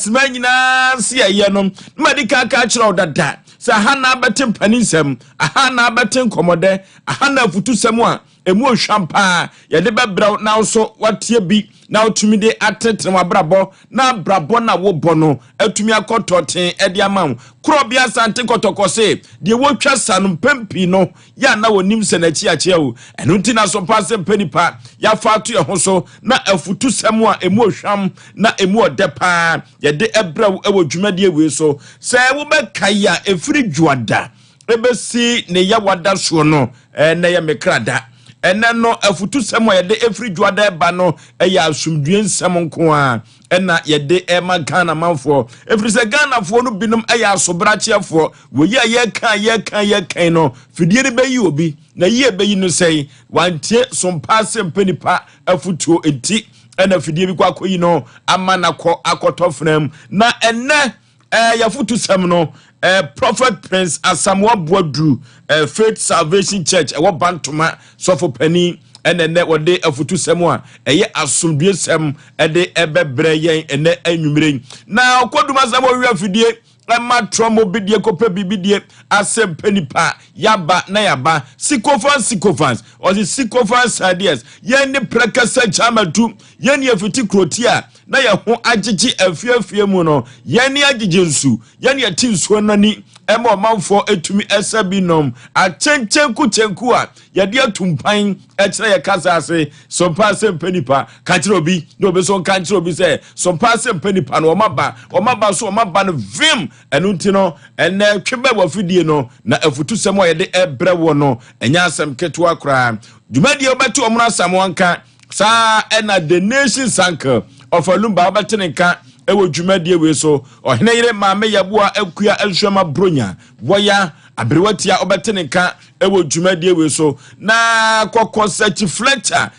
Sima nyinaa se ɛyɛ no na madi kan ka akyerɛ wo dada sɛ aha na abɛte mpaninsɛm, aha na abɛte nkɔmmɔdɛ, aha na afutusɛm a ɛmu ohwam paa yɛde bɛbrɛ wo na wo so watie bi na wotumi de atenetene w'abrabɔ na abrabɔ no a wobɔ no atumi akɔ tɔten de ama wo. Korɔbea Asante Kɔtɔkɔ se deɛ wɔtwa sa no mpɛn pii no yɛ a na wɔnim sɛ n'akyi akyea o. Ɛno nti na so paa sɛ mpɛ nipa yɛafa ato yɛn ho so na afutusɛm a ɛmu ohwam na ɛmu ɔdɛ paa yɛde ɛbrɛ wo wɔ dwumadie wei so. Sɛ wobɛkae a, ɛfiri Dwoada ɛbɛsi ne Yawada soɔ no, ɛnɛ yɛ me kra da. Ɛnɛ no, afutusɛm a yɛde ɛfiri Dwoada ɛba no ɛyɛ asomdwie nsɛm nko a ɛna yɛde ɛma Ghana manfoɔ, ɛfiri sɛ Ghanafoɔ no binom ɛyɛ asobrakyeɛfoɔ. Wɔyi a yɛka yɛka yɛkan no, fidie no bɛyi obi na yie bɛyi no sɛn wantie sompa ase mpɛ nipa afutuo nti ɛna fidie bi kɔ akɔyi no ama nakɔ akɔtɔ fenam. Na ɛnɛ yɛfotusɛm no, Prophet Prince Asamoah Boadu, Faith Salvation Church ɛwɔ Bantoma sɔfo panin, ɛna ɛnɛ wɔde afutusɛm a ɛyɛ asomdwesɛm ɛde ɛbɛbrɛ yɛn ɛnɛ anwummere yi. Na ɔkɔdum asɛm ɔwi afidie ɛma trɔmo bidie kɔpɛ bibidie asɛm pɛ nipa yaba na yaba sycophants sycophants ɔsi sycophants ideas. Yɛn ne prɛkɛsɛ gyamatu, yɛn ne afiti kuroti a na yɛn ho agyegye afiafie mu no, yɛn ne agyegye nsu, yɛn ne yɛte nsuo n'ani ɛma ɔmanfoɔ etumi ɛsɛ bi nom akyɛnkyɛnku kyɛnku a yɛde atu mpan ɛkyerɛ yɛ kasa ase. Sompa ase mpɛ nipa ka kyerɛ obi na obi nso nka nkyerɛ obi sɛ sompa ase mpɛ nipa no ɔma ba, ɔma ba so, ɔma ba no vim. Ɛno nti no, ɛnɛ twe bɛ wɔ afidie no na afutusɛm a yɛde ɛbrɛ wɔ no ɛnyɛ asɛm ketewa koraa. Dwumadie wobɛte ɔmono Asamoa nka saa, ɛna the nation sankel ɔfa Lumba wobɛte ne nka ɛwɔ dwumadie wei so. Ɔhene yere Maame Yɛboa Akua Nsuama Bronya wɔya aberewatia wobɛte ne nka ɛwɔ dwumadie wei so. Na Kɔkɔ Sɛkyi Fletcher,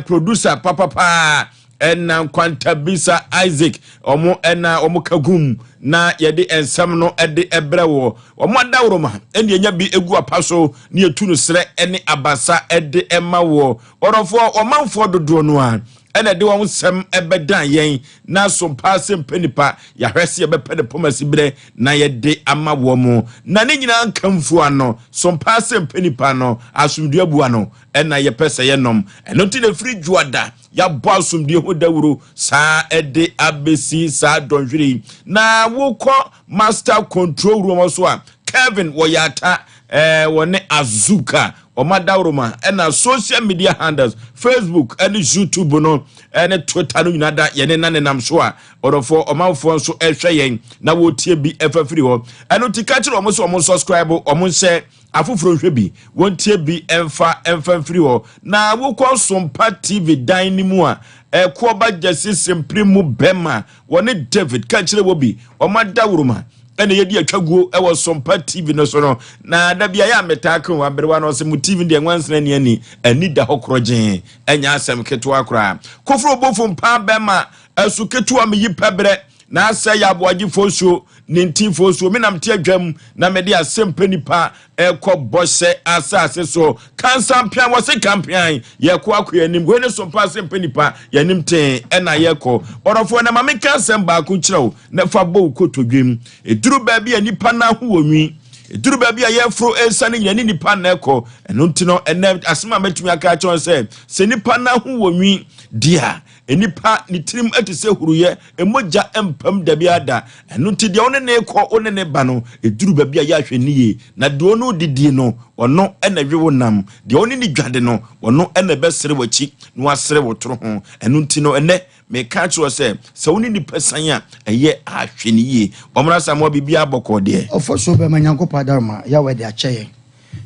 producer papapaa, ɛna Nkwantabisa Isaac, ɔmo ɛna ɔmo kagum na yɛde nsɛm no ɛde ɛbrɛ wɔ ɔmo adaworoma ɛne enya bi egu apa so ne yɛtu no serɛ ɛne abasa ɛde ɛma wɔ ɔrɔfoɔ ɔmanfoɔ dodoɔ no a ɛna ɛde wɔn nsɛm ɛbɛdan yɛn na sompa ase mpɛ nipa yɛahwɛ sɛ yɛbɛpɛ ne pɔmasi berɛ na yɛde ama wɔn mo. Na ne nyinaa nkamfo ano sompa ase mpɛ nipa no asomdue abua no ɛna yɛpɛ sɛ yɛnom. Ɛno nti na ɛfiri Dwoada yɛabɔ asomdue ho dawuro saa ɛde abɛsi saa dɔnhwere yi. Na wokɔ master control room so a, Kevin wɔyɛ ata wɔne Azuka ɔma dawuroma, ɛna social media handles, Facebook ɛne YouTube no ɛne Twitter no nyinaa da yɛne na nenam so a ɔdɔfoɔ ɔmanfoɔ nso ɛhwɛ yɛn na wɔtie bi ɛfa firi hɔ. Ɛno ti ka kyerɛ ɔmo sɛ ɔmo subscribe, ɔmo nhyɛ afoforɔ nhwɛ bi, wɔntie bi ɛmfa mfiri hɔ. Na wokɔ Sompa TV dan no mu a, ɛkoɔba gyasi sempere mu bɛma wɔne David ka kyerɛ wɔ bi ɔmo adaworoma ɛna yɛdi atwa guo ɛwɔ Sompa TV no so no. Na da bia yɛ a metaa ka aberewa no ɔsɛ mo TV deɛ nwansena ni ani da hɔ korɔgyee, ɛnyɛ asɛm ketewa koraa. Koforo bofo mpaa bɛma ɛso ketewa meyi pɛbrɛ na asɛ yɛ aboagyefoɔ suo ne ntimfoɔ suo menam te adwam na mede asɛm pɛ nipa ɛkɔ bɔhyɛ asase so kansampean wɔ se kampean yɛkɔ akɔ yɛnim wei ne sompa asɛm pɛ nipa yɛnim tee ɛna yɛkɔ. Ɔdɔfoɔ, na ma menka asɛm baako kyerɛ wo na fa bɔ wo kotodwem. Ɛduru baabi a nipa no aho wɔ nwi, ɛduru baabi a yɛforo ɛsiane nyina ne nipa na ɛkɔ. Ɛno nti no, ɛnɛ asɛm a mɛtumi aka akyerɛ wo sɛ nipa no aho wɔ nwi deɛ a, nipa ne tirim te sɛ huruyɛ mogya mpam dabi ada. Ɛno nti deɛ wo ne kɔ, wo ne ne ba no, ɛduru baabi a yɛahwɛ ne yie na deɛ ɔno didie no ɔno ɛna ɛwe wo nam, deɛ ɔne ne dwade no ɔno ɛna ɛbɛsere w'akyi na wasere wo toro ho. Ɛno nti no, ɛnɛ meka kyerɛ sɛ wo ne nipa san a, ɛyɛ ahwɛ ne yie. Ɔmmra Samoa, biribiara bɔkɔɔ deɛ? Ɔfɔ so bɛma Nyankopɔn adaroma Yahweh de akyɛ yɛn.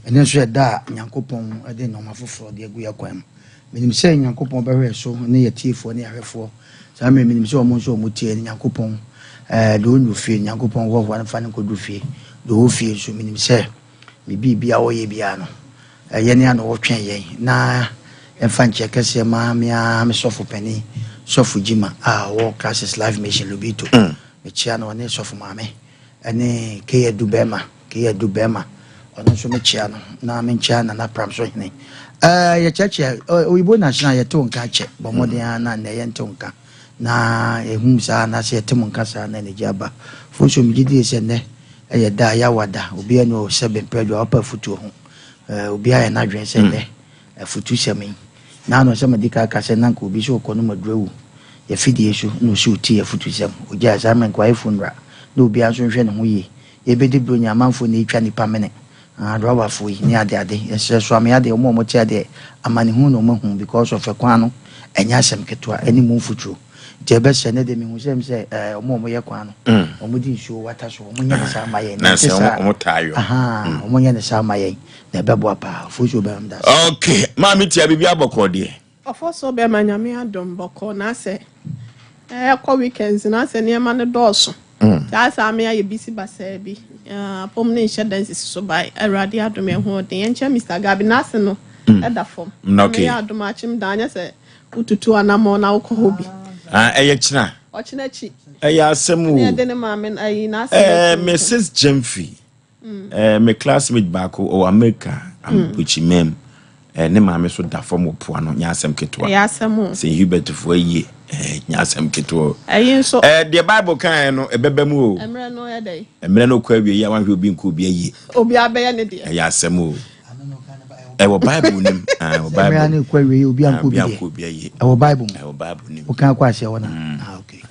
Ɛno nso yɛda a Nyankopɔn de nneɛma foforɔ de agu yɛ kwan mu. Menim sɛ Nyankopɔn bɛhwɛ so ne yɛtiefoɔ ne yɛahwɛfoɔ saa mmerɛ. Menim sɛ ɔmo nso ɔmo tie no, Nyankopɔn deɛ ɔnnu fie, Nyankopɔn hoahoa no fa no nkɔdu fie. Deɛ ɔwɔ fie nso, menim sɛ ne biribia ɔyɛ biara no ɛyɛ ne ana ɔtwɛn yɛn. Na yɛmfa nkyɛ kɛseɛ ma mea me sɔfo panin, Sɔfo Gyima a ɔwɔ Crisis Life Mission Lobito. Mekyia no, ɔne sɔfo maame ɛne Keyadu bɛrima, Keyadu bɛrima, ɔno nso mekyia no. Na menkyia Nana Pram so hene. Yɛkyerɛkyerɛ oyibo national, yɛte wo nka kyɛ, bɔ mmɔden a na nnɛ yɛnte wo nka. Na yɛhu saa anaasɛ yɛte mo nka saa na anigye aba. Afonso, megye die sɛ nnɛ yɛ da a yawa da. Obiara nni hɔ sɛ bempɛ adwuma, wapa afutuo ho. Obiara ayɛ n'adwene sɛ nnɛ afutusɛm yi. Naano sɛ madi kan aka sɛ na anka obi sɛ ɔkɔ nom aduru awu yɛ fidie so na ɔsi ɔtie afutusɛm. Ɔgyae saa mmerɛ nka wayɛ funeral na obiara nso nhwɛ ne ho yie. Yɛbɛdi Buronya amanfoɔ na ɛretwa nnipa mene. Ah driverfoɔ yi ne ade ade yɛsrɛ so ame adeɛ ɔmo a ɔmo te adeɛ amanehunu na ɔmo ahu because of ɛkwan no ɛnyɛ asɛm ketewa ɛne mu mfuturo nti ɛbɛsrɛ ne deɛ mehu sɛ sɛ ɛɛ ɔmo a ɔmo yɛ kwan no ɔmo de nsuo wata so ɔmo nyɛ ne saa ma yɛn na ɛte saa ahaa ɔmo nyɛ ne saa ma yɛn na ɛbɛboa paa ofosuo bɛrɛ da ase. Okay maame tia biribi abɔkɔ deɛ. Ɔfɔsɔ bɛma Nyame adom bɔkɔɔ na asɛ ɛkɔ weekends na asɛ nneɛma no dɔɔso nti asɛ ame ayɛ bisi basaa bi apom no nhyɛ da nsisi so by Awurade adom yɛn ho ɔden yɛnkyɛ Mister Gabi n'ase no ɛda fam Nyame yɛ adom akyem daa nyɛ sɛ wotutu anamɔn na wokɔ hɔ bi. Ah ɛyɛ kyena. Ɔkyena akyi. Ɛyɛ asɛm o. Ɛne ɛde ne maame ayi n'ase no Ɛɛ Mrs Gyamfi. Eh, me classmate baako ɔwɔ America, Ampokyi mm. Eh, ne maame so da fam wɔ poa no, nyɛ asɛm ketewa. Ɛyɛ asɛm o. St. Hubert fo ayie, eh, nyɛ asɛm ketewa. Ɛyi nso. Eh, deɛ Bible kan no, ɛbɛba mu o. Mmerɛ no yɛ dɛ. Mmerɛ no kɔ awie yi a wanhwɛ obi nkɔ obi ayie. Obi abɛyɛ ne deɛ. Ɛyɛ asɛm o. Ɛwɔ Bible nim. Ah, ɛwɔ Bible. Mmerɛ no kɔ awie yi obi ankɔ obi deɛ. Ɛwɔ Bible mu. Ɛwɔ Bible nim. Wokan kɔ aseɛ hɔ na. Ah, okay.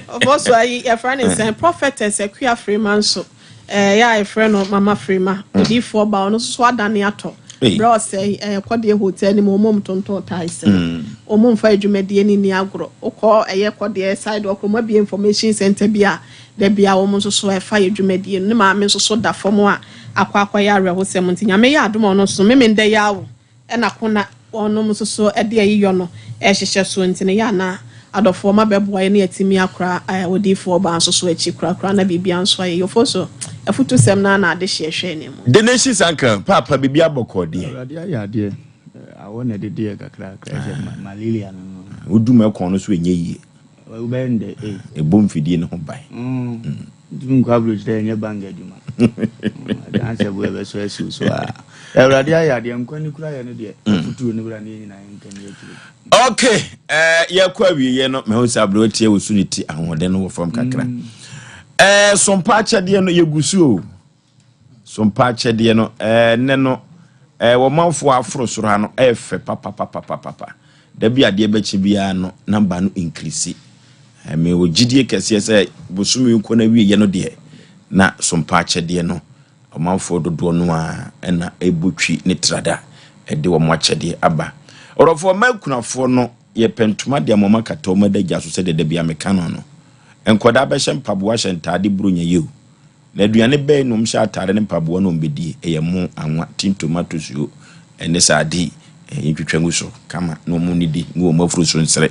Ɔbɔso ayi yɛfrɛ ne sɛn Prophetess Akua Frema nso ɛyɛ a yɛfrɛ no Mama Frema odiyifoɔ ba ɔno nso so adane atɔ berɛ ɔsɛe ɛyɛ kɔdeɛ hotel no mu wɔn tontɔn tiles no wɔn mfa adwumadie no nni agorɔ wokɔ ɛyɛ kɔdeɛ side hɔ wɔn abie information center bi a da bi a wɔn nso so ɛfa yɛ dwumadie no ne maame nso so da fam a akɔ akɔyɛ awerɛhosɛm nti Nyame yɛ adom a ɔno nso Memenda yi awo Ɛna ko na wɔnom nso so de ayiyɔ no rehyehyɛ soɔ nti no, yɛ a na adɔfoɔ ma bɛboa yɛn na yɛatumi akora odiyifoɔ baa nso so akyi korakora na biribiara nso ayɛ yie. Ofosu, afutusɛm no ara na adehyeɛ hwɛ anim. Deneshi Sanka, paapa biribi abɔkɔɔ deɛ. Awurade ayɛ adeɛ, awɔ na ɛdede yɛ kakrakra sɛ malaria no no. Wodum ɛkɔn no so ɛnyɛ yie. Wobɛyɛ no dɛ ei. Ɛbɔ mfidie no ho ban. Ntumi nkɔ aburokyerɛ ɛnyɛ bank adwuma. Adanse bo ɛbɛsɔ asiw so a. Awurade ayɛ adeɛ nkwa ne kura yɛ no deɛ. Afutuo no bra ne yɛn nyinaa yɛnka ni akyire. Okay, eh, yɛkɔ awieɛ no mahu sɛ aberɛ tia wɔ su ne ti ahoɔden no wɔ fam kakra. Eh, sompa akyɛdeɛ no yɛgu so o. Sompa akyɛdeɛ no eh, nnɛ no eh, wɔmanfoɔ aforo soro ha no ɛyɛ fɛ papapapapapa. Da bi adeɛ bɛkye biara no namba no increase. Eh, mewɔ gyidie kɛseɛ sɛ bosome yi nkɔ no awieɛ no deɛ na sompa akyɛdeɛ no ɔmanfoɔ dodoɔ no ara na ɛbɔ twi ne trada de wɔn akyɛdeɛ aba. Ɔdɔfoɔ mma akunafoɔ no yɛpɛ ntoma de ama wɔn akata wɔn adagya so sɛdeɛ da biara meka no no. Nkwadaa bɛhyɛ mpaboa hyɛ ntaade buronya yio. Na aduane bɛn na wɔhyɛ ataade ne mpaboa na wɔbɛdie? Ɛyɛ mo, anwa, tin tomatoes o, ɛne sardine. Yɛntwitwa ngu so kama na wɔn nnidi ngu wɔn afuru so nsere.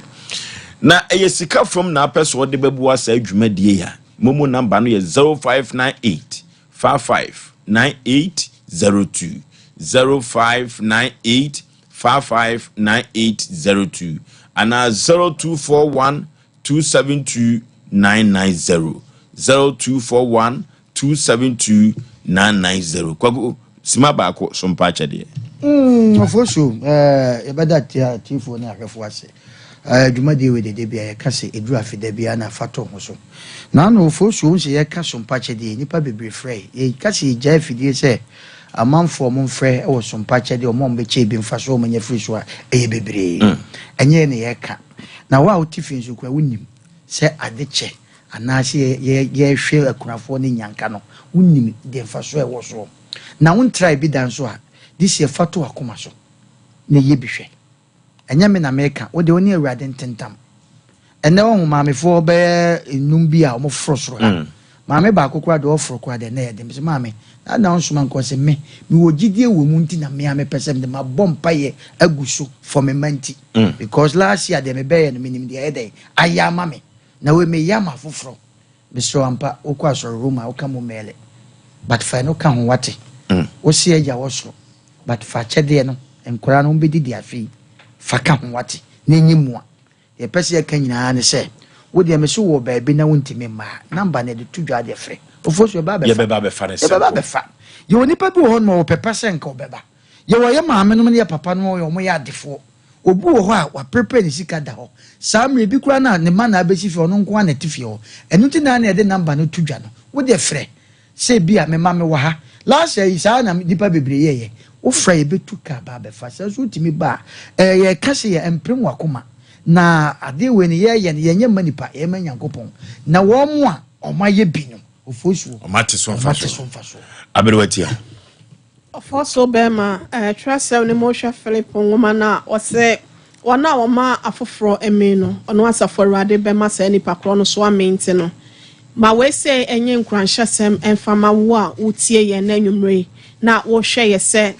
Na ɛyɛ sika fam na apɛ sɛ wɔde bɛboa saa dwumadie yi a, momo namba no yɛ 0598 55 9802 0598 55 9802 anaa 0241 272 990 0241 272 990 Kwaku sima baako so mpa akyɛdeɛ. Ɔfosuo, yɛbɛda atiefoɔ ne ahwɛfoɔ ase. Dwumadie wei dede bia yɛka sɛ ɛduru afe da biara na fa to ho so. Na ano ɔfosuo wo sɛ yɛka so mpa akyɛdeɛ nnipa bebree frɛ yɛka sɛ yɛgyae afidie sɛ amanfoɔ ɔmo mfrɛ wɔ so mpa akyɛdeɛ ɔmo a ɔmo bɛkyɛ bi mfa so ɔmo anya firi so a ɛyɛ bebree. Ɛnyɛ yɛ na yɛka. Na wo a wote fie nso koraa wonim sɛ ade kyɛ anaasɛ yɛhwɛ akunafoɔ ne nnyanka no, wonim deɛ mfasoɔ a ɛwɔ soɔ. Na wontrae bi da nso a, this year fa to w'akoma so na yɛ bi hwɛ. Ɛnyɛ me na meka, wo deɛ wo ne Awurade ntentam. Ɛnnɛ woahu maamefoɔ bɛyɛ nnum bi a wɔforo soro ha. Maame baako koraa deɛ ɔforo koraa deɛ na ɛyɛ den. Mese maame, na na wonsoma nka? Ɔse me, mewɔ gyidie wɔ mu nti na me ara mepɛ sɛ mede mabɔ mpaeɛ agu so for me mma nti. Because last year deɛ mebɛyɛ no menim deɛ ɛyɛ dɛn ayɛ ama me. Na wei meyɛ ama afoforɔ. Mesrɛ wo ampa wokɔ asɔre Roma a woka mu mɛɛlɛ but fa ɛno ka ho wate. Wose agya wɔ soro but fa akyɛdeɛ no nkwadaa no wɔbɛdidi afe yi fa ka ho wate na ɛnyɛ mua. Deɛ yɛpɛ sɛ yɛka nyinaa ne sɛ, wo deɛ mese wowɔ baabi na wontumi mma a, number no yɛde to dwa deɛ frɛ. Ofosu yɛbɛba abɛfa. Yɛbɛba abɛfa no Yɛbɛba simple. abɛfa. Yɛwɔ nipa bi wɔ hɔ nom a ɔwɔ pɛpɛ sɛ nka ɔbɛba. Yɛwɔ yɛ maame nom ne yɛ papa nom a wɔyɛ adefoɔ. Obi wɔ hɔ a waprepare ne sika da hɔ. Saa mmerɛ bi koraa no a ne mma na abɛsi fie, ɔno nko ara na ɛte fie hɔ. Ɛno nti na na yɛde number no to dwa no. Wo deɛ frɛ sɛ ebia me mma mewɔ ha. Last year yi saa na nnipa bebree yɛeɛ. Wofrɛ a yɛbɛtu car ba abɛfa. Sɛ nso wotumi ba a, ɛɛ yɛka sɛ yɛ mprem w'akoma. Na adeɛ wei no yɛyɛ no yɛnyɛ mma nipa, yɛyɛ ma Nyankopɔn. Na wɔn a wɔayɛ bi no, ofosuo, Wɔate so wɔate so mfasoɔ. Aberewa tia. Ɔfɔso bɛrima, eh, twerɛsɛm no mu wohwɛ Filipo nwoma no a, ɔse wɔn a wɔma afoforɔ mee no, ɔno Asafo Awurade bɛma saa nipa korɔ no so amee nti no, ma wei sei ɛnyɛ nkuranhyɛsɛm mfa ma wo a wotie yɛn nnɛ anwummerɛ yi na wohwɛ yɛ sɛ,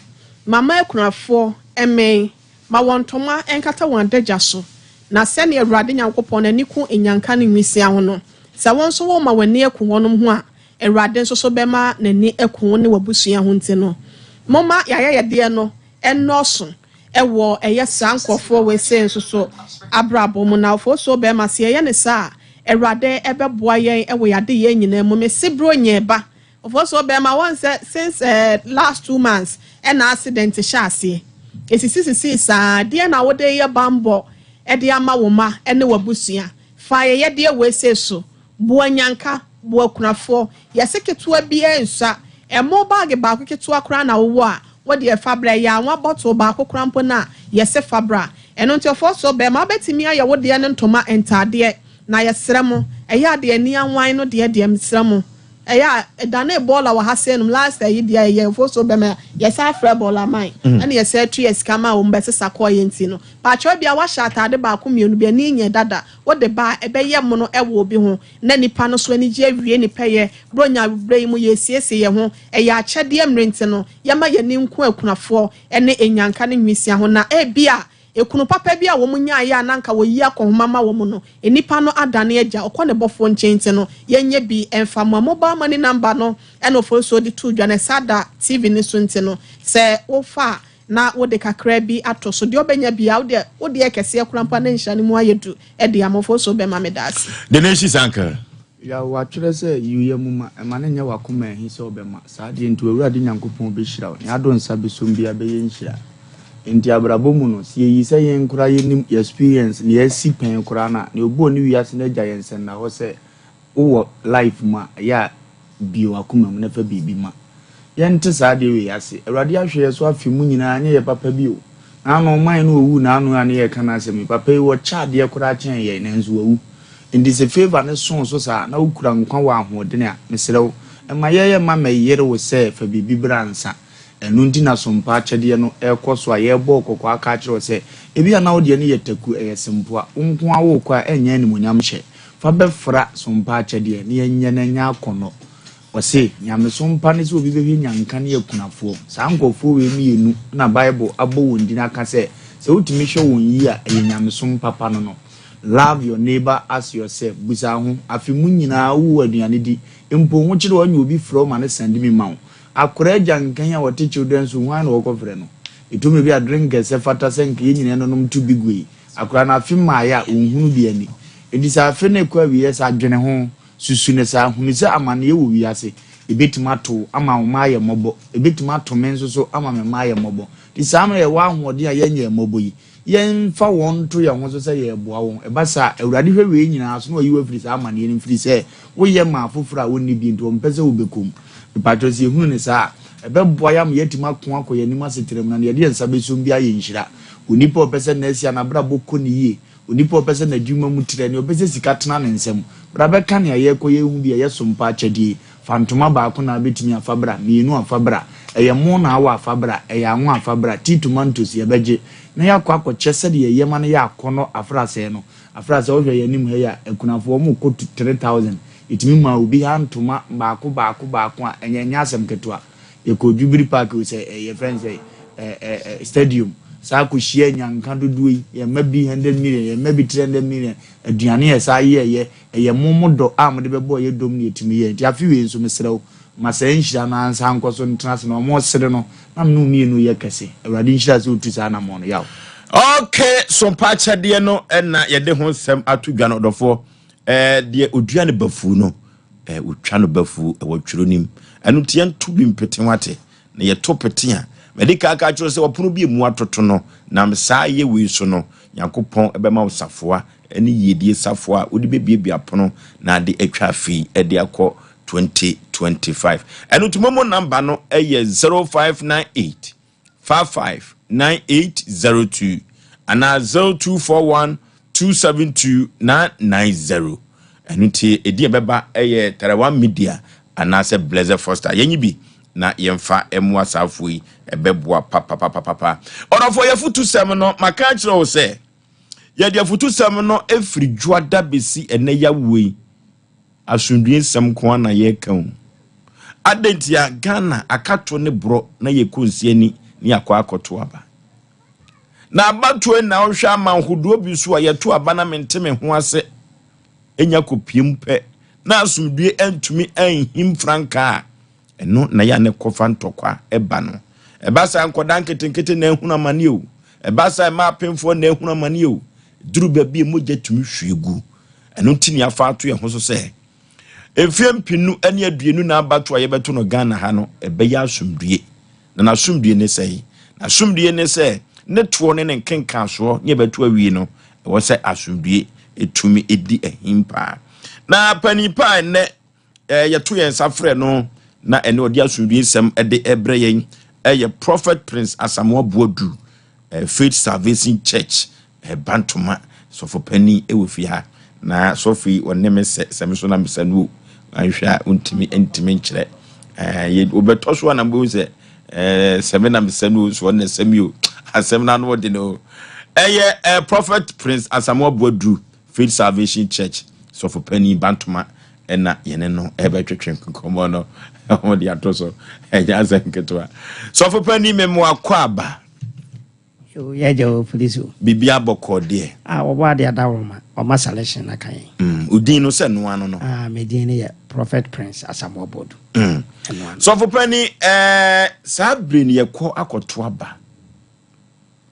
Mama akunafoɔ mmee, ma wɔn ntoma nkata wɔn adagya so, na sɛdeɛ Awurade Nyankopɔn ani ku nnyanka ne nwisiaa ho no, sɛ wo nso woma w'ani aku wɔnom ho a, Awurade nso so bɛma n'ani aku wo ne w'abusua ho nti no, momma y'ayɛyɛdeɛ no nnɔɔso wɔ ɛyɛ saa nkorɔfoɔ wei sei nso so abrabɔ mu. Na ofosuo bɛrima, sɛ yɛyɛ no saa a, Awurade bɛboa yɛn wɔ y'adeyɛ nyinaa mu. Mese berɛ onyɛɛ ba, ofosuo bɛrima, wɔn sɛ since eh, last 2 months ɛna accident hyɛ aseɛ. Ɛsisi sisii saa, deɛ na wode yɛ banbɔ de ama wo mma ne w'abusua. Fa ayɛyɛdeɛ wei sei so Boa nyanka, boa akunafoɔ. Yɛse ketewa biara nsua. Ɛmo baage baako ketewa koraa na wowɔ a, wo deɛ fa bra. Ɛyɛ anwa bottle baako koraa mpo no a, yɛse fa bra. Ɛno nti ɔfɔɔsoɔ bɛɛma, wobɛtumi ayɛ wo deɛ no ntoma ntaadeɛ. Na yɛsrɛ mo, ɛyɛ a deɛ ani anwan no deɛ deɛ, mesrɛ mo. Ɛyɛ a, ɛdanee bɔɔla wɔ ha sei nom, last ayi deɛ ɛyɛ ɔfɔɔsoɔ bɛɛma, yɛsan frɛ bɔɔla man, ɛna yɛsan tua sika maa wɔn bɛsesa kɔɔeɛ nti no. Pakyɛw ebia woahyɛ ataade baako mmienu bi, ani nyɛɛ dada, Wode ba a, ɛbɛyɛ mono wɔ obi ho, na nipa no nso anigye awie ne pɛyɛ. Buronya berɛ yi mu, yɛresiesie yɛn ho. Ɛyɛ akyɛdeɛ mmerɛ nti no, yɛmma yɛn ani nku akunafoɔ ne nnyanka ne nwisiaa ho. Na ebia ekunu papa bi a wɔn nyaeɛ a na anka wɔyi akɔnhoma ma wɔn no, nnipa no adane agya, ɔkɔ ne bɔfoɔ nkyɛn nti no, yɛnyɛ bi mfa mmoa. Mobile money number no na Oforisuo de too dwa no, ɛsa da TV no so nti no, sɛ wofa a, na wode kakraa bi ato so. Deɛ ɔbɛnya biara, wo deɛ, wo deɛ kɛseɛ koraa mpo a na nhyira no mu ayɛ du de ama wo. Foso bɛma me daase. The Nations Uncle. Yaw, wɔatwerɛ sɛ, Yi wo yam ma, mma no nnyɛ w'akoma ahi sɛ wobɛma. Saa adeɛ nti w'Awurade Nyankopɔn bɛhyira wo, nea ado nsa bɛsom biara bɛyɛ nhyira. Enti abrabɔ mu no, sɛ yɛyi sɛ yɛn koraa yɛnim, yɛ experience, nea asi pɛn koraa no a, nea ɔbɔɔ ne wiase no agya yɛn nsɛnnahɔ sɛ, Wowɔ life mu a, ɛyɛ a bue w'akoma mu na fa biribi ma. Yɛnte saa adeɛ wei ase. Awurade ahwɛ yɛn so afe mu nyinaa, anyɛ yɛ papa bi o. N'ano, ɔman no ɔwuu n'ano a ne yɛreka n'asɛm yi, papa yi ɔkyɛ adeɛ koraa kyɛn yɛn nanso wawu. Enti sɛ favour no so wo so saa na wokura nkwa wɔ ahoɔdene a, mesrɛ wo, mma yɛyɛ mma mmɛyere wo sɛ fa biribi bra ansa. Ɛno nti na sompa akyɛdeɛ no rekɔ so a yɛrebɔ wo kɔkɔ aka akyerɛ wo sɛ, ebia na wo deɛ no yɛ taku, ɛyɛ sempoa, wo nko ara worekɔ a ɛnyɛ animuonyam hyɛ. Fa bɛfra sompa akyɛdeɛ na yɛnyɛ no ɛnyɛ akɔnnɔ. Ɔse, nyamesom pa ne sɛ obi bɛhwɛ nyanka ne akunafoɔ. Saa nkorɔfoɔ wei mmienu na Bible abɔ wɔn din aka sɛ, sɛ wotumi hwɛ wɔn yie a, ɛyɛ nyamesom papa no no. Love your neighbor as yourself. Busa ho, afe mu nyinaa wowɔ aduane di, mpo ho kyere wo anya obi frɛ wo ma no sɛnde bi ma wo. Akora agyanka yi a ɔte children's home, hwan na wɔkɔfrɛ no? Ɛtɔ mmerɛ bi a drink kɛsɛ fata sɛ nka yɛn nyinaa yɛnonom to bi gu yi. Akora no afe mmaeɛ a, ɔnhunu bi ani. Enti sɛ afe no rekɔ awieɛ saa, dwene ho, susu no saa, hunu sɛ amaneɛ wɔ wiase. Ɛbɛtumi ato wo ama wo mma ayɛ mmɔbɔ. Ɛbɛtumi ato me nso so ama me mma ayɛ mmɔbɔ. Nti saa mmerɛ a yɛwɔ ahoɔden a yɛnyɛɛ mmɔbɔ yi, Yɛmfa wɔn nto yɛn ho so sɛ yɛreboa wɔn. Ɛba saa a, Awurade hwɛ wei nyinaa so na wayi wo afiri saa amanneɛ no mu, ɛfiri sɛ woyɛ ma afoforɔ a wɔnni bi nti wɔmpɛ sɛ wobɛkɔ mu. Mepakyɛw, sɛ yɛhunu no saa a, ɛbɛboa yɛn ama yɛatumi ako akɔ yɛn anim asetra mu na nea yɛde yɛn nsa bɛsom biara yɛ nhyira. Onipa a ɔpɛ sɛ n'asi a n'abrabɔ kɔ no yie, onipa a ɔpɛ sɛ n'adwuma mu trɛ, nea ɔpɛ sɛ sika tena ne nsam, bra bɛka nea yɛrekɔ yɛ ho bi a ɛyɛ sompa akyɛdeɛ yi. Fa ntoma baako na wobɛtumi a fa bra, mmienu a fa bra, ɛyɛ mo na awɔ a fa bra, ɛyɛ anwa a fa bra, tea tomatoes yɛbɛgye na yɛakɔ akɔkyɛ sɛdeɛ yɛyɛ ma no yɛ akɔnnɔ afrasɛɛ no. Afrasɛɛ wohwɛ yɛn anim ha yi a, akunafoɔ wɔn rekɔ to 3000, yɛtumi maa obi ha ntoma baako baako baako a, ɛnyɛ ɛnyɛ asɛm ketewa. Yɛkɔɔ Jubilee Park o sɛ ɛɛ yɛfrɛ no sɛ ɛɛ ɛɛ stadium saa kɔhyia nyanka dodoɔ yi, yɛn mma bi 100 million, yɛn mma bi 300 million, aduane a yɛsan yɛɛyɛ, Ɛyɛ mo mo dɔ a mode bɛbɔɔ yɛ dɔm na yɛtumi yɛɛ. Nti afe wei nso mesrɛ wo, ma saa nhyira no ara nsan nkɔ so ntena ase na wɔn resere no na me ne wo mmienu yɛ kɛse. Awurade nhyira sɛ wotu saa anammɔn no. Yaw. Ok, sompa akyɛdeɛ no na yɛde ho nsɛm ato dwa no ɔdɔfoɔ. Eh, deɛ ɔdua no bafuu no, eh, ɔtwa no bafuu ɛwɔ twerɛ nim. Ɛno nti yɛnto bi mpete wate, na yɛto pete a, madi kan aka akyerɛ sɛ ɔpono bi emu atoto no, nam saa yɛ wei so no, Nyankopɔn bɛma wo safoa. ne yiedie safoa a wode bɛbuebue apono na ade atwa afe yi de akɔ 2025. Ɛno nti momo namba no yɛ 0598 55 9802 anaa 0241 272 990. Ɛno nti ɛdi ɛbɛba yɛ Tarawa Media anaasɛ Blessed Foster. Yɛnyi bi na yɛmfa mmoa saafoɔ yi, ɛbɛboa papapapapa. Ɔdɔfoɔ, yɛfotusɛm no maka akyerɛ wo sɛ yɛde afotusɛm no ɛfiri dwoada bɛsi ɛnɛ yawoɔ yi, asomdwie nsɛm nko ara na yɛreka o. Adɛn nti a Ghana akato ne borɔ na yɛkɔ nsiani ne yɛakɔ akɔto aba? Na abatoɔ na wohwɛ ama ahodoɔ bi so a yɛto aba na mente me ho ase ɛnya kɔpiem pɛ na asomdwie antumi anhim frankaa a, ɛno na yɛ a ne kɔfa ntɔkwa ɛba no. Ɛba saa nkɔda nketenkete na ehunu amane o. Ɛba saa mmaa apemfoɔ na ehunu amane o. Duru baabi a mogya tumi hwie gu. Ɛno nti ne afa ato yɛn ho so sɛ mfeɛ 2020 na abato a yɛbɛto no Ghana ha no, ɛbɛyɛ asomdue. Na n'asomdue ne sɛ, n'asomdue ne sɛ ne toɔ ne ne nkenkansoɔ ne yɛbɛto awie no, ɛwɔ sɛ asomdue etumi edi ahim paa. Na panin paa ɛnɛ yɛto yɛn nsa frɛ no na ɛne ɔde asomdue nsɛm ɛde ɛbrɛ yɛn ɛyɛ Prophet Prince Asamoah Boadu, Faith Salvation Church, Bantoma sɔfo panin ɛwɔ fie ha. Na sɔfo yi ɔne me sɛ sɛ me so na mesɛ no o, anhwɛ a ntumi ntumi nkyerɛ wobɛtɔ so a na mbɛhu sɛ sɛ me na mesɛ no o, so ɔne sɛ mi o, asɛm no ano ɔde no. Ɛyɛ Prophet Prince Asamoah Boadu, Faith Salvation Church sɔfo panin, Bantoma, ɛna yɛne no ɛbɛtwetwe nkɔmmɔ no wɔde ato so. Ɛnyɛ asɛm ketewa. Sɔfo panin, memo akɔ aba. Yɛgya wɔ polisi o. Biribi abɔkɔ deɛ? A wɔbɔ ade ada wɔ ma ɔma selection na ka yɛn. Odin no sɛ noa no? Ah, me din no yɛ Prophet Prince Asamoah Boadu. Ɛno ano. Sɔfo panin, saa bere no yɛkɔ akɔto aba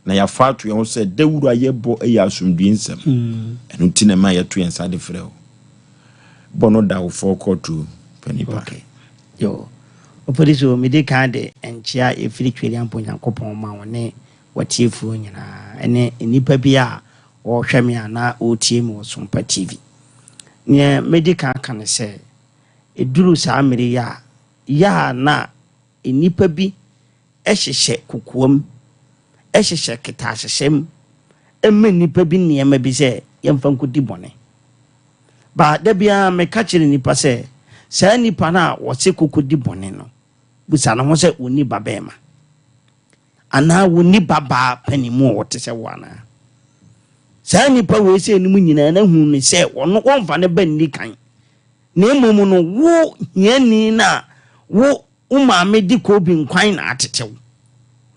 na yɛafa ato yɛn ho sɛ dawuro a yɛbɔ yɛ asomdue nsɛm. Ɛno nti na ɛma yɛto yɛn nsa de frɛ wo. Bɔ no da wo fɔ kɔɔto panipa. Okay. Yo. Opolisi o, medi kan de nkyea ɛfiri Tweriampo Nyankopɔn ma wo ne watiefoɔ nyinaa ɛne nnipa bi a wɔrehwɛ me anaa wɔretie me wɔ Sompa TV. Neɛ medi kan ka ne sɛ, ɛduru saa mmere yi a, yɛ a na nnipa bi hyehyɛ kokoam, hyehyɛ ketaahyehyɛ mu, ma nnipa bi nneɛma bi sɛ yɛmfa nkɔdi bɔne. Ba da biara meka kyerɛ nnipa sɛ, saa nnipa no a wɔse kɔkɔdi bɔne no, busa ne ho sɛ wɔnni ba bɛrima anaa wɔnni babaa panimu a wɔte sɛ wo anaa. Saa nnipa wei sɛ anim nyinaa na hu ne sɛ wɔno wɔmfa ne ba nni kan, na mmom no wo hiani no a wo maame de koobi nkwan na atete wo,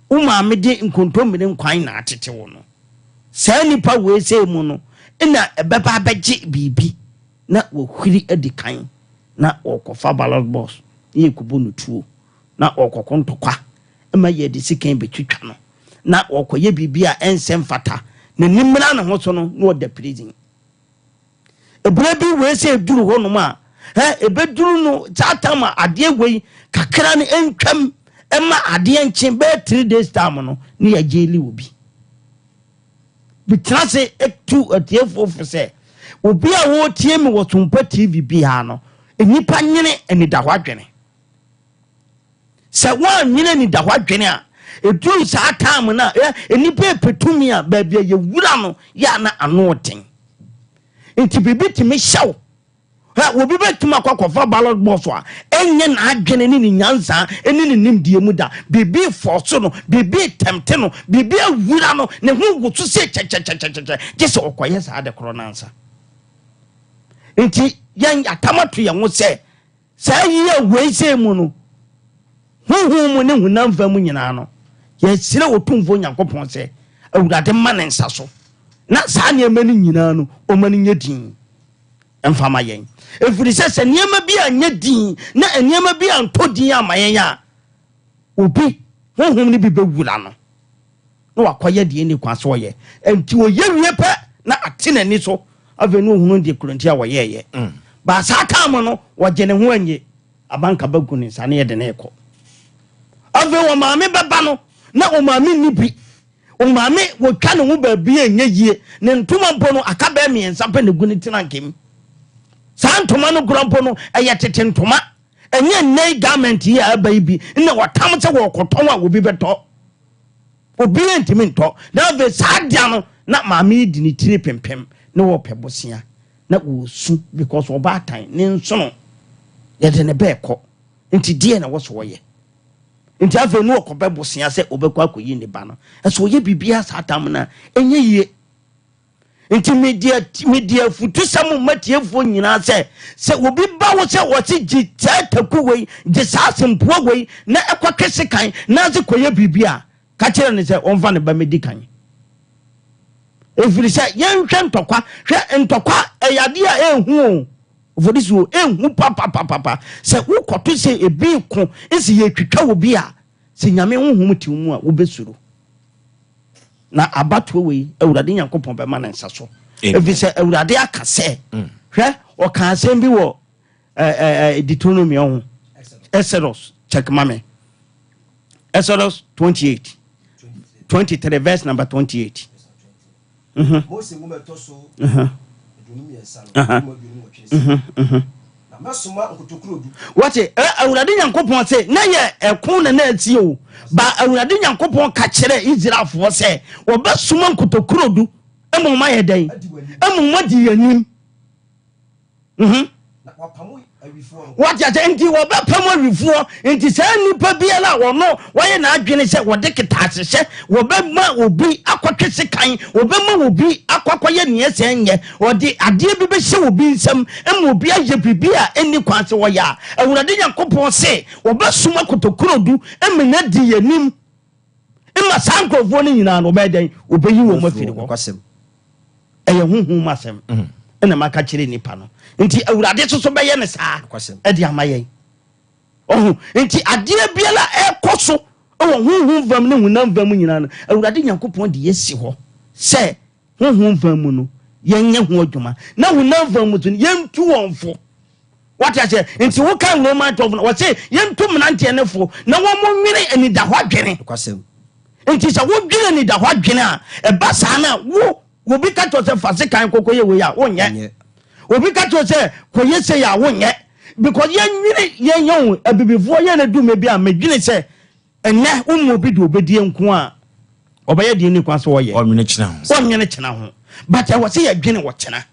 wo maame de nkontommire nkwan na atete wo no, saa nnipa wei sɛ mu no na ɛbɛba abɛgye biribi na wɔhwiri adi kan na wɔkɔfa ballot box na yɛkɔbɔ no tuo na wɔkɔko ntɔkwa ma yɛde sikan bɛtwitwa no na wɔkɔyɛ biribi a ɛnsɛ mfata na nimra ne ho so no na ɔda prison. Ebere bi wei sɛ eduru hɔnom a ɛ ebeduru no saa tam a adeɛ wei kakra no ntwam ɛma adeɛ nkye bɛyɛ 3 days time no ne yɛgye li obi bitena se etu atiefoɔ fo sɛ obi a wɔretie mi wɔ Sompa TV biara no, nnipa nyene anidahɔ adwene sɛ wɔanyene anidahɔ adwene a eduru saa time no a nnipa epɛ tumi a baabi a yɛwura no yɛ a na ano den nti biribi tumi hyɛw ɛ obi bɛtumi akɔ akɔfa ballot box a ɛnyɛ n'adwene ne ne nyansa ne ne nimdeɛ mu da. Biribi fɔso no, biribi tɛmte no, biribi awura no, ne ho woso sɛ kyɛkyɛkyɛkyɛkyɛ gye sɛ ɔkɔyɛ saa de korɔ nansa. Nti yɛn atam ato yɛn ho sɛ saa yi a wei sɛ mu no, honhom mu ne honam fa mu nyinaa no, yɛsrɛ Otumfoɔ Nyankopɔn sɛ Awurade ma ne nsa so na saa nneɛma no nyinaa no ɔma no nyɛ din mfa ma yɛn, ɛfiri sɛ nneɛma bi anyɛ din na nneɛma bi antɔ din ama yɛn a, obi honhom no bi bɛwura no na wakɔyɛ deɛ ni kwan so ɔyɛ. Nti ɔyɛ wie pɛ na ate n'ani so, afei ne ohunu deɛ kuronti a wɔyɛɛyɛ. Ba saa time no wɔgye ne ho anye abanka bɛgu ne nsa ne yɛde ne kɔ. Afei wɔn maame bɛba no na wɔn maame nni bi. Omaame wɔtwa ne ho baabi a ɛnyɛ yie. Ne ntoma mpo no aka bɛɛ mmiɛnsa pɛ na egu ne tena mu. Saa ntoma no kura mpo no ɛyɛ tete ntoma. Ɛnyɛ nnɛ yi garment yi a ɛba yi bi na wɔtam sɛ wɔkɔtɔn a obi bɛtɔ. Obiara ntumi ntɔ. Na afei saa dea no na maame yi di ne tiri pempem na wɔpɛ bosea na wɔsu because ɔbaatan ne nsono yɛde ne bɛɛ kɔ nti deɛ na wɔsɔ wɔyɛ nti afei ne wɔkɔbɛ bosea sɛ ɔbɛkɔ akɔyi ne ba no ɛsɛ ɔyɛ biribiara saa tam no a ɛnyɛ yie. Nti mede afutusɛm ma tiefoɔ nyinaa sɛ sɛ obi ba wo sɛ wɔse gye saa taku wei, gye saa sempoa wei na ɛkɔtwe sekan na ase kɔyɛ biribi a, ka kyerɛ no sɛ ɔmfa ne ba mɛdi kan. Ɛfiri sɛ yɛnhwɛ ntɔkwa, hwɛ ntɔkwa ɛyɛ adeɛ a ɛnhu o, ofodisuo ɛnhu papapapapa. Sɛ wokɔto sɛ ebi ko nsi yɛtwitwa wo bi a, sɛ Nyame honhom te wo mu a wobɛsuro. Na abatoɔ wei Awurade Nyankopɔn bɛma ne nsa so. Ɛfiri sɛ Awurade aka sɛ, hwɛ ɔka asɛm bi wɔ Deuteronomy ho, Exodus, check ma me, Exodus 28 23 verse number 28. Mose nwoma ɛtɔ so 23 no, mu 28 sɛ, na mɛsoma nkotokuro du. Wɔte Awurade Nyankopɔn sɛ na yɛ ɛko na na atie o, ba Awurade Nyankopɔn ka kyerɛ Israelfoɔ sɛ wɔbɛsoma nkotokuro du ma wɔn ayɛ dɛn? Ma wɔn adi yɛn anim. Wate ase? Nti wɔbɛpam awifoɔ. Nti saa nnipa biara a wɔno wɔyɛ n'adwene sɛ wɔde ketaasehyehyɛ, wɔbɛma obi akɔtwe sekan, wɔbɛma obi akɔ akɔyɛ nea ɛsɛ nyɛ, wɔde adeɛ bi bɛhyɛ obi nsam ma obi ayɛ biribi a ɛnni kwan sɛ wɔyɛ a, Awurade Nyankopɔn se wɔbɛsoma kotokurodu ma no adi yɛn anim ma saa nkurɔfoɔ no nyinaa no wɔbɛyɛ dɛn? Wɔbɛyi wɔn afiri hɔ. Ɛyɛ honhom mu asɛm ɛna maka kyerɛ nipa no. Nti Awurade nso so bɛyɛ no saa ɛde ama yɛn. Ɔho nti adeɛ biara ɛkɔ so wɔ honhom fam ne honam fam nyinaa no, Awurade Nyankopɔn de yɛsi hɔ sɛ honhom fam mu no yɛnyɛ ho adwuma, na honam fam mu so no yɛntu wɔn fo. Wate aseɛ? Nti woka Roman 12 no, wɔse yɛntu mmeranteɛ no fo na wɔn nwene anidahɔ adwene. Nti sɛ wodwene anidahɔ adwene a, ɛba saa no a, wo obi ka kyerɛ sɛ fa sekan kɔkɔ yɛ wei a, wonyɛ. Obi ka kyerɛ sɛ kɔyɛ sei a, wonyɛ. Because yɛnwene yɛn yɛn o, abibifoɔ yɛn na du bi a, medwene sɛ ɛnɛ wo mu obi de obɛdie nko a, ɔbɛyɛ deɛ ni kwan sɛ ɔyɛ. Ɔnwene kyena ho. Ɔnwene kyena ho. But ɛwɔ sɛ yɛdwene wɔ kyena.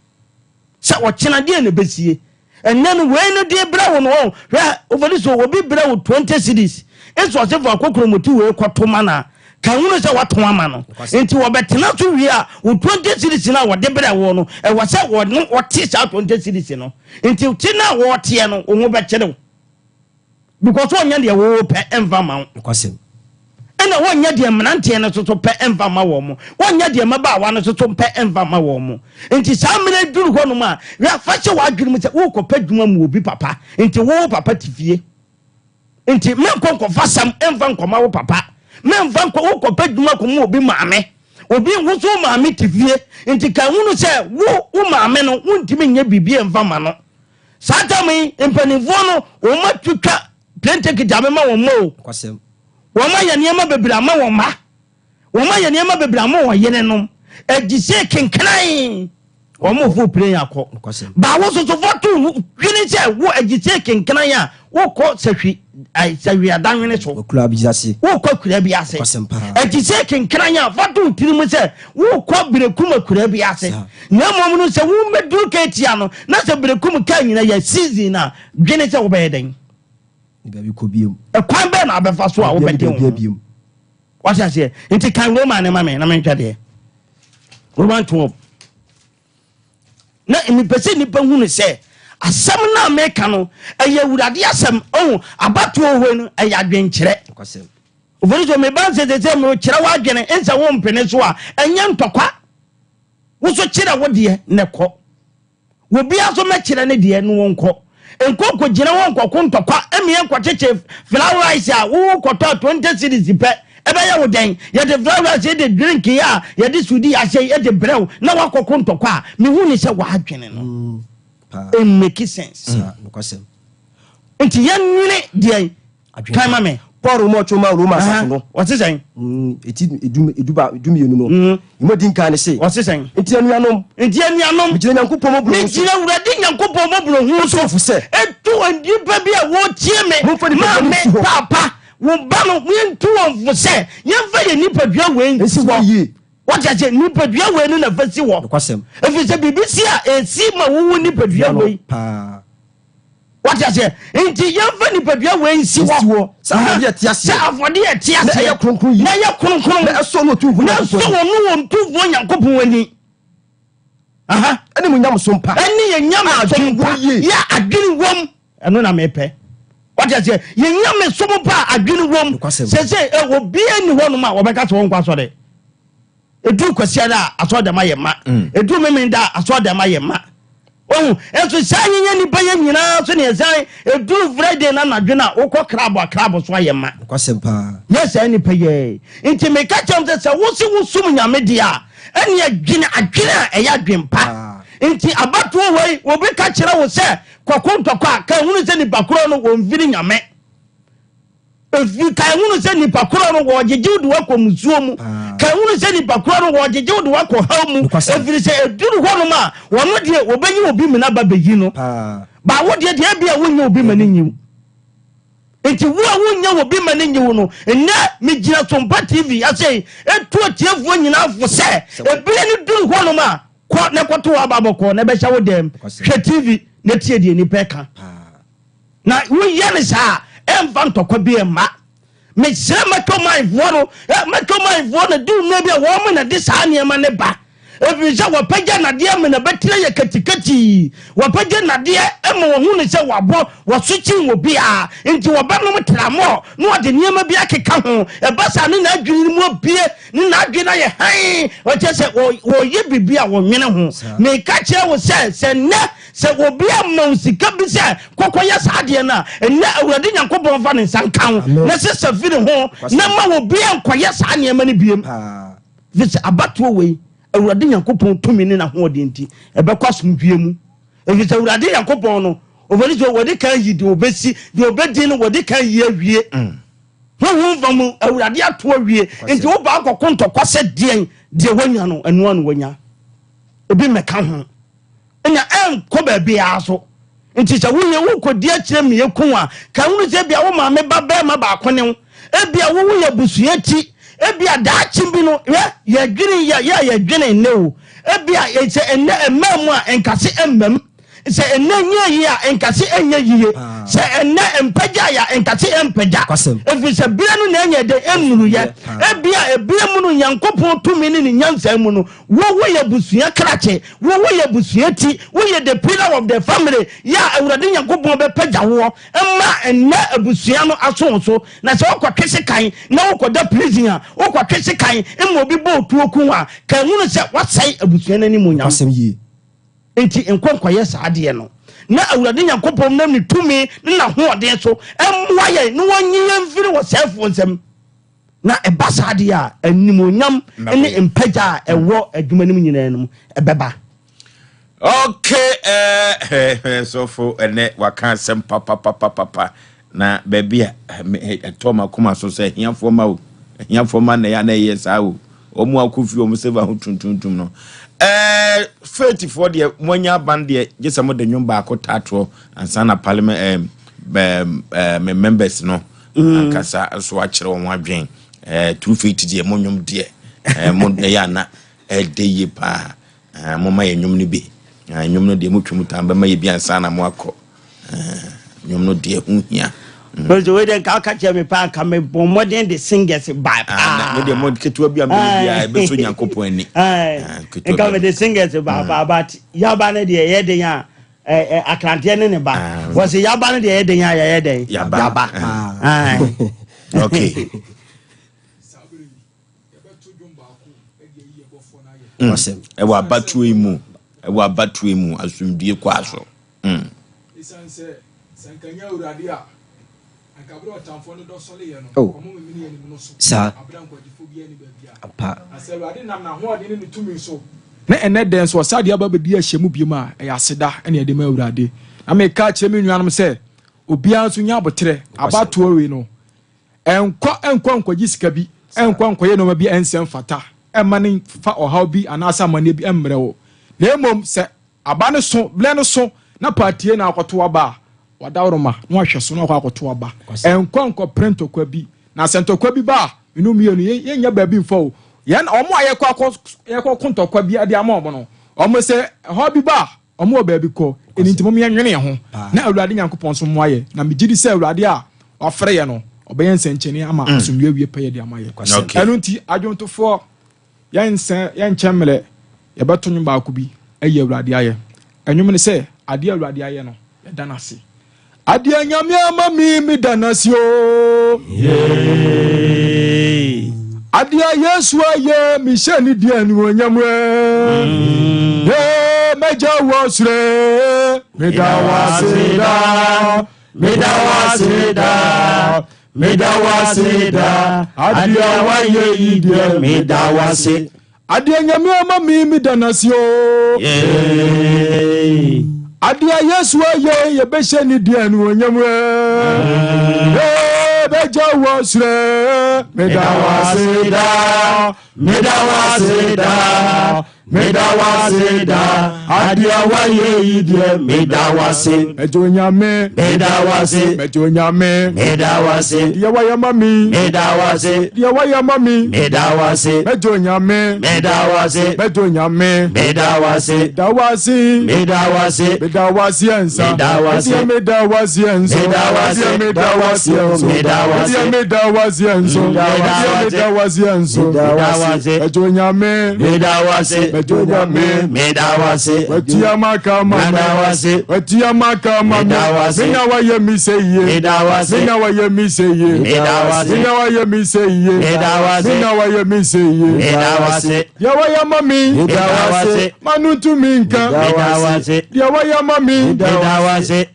Sɛ ɔkyena deɛ na ɛbɛsie. Ɛnɛ no wei no deɛ brɛ wo no ɔ hwɛ ofɔdi so obi brɛ wo 20 cedis nso ɔse fa kokromoti wei kɔto ma no a ka hunu sɛ watɔn ama no nti wɔbɛtena so wie a wo 20 cedis no a wɔde brɛ wo no ɛwɔ sɛ wɔno wɔte saa 20 cedis no nti te no a wɔteɛ no wo ho bɛkyere wo. Because wɔnyɛ deɛ wo pɛ mfa mma wo. Nokwasɛm. Ɛna wɔnyɛ deɛ mmeranteɛ no soso pɛ mfa mma wɔn mo. Wɔnyɛ deɛ mmabaawa no soso pɛ mfa mma wɔn mo. Nti saa mmerɛ duru hɔ nom a, hwɛ, fa hyɛ w'adwene mu sɛ worekɔpɛ adwuma mu obi papa. Nti wo wo papa te fie. Nti menkɔ nkɔfa sɛm mfa nkɔma wo papa. Memfa nkɔ, wokɔpɛ adwuma kɔma obi maame. Obi, wo nso wo maame te fie. Nti ka hunu sɛ wo, wo maame no, wontumi nyɛ biribi mfa ma no. Saa tam yi, mpanimfoɔ no, wɔn atwitwa plane ticket abɛma wɔn mma o. Wɔn ayɛ nneɛma bebree ama wɔn mma. Wɔn ayɛ nneɛma bebree ama wɔn yerenom. Ɛgye sɛ kenkan wɔn fo plane akɔ. Baawo soso fo to dwene sɛ wo ɛgye sɛ kenkan a wokɔ sahwi sahwi adanwene so. Wokɔ akura bi ase. Ɛgye sɛ kenkan a fa to tirim sɛ wokɔ berekum akura bi ase. Na mmom no sɛ wobɛduru Ketia no na sɛ berekum kaa nyina yɛ season a, dwene sɛ wobɛyɛ dɛn? Ɛkwan bɛn na abɛfa so a wobɛde wo ho? Wate aseɛ? Nti kan Roman ne ma me na menhwɛ deɛ. Roman 12. Na mepɛ sɛ nnipa hunu sɛ asɛm no a meka no ɛyɛ Awurade asɛm. Ɔho abatoɔ hɔ no ɛyɛ adwenkyerɛ. Ofori so meba nsɛ sɛ mekyerɛ w'adwene nsɛ wo mpene so a ɛnyɛ ntɔkwa. Wo so kyerɛ wo deɛ na kɔ. Obiara nso mɛkyerɛ ne deɛ na wɔnkɔ. Nkɔ nkɔgyina hɔ nkɔko ntɔkwa mmea nkɔkyekye flour rice a wokɔtɔ a 20 cedis pɛ. Ɛbɛyɛ wo dɛn? Yɛde flour rice de drink yi a yɛde sudi ahyɛ yi de brɛ wo na woakɔko ntɔkwa a, mehu ne sɛ w'adwene no ɛmmeki sense. Nti yɛnwene deɛn? Kan ma me. Paul nwoma a ɔtwerɛ maa Roma asafo no. Ɔse sɛn? Eti 12 no. Emu adi nkan ne se. Ɔse sɛn? Enti anuanom. Enti anuanom. Megyina Nyankopɔn mmɔborɔhunu so. Megyina Awurade Nyankopɔn mmɔborɔhunu so. Etu fo sɛ. Etu nnipa bi a wɔretie me. Momfa nipadua no Maame, nsi hɔ. paapa, wo ba no, yɛntu wɔn fo sɛ, yɛmfa yɛn nipadua wei Nsi nsi hɔ hɔ. yie. Wate aseɛ? Nipadua wei no na fa si hɔ. Nokwasɛm. Ɛfiri sɛ biribi si a, ɛsi ma wowo nipadua No wei. paa. Wate aseɛ? Nti yɛmfa nipadua wei nsi hɔ. Nsi hɔ. Sɛ afɔdeɛ a ɛte aseɛ. Sɛ afɔdeɛ a ɛte aseɛ. Na ɛyɛ kronkron yie. Na ɛyɛ kronkron. Na ɛsɔ ɔno Otumfoɔ Na Nyankopɔn ɛsɔ ani. ɔno Otumfoɔ Nyankopɔn ani. Aha. Ɛne mo nyamesom pa. Ɛne yɛn nyamesom A adwene pa. wom yie. Yɛ adwene wom. Ɛno na mepɛ. Wate aseɛ? Yɛn nyamesom pa a adwene wom. Nokwasɛm. Sese obiara nni hɔnom a wɔbɛka sɛ wɔnkɔ asɔre. Ɛduru Kwasiada a, asɔredɛm ayɛ ma. Ɛduru Memenda a, asɔredɛm ayɛ ma. Wahu? Nso saa yɛnyɛ nnipa yɛ nyinaa so ne ɛsan ɛduru Friday no anadwo no a, wokɔ krabo a, krabo so ayɛ ma. Nokwasɛm paa. Nyɛ saa nnipa yɛ. Nti meka kyerɛ wo sɛ, sɛ wo se wosom Nyame deɛ a, ɛneɛ dwene adwene a ɛyɛ adwen pa. Nti abatoɔ wei, obi ka kyerɛ wo sɛ kɔko ntɔkwa a, ka hunu sɛ nipa korɔ no wɔmfiri Nyame. Ɛfiri ka hunu sɛ nipa korɔ no wɔgyegye wo de wakɔ musuo mu. Ka hunu sɛ nipa korɔ no wɔgyegye wo de wakɔ haw mu. Ɛfiri sɛ ɛduru hɔnom a, wɔno deɛ wɔbɛyi obi mena ba bɛyi no. Ba wo deɛ deɛ ebia wonyɛ obi ma no nyi wo. Nti wo a wonyɛ obi ma no nyi wo no, nnɛ megyina Sompa TV ase ɛtu atiefoɔ nyinaa fo sɛ ɛberɛ no duru hɔnom a, kɔ na kɔto w'aba bɔkɔɔ na ɛbɛhyɛ wo dɛm. Hwɛ TV na tie deɛ nipa ɛka. Na woyɛ no saa a, ɛmfa ntɔkwa bi mma. Mesrɛ Mɛtɔmanfoɔ no, Mɛtɔmanfoɔ no de mmerɛ bi a wɔn na de saa nneɛma no ba. Ɛfiri sɛ wɔpagya nnadeɛ ma n'abatire yɛ katikatii. Wɔpagya nnadeɛ ma wɔhu no sɛ wɔabɔ, wɔso kyen obiara. Nti wɔbɛnom tramɔɔ na wɔde nneɛma bi akeka ho. Ɛba saa ne n'adwene no mu abue, ne n'adwene ayɛ hann. Ɔkyerɛ sɛ wɔyɛ biribi a wɔnwene ho. Meka kyerɛ wo sɛ, sɛ nnɛ Sɛ obi ama wo sika bi sɛ kɔkɔyɛ saa adeɛ no a, ɛnnɛ Awurade Nyankopɔn mfa ne nsa nka wo na sesa firi ho na ma obi nkɔyɛ saa nneɛma no biem. Firi sɛ abatoɔ wei, Awurade Nyankopɔn tumi ne n'ahoɔden nti, ɛbɛkɔ asomdwoeɛ mu. Ɛfiri sɛ Awurade Nyankopɔn no, ɔfiri sɛ wɔde kan yi deɛ ɔbɛsi, deɛ ɔbɛdi no wɔde kan yi awie. Honhom fa mu, Awurade ato awie. Nti wobaa kɔko ntɔkwa sɛ deɛn, deɛ wanya no, ɛno ara na wanya. Ebi mmɛka ho. na ɛnkɔ baabiara so. Nti sɛ woyɛ wokɔdi akyire mmea ku a, ka hunu sɛ ebia wo maame ba barima baako ne wo. Ebia wo woyɛ abusua ti. Ebia daakye bi no, hwɛ, yɛdwene yɛ yɛ a yɛdwene nnɛ o. Ebia sɛ ɛnnɛ ɛmmaa mu a, nkase ɛmma mu. Sɛ ɛnnɛ nyɛ yie a, nkase ɛnyɛ yie. Sɛ ɛnnɛ mpagyae a, nkase ɛmpagya. Ɛfiri sɛ berɛ no na ɛnyɛ dɛn ɛnnuruyɛ. Ebia ɛberɛ mu no, Nyankopɔn tumi ne ne nyansa mu no, Wo woyɛ abusua krakye, wo woyɛ abusua ti, woyɛ the pillar of the family, yɛ a Awurade Nyankopɔn bɛpagya woɔ ma ɛnnɛ abusua no aso wo so. Na sɛ wokɔtwe sekan na wokɔda prison a, wokɔtwe sekan ma obi bɔ otuo ku wo a, ka hunu sɛ woasɛe abusua no animuonyam. Nokwasɛm yie. Enti nkɔ nkɔyɛ saa adeɛ no. Na Awurade Nyankopɔn nam ne tumi ne n'ahoɔden so mmoa yɛn na ɔnyi yɛn mfiri ɔsɛefoɔ nsam. Na ɛba saa deɛ a, animuonyam ne mpagya a ɛwɔ adwuma no mu nyinaa no mu ɛbɛba. Okay, eh, eh, sɔfo ɛnɛ waka asɛm papapapapa na baabi a ɛtɔ makoma so sɛ ahiafoɔ ma o ahiafoɔ ma na ɛyɛ na ɛyɛ saa o wɔn akɔ fie wɔn silver ho tuntuntum no ɛɛ faithfoɔ deɛ moanya aban deɛ gye sɛ mode nnwom baako taatoɔ ansa na parliament ɛɛ ɛɛ me members no ankasa nso akyerɛ wɔn adwen ɛɛ true faith deɛ mo nnwom deɛ ɛɛ mo ɛyɛ ana ɛdɛ yie paa ɛɛ mo ma yɛ nnwom no bi ɛɛ nnwom no deɛ mo twɛ mu tan bɛma yɛ bi ansa na mo akɔ ɛɛ nnwom no deɛ ho hia. Nso wei deɛ nka ɔka kyerɛ me paa nka me bɔ mmɔden de singers ba paa. Mo deɛ mo ketewa bi a mo bi a ɛbɛsɔ Nyankopɔn ani. Nka me de singers ba paa but yaba no deɛ ɛyɛ den a akranteɛ ne ne ba ah. wɔsi yaba no deɛ ɛyɛ den a yɛyɛ dɛn yaba ah. Okay. Ɛwɔ abatoɔ yi mu ɛwɔ abatoɔ yi mu asomdue kɔ aso. Mm. Anka bere a ɔtamfoɔ no dɔ sɔreeɛ no, Oh. wɔmemenee anim no so, Saa. bere a nkwagyefoɔ biara nni baabiara. Ampa. Na sɛ Awurade nam n'ahoɔden ne ne tumi so. Na ɛnnɛ da yi nso ɔsan de aba abɛdi ahyɛmu bio a, ɛyɛ aseda na yɛde ma Awurade. Na meka akyerɛ me nuanom sɛ, obiara nso nya aboterɛ. Abatoɔ wei no, Ɛnkɔ nkɔ nkɔgye sika bi, ɛnkɔ nkɔyɛ nneɛma bi a ɛnsɛ mfata, ɛmma no mfa ɔhaw bi anaasɛ amanneɛ bi mmrɛ wo. Na mmom sɛ aba no so, berɛ no so, na paatie na akɔto aba a, wadaworoma na wahwɛ so na wakɔ akɔto aba. Ɛnkɔ nkɔpere ntɔkwa bi. Na sɛ ntɔkwa bi ba a, me ne wo mmienu, yɛnnya baabi mfa o. Yɛn, wɔn a yɛkɔ akɔ, yɛkɔko ntɔkwa bi de ama wɔn no, wɔn sɛ ɛhaw bi ba a, Wɔn wɔ baabi kɔ, ɛno nti mom yɛnwene yɛn ho na Awurade Nyankopɔn nso mmoa yɛ, na megye di sɛ Awurade a wafrɛ yɛ no, ɔbɛyɛ nsɛnkyerɛnne ama asomdwoeɛ awie pɛyɛ de ama yɛ. Ɛno nti adwontofoɔ, yɛnsɛ, yɛnkyɛ mmerɛ, yɛbɛto nwom baako bi ayi Awurade ayɛ. Ɛnwom ne sɛ, adeɛ a Awurade ayɛ no, yɛda no ase. Adeɛ Nyame ama me me da nase o. Adeɛ Yesu ayɛ me hyɛ ne deɛ animuonyam ɛ. Ee mɛgya wɔ soro me da wase da me da wase da me da wase da adeɛ wayɛ yi deɛ me da wase. Adeɛ Nyame ama me me da nase o. Adeɛ Yesu ayɛ yɛbɛhyɛ ne deɛ anuonyam ɛ. Bɛgya wɔ serɛ meda wase da meda wase da meda wase da adeɛ wayɛ yi deɛ meda wase. Mɛgye Onyame meda wase mɛgye Onyame meda wase deɛ wayɛ ma me meda wase deɛ wayɛ ma me meda wase mɛgye Onyame meda wase mɛgye Onyame meda wase da wase meda wase meda wase ɛnsa meda wase deɛ meda wase ɛnso meda wase deɛ meda wase ɛnso meda wase deɛ meda wase ɛnso deɛ meda wase ɛnso meda wase mɛgye Onyame meda wase mɛgye Onyame meda wase watua maka ma me watua maka ma me me na wayɛ mi sɛ yie me na wayɛ mi sɛ yie me na wayɛ mi sɛ yie me na wayɛ mi sɛ yie deɛ wayɛ ma me ma no ntumi nka deɛ wayɛ ma me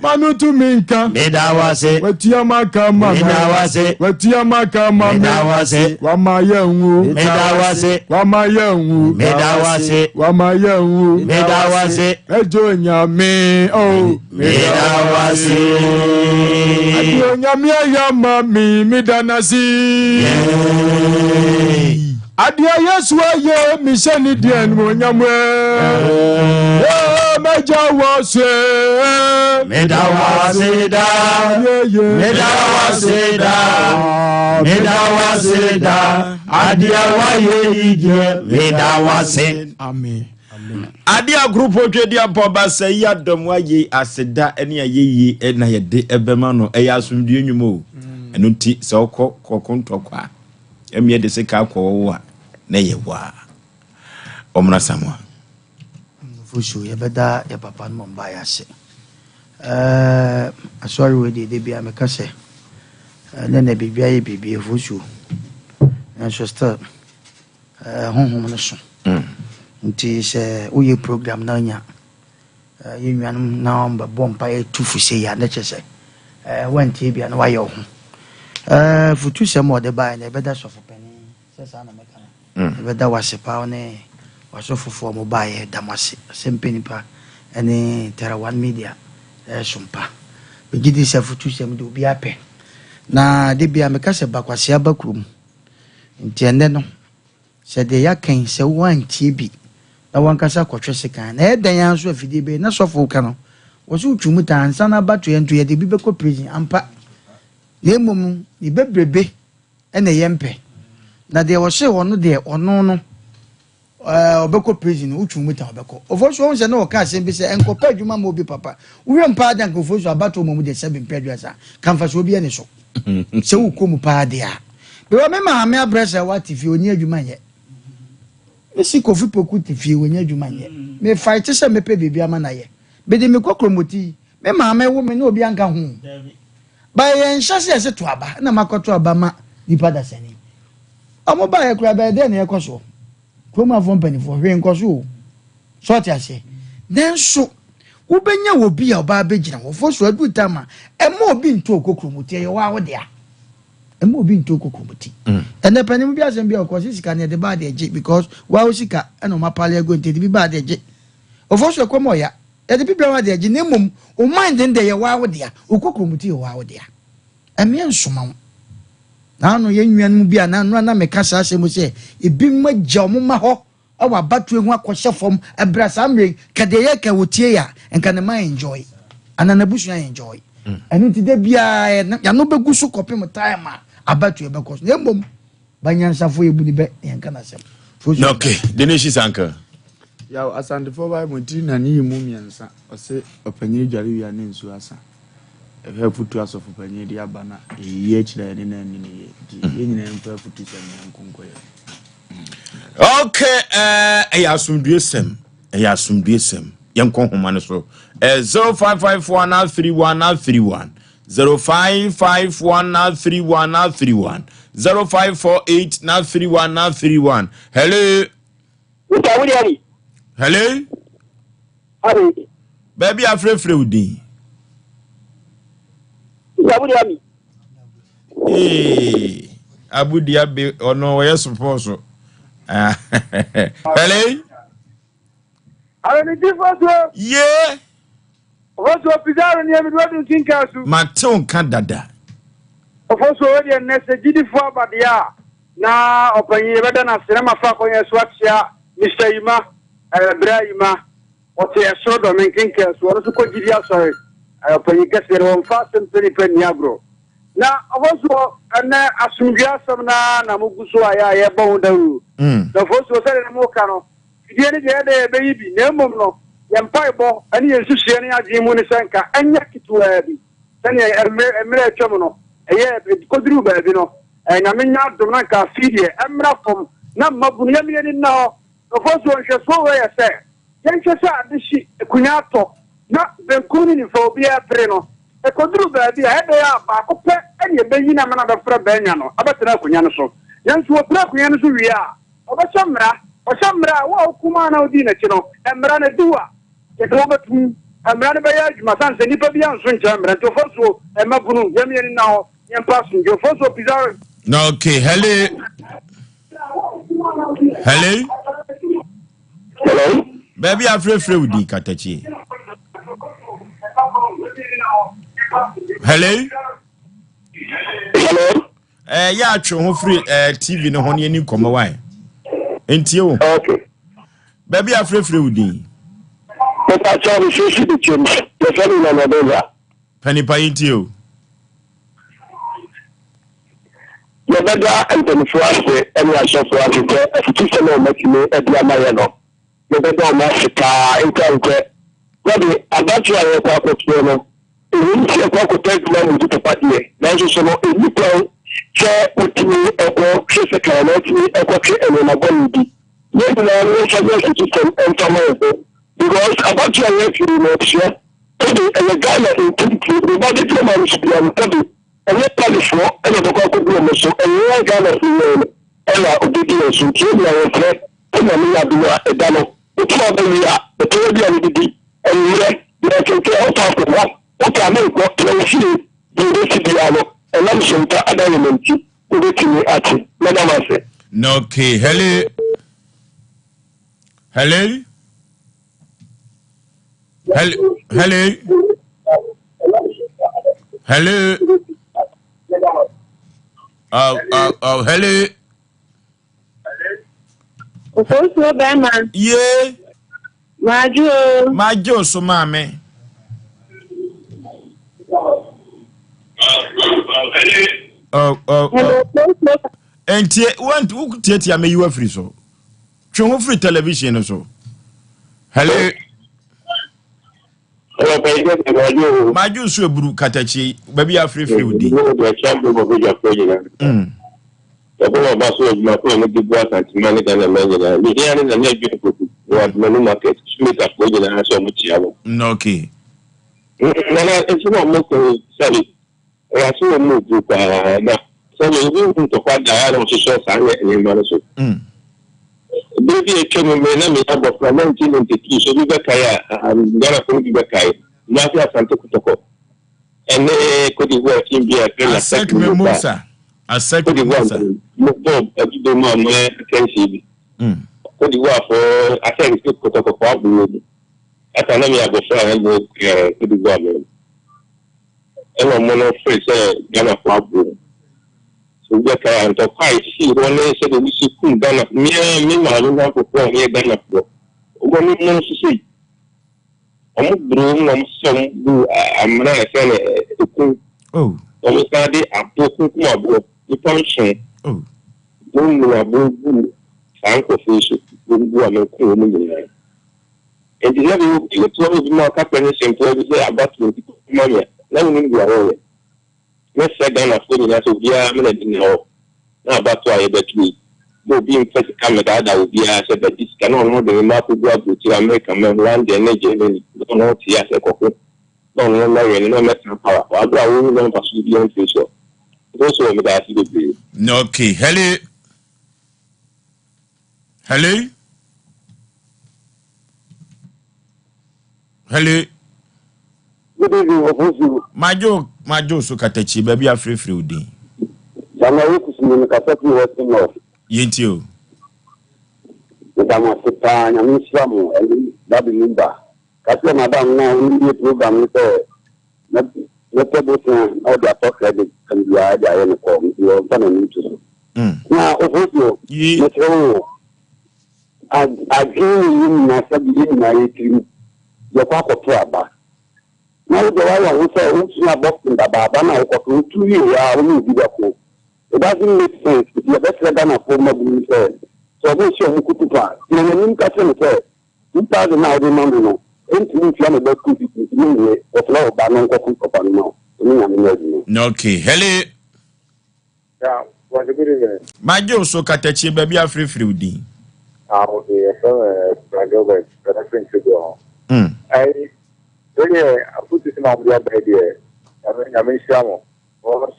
ma no ntumi nka watua maka ma me watua maka ma me wama yɛ nwu wama yɛ nwu wama yɛ nwu Meda wo ase. Ɛgye onyame oh. Meda wo ase. Ade onyame ayɛ ama mi meda n'ase. Adeɛ Yesu ayɛ mehyɛ ne deɛ animuonyam ɛ. Mɛgya wɔ so ɛ. Meda wo ase da. Meda wo ase da. Meda wo ase da. Adeɛ wayɛ yi deɛ meda wo ase. Amen. Ade a kuropɔn Twedeampɔn ba sɛ yi adɔm ayei aseda ne ayeyie na yɛde bɛma no. Ɛyɛ asomdwie nnwuma o. Ɛno nti sɛ wokɔ kɔko ntɔkwa a, ɛmeɛ de sika akɔ wo a, na ɛyɛ wo a. Ɔmmra Samoa. Nufosuo, yɛbɛda yɛ papa no mom baeɛ ase. Ɛɛ, asɔre wei deɛ da biara meka sɛ, ɛnɛ na biribi ayɛ biribi, afusuo. Nanso still, Eh, honhom no so. Mm. Nti sɛ woyɛ program na nya eh, yɛ nuanom na wɔbɛbɔ mpa yɛ tu fo sɛ yi a na kyerɛ sɛ eh, woantie bia na woayɛ wo ho. Eh, futu sɛm a ɔde baeɛ no ɛbɛda sɔfo panin sɛ saa na mɛka no. Mm. Ɛbɛda wase paa ne wasɔfofoɔ mo baeɛ da mo ase sɛ mpɛ nipa ne Terra One Media ɛsom pa. Megye di sɛ futu sɛm de obi apɛ. Na de bia meka sɛ bakwasea ba kurom. Nti ɛnnɛ no, sɛ deɛ yɛaka yi, sɛ woantie bi na w'ankasa kɔtwe sekan a, na ɛyɛ dɛn ara nso afidie bɛyi na sɔfo woka no, wɔ sɛ wotwi mu taa ansa na abatoɔ nto yɛde bi bɛkɔ prison ampa. Na mmom ne bebrebe na ɛyɛ mpɛ. Na deɛ ɔhyee ɔno deɛ ɔno no Ɛɛ ɔbɛkɔ prison no wotwi mu ta ɔbɛkɔ. Ofosu ohun sɛ na ɔka asɛm bi sɛ nkɔpɛ adwuma ma obi papa. Wohwɛ mu paa de anka Ofosu abatoɔ mmom deɛ sɛbe mpɛ aduasa ka mfasoɔ biara ni so. Sɛ wokɔ mu paa deɛ a. Because me maame abrɛ sɛ wate fie ɔnni adwuma nyɛ. Me si Kofi Poku te fie ɔnni adwuma nyɛ. Me fight sɛ mɛpɛ biribi ama no ayɛ. Mede mekɔ Kromoti me maame wo me ne obi anka ho. Ba yɛn nhyɛ sɛ yɛse to aba na makɔto aba ma nipa dasani. Ɔmo baeɛ koraa bɛyɛ dɛn na ɛkɔ soɔ? Kurom afoɔ mpanimfoɔ hwee nkɔ so o. So ɔte aseɛ? Nanso wobɛnya wɔ bi a ɔbaa bɛgyina hɔ fo so aduru tam a ɛma obi nto okokuromoti ɛyɛ waa wo dea. Ɛma obi nto okokuromoti. Mm. Ɛnɛ panin bi asɛm bi a ɔkɔ se sika no yɛde baa deɛ gye because waa wo sika ɛna ɔma pale agu nti yɛde bi baa deɛ gye. Ɔfo so ɛkɔm ɔya yɛde bi bra waa deɛ gye na mmom wo mind no deɛ yɛ waa wo dea okokuromoti yɛ waa wo dea. Ɛmeɛ nsoma wo. Na ano yɛn nuanom bi a na nnora na meka saa asɛm yi sɛ ebinom agya wɔn mma hɔ wɔ abatoɔ ho akɔhyɛ fam ɛberɛ a saa mmerɛ yi ka deɛ yɛka wɔtie a nka ne mma enjoy anaa n'abusua enjoy. Ɛno nti da biara yɛn ano bɛgu so kɔpem time a abatoɔ bɛkɔ so na mmom ba nyansafoɔ yɛbu ne bɛ na yɛnka n'asɛm. Okay, Denise Sanka. Yaw Asantefoɔ Bible tiri na ne yi mu mmiɛnsa ɔse ɔpanyini dware wie a ne nsuo asa. Ɛhwɛ afutu asɔfo panyin de aba na eyiyi akyiri a yɛne no anni no yie nti yɛn nyinaa mfa afutusɛm na yɛnko nkɔ yɛn anim. Okay, eh, ɛyɛ asomdue sɛm, ɛyɛ asomdue sɛm. Yɛnkɔ nhoma no so. Eh, 0554 31 31 0551 31 31 0548 31 31. Hello. Mr. William. Hello. Hello. Baabi afrɛfrɛ wo din. Mr. William. Ee, Abudi Abe ɔno ɔyɛ support. Hello. Alo ni fosuo. Ye. Fosuo Pizarro ni emi duwadu nkinka su. Matew nka dada. Fosuo wo deɛ nnɛ sɛ gyidifoɔ abadeɛ a na ɔpanyin yɛbɛda no ase na mafa akɔnya so akyea Mr. Yima, Bra Yima. Ɔte ɛsoro dɔ me nkenka so ɔno nso kɔ gyidi asɔre. Ɔpanyin kɛseɛ no wɔmfa asɛm sɛ nipa nni agorɔ. Na ɔfosuo ɛnɛ asomdwe asɛm na na mogu so a yɛ a yɛbɔ ho dawuro. Na ɔfosuo sɛdeɛ na moka no fidie no deɛ ɛdɛ yɛbɛyi bi na mmom no yɛn mpaebɔ ne yɛn nsusuɛ ne adwene mu ne sɛ nka ɛnyɛ ketewaa bi sɛnea mmerɛ atwam no ɛyɛ kɔduru baabi no Nyame nya adom na nka afei deɛ ɛmmra fam na mmabunu yɛmeyɛ ni nna hɔ. Ɔfosuo nhwɛsoɔ wei yɛ sɛ yɛnhwɛ sɛ adehye akunya atɔ na benkum ne nifa obiara pere no ɛkɔduru baabi a ɛbɛyɛ a baako pɛ ɛne ɛbɛyi na amana bɛfrɛ bɛanya no abɛtena akunya no so. Nanso wɔpere akunya no so wie a ɔbɛhyɛ mmara ɔhyɛ mmara a wo a wokuma na wodii n'akyi no mmara no du a yɛde wobɛtum mmara no bɛyɛ adwuma sane sɛ nnipa bi anso nkyɛn mmara nti ɔfosuo mmabunu yɛmeyɛ ni nna hɔ yɛmpa asomdwe ɔfosuo Pizarro. Okay, hello. Hello. Hello. Baabi afrɛfrɛ wo din katakyi. Hello. Hello. Yɛ atwe ho firi TV no ho ne ani nkɔmmɔ wae. Ntie wo. Okay. Baabi afrɛfrɛ wo din. Mepa kyɛw me sisi de kyɛm. Yɛfrɛ me Nana Beza. Panipa yi ntie o. Yɛbɛda mpanimfoɔ ase ne asɔfoɔ ase sɛ afutusɛm a wɔatumi de ama yɛ no yɛbɛda wɔn ase paa nsiane sɛ wɔde abatoɔ a yɛkɔ akɔtoɔ no ɛwom sɛ yɛkɔ akɔpɛ adwuma mu di papa deɛ nanso so no ɛnni kwan sɛ wotumi ɛkɔ hwɛ sɛ kan na wotumi ɛkɔtwe nneɛma bɔne bi. Yɛn nyinaa no yɛmfa nyɛ afutusɛm ɛmfa ma yɛn ho because abatoɔ a yɛafiri no abusua ɛde ɛyɛ Ghana ntinti ne ba de ma no so bia no ɛde ɛnyɛ palifoɔ ɛna ɛbɛkɔ akɔgu wɔn so ɛnyɛ yɛn Ghanafoɔ yɛn no ɛna obɛdi yɛn so nti yɛn nyinaa yɛsrɛ sɛ Nyame yɛ adom a ɛda no wotu aba wie a bɛtɛwɛ bi a wodidi anwummerɛ yɛkɛnkɛn wopɛ akɔ hɔ wopɛ a menkɔ tena wo fie deɛ ɛbɛsi biara no ɛnam so nta ada yɛn nti wobɛtumi ate mɛda mo ase. Okay, hello. Hello. Hello. Hello. Hello. Oh, oh, oh, hello. Ofosuo bɛrima. Ye. Madwo o. Madwo so maame. Oh, oh, oh. Ntie, want wo tietia me yiwa firi so. Twe ho firi television no so. Hello. Madwo so eburu katakyi baabi afirifiri wo din. Yɛbɔ ɔba so adwuma ko a wɔde bu Asantema ne Ghana man nyinaa. Mehia ne Nana Adwuma Poku wɔ Adomanu Market, Shoemakerfoɔ nyinaa sɛ ɔmo kyia no. Okay. Nana nso na ɔmo kɔ sɛbe ɛyɛ aso wɔ mu duru paa na sɛbe obi hu ntɔkwa da a na ɔhyehyɛ saa nneɛma no so. Bere bi atwa mu me na meyɛ abɔfra 1992 so bi bɛkae a Ghanafoɔ no bi bɛkae Kumasi Asante Kotɔkɔ ɛne Cote d'Ivoire team bi a ɛfrɛ no Asec Mimosa. Asec Cote d'Ivoire Mimosa. mo bɔɔl adwuma mu a mo akansie bi. Cote d'Ivoire fo Asec Kotɔkɔ fo aboro mu. Ata na meyɛ abɔfra a ɛbɔ Cote d'Ivoire mo. Ɛna ɔmo no fere sɛ Ghana fo aboro mu. Obi bɛkae a, ntɔkwa a ɛsisii hɔ ne sɛdeɛ wɔsi kum Ghana, me ara me maame nnamfofoɔ a wɔyɛ Ghanafoɔ, wɔn anim no nso sei. Wɔn boro wɔn na wɔsesa wɔn gu amena a ɛsɛ no ɛkum. Oh. Wɔn san de aboɔ kunkum aboɔ, nnipa nson. Oh. Wɔn mu aboɔ gu saa nkurɔfoɔ yi so, wɔn gu amena kum wɔn nyinaa. Enti na deɛ obi wotoa obi ma ɔka pɛ ne sɛmfua bi sɛ abatoɔ nti kɔma me a, na wonim deɛ wɔyɛ. Mɛsrɛ Ghanafoɔ nyinaa sɛ obiara mena di nea ɔwɔ na abatoɔ a yɛbɛto yi ma obi mfa sika mmɛdaadaa obiara sɛ bɛgye sika na ɔno de ne mma akɔgu aburokyire Amerika man mu London ne Germany na ɔno te ase kɔko na ɔno mmɛwene na ɔmmɛtena power wɔ aberɛ a wɔnnya mfasoɔ biara mfiri soɔ. Nso meda ase bebree. Okay, hello. Hello. Hello. Good evening, Ofosu. Majo, majo so katakyi baabi afirifiri wo din. Samuel Okusu mi kasa fi Western North. Yɛnti o. Meda mo ase paa, nyame nhyira mo ɛne Babi Lumba. Ka kyerɛ madam na ɔno wie program no sɛ mɛpɛ bosea na ɔde atɔ credit kan biara de ayɛ ne kɔ nti ɔmfa n'ani nto so. Na Ofosu, mesrɛ wo adwene ne yɛ nyinaa sɛbi yɛ nyinaa yɛ tirim yɛkɔ akɔto aba. Na wode wayɛ ho sɛ wosua boxing dabaaba na wokɔto wotu wie a wo ne obi bɛko. It doesn't make sense. Nti yɛbɛsrɛ Ghanafoɔ mmabunu sɛ sɛ ɔmo hyɛ ɔmo kutu pa gyina n'anim ka kyerɛ no sɛ 2,000 na wode ma me no ɛntumi ntua me ba school fees nti menyɛ wɔfrɛ wo ba no nkɔko papa no ma wo ɛne Nyame nyɛ adwuma. Okay, hello. Yeah, well, good evening. Majo so katakyi baabi afirifiri wo din. Ah, okay, yɛfrɛ me Bra Gilbert, brother firi Nkyegua hɔ. Ayi, wei afotu sɛ ma mode aba yi deɛ, Nyame Nyame nhyira mo. Because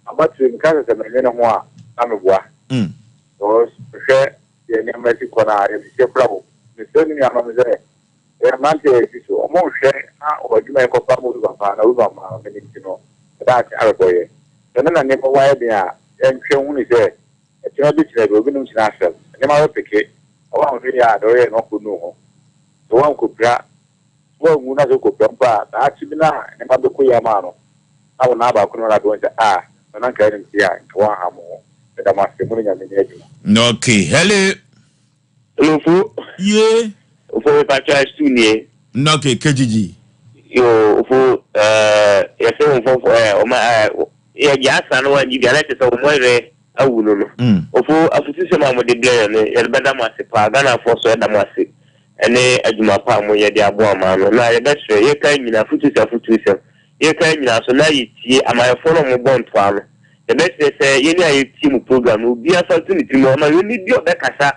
abatiri meka sɛ sɛ menwene ho a, na meboa. Because mehwɛ deɛ nneɛma si kɔ no a, yɛhyehyɛ kora wo. Mesrɛ me nuanom sɛ, yɛ mmeranteɛ a yɛsi so, ɔmo nhwɛ na wɔ adwuma yi kɔfa ma obi papa na obi mama me ne nti no, ɛdaakye abɛbɔ yɛ. Sɛ ne na nneɛma mu ayɛ den a, yɛntwɛ nhunu sɛ ɛkyena bi kyena bi, obinom kyena asɛm. Nneɛma bɛpeke, na woanhwɛ yie a, deɛ ɔyɛɛ no ɔnkɔnu ho. Sɛ woankɔpira, sɛ woanwu na sɛ wokɔpira mpo a, daakye bi no a nneɛma bɛkɔ yie ama no, na wo nan baako no na abɛhu sɛ, ah, na na nka ɛnim sei a, nka woanha mo ho. Meda mo ase, mo ne Nyame nyɛ adwuma. Okay, hello. Hello, Ofo. Ye. Ofo mepakyɛ stew nie. Okay, KGG. Yo, Ofo, yɛsɛ wo mfɔfo, ɔma, yɛgye asa no wangye bi a, na kyerɛ sɛ wo mmɔwerɛ awu no no. Ofo, afotusɛm a mode brɛ yɛn no, yɛbɛda mo ase paa. Ghanafoɔ nso yɛda mo ase ɛne adwuma pa a moyɛ de aboa ɔman no. Na yɛbɛsrɛ, yɛka nyina, afotusɛm, afotusɛm, yɛka nyina so na yɛtie amayɛfoɔ no a wɔbɔ ntoa no. Yɛbɛsrɛ sɛ yɛne a yɛtie mo program no, obiara fa nto ne tirim, ɔma yɛnni bi a ɔbɛkasa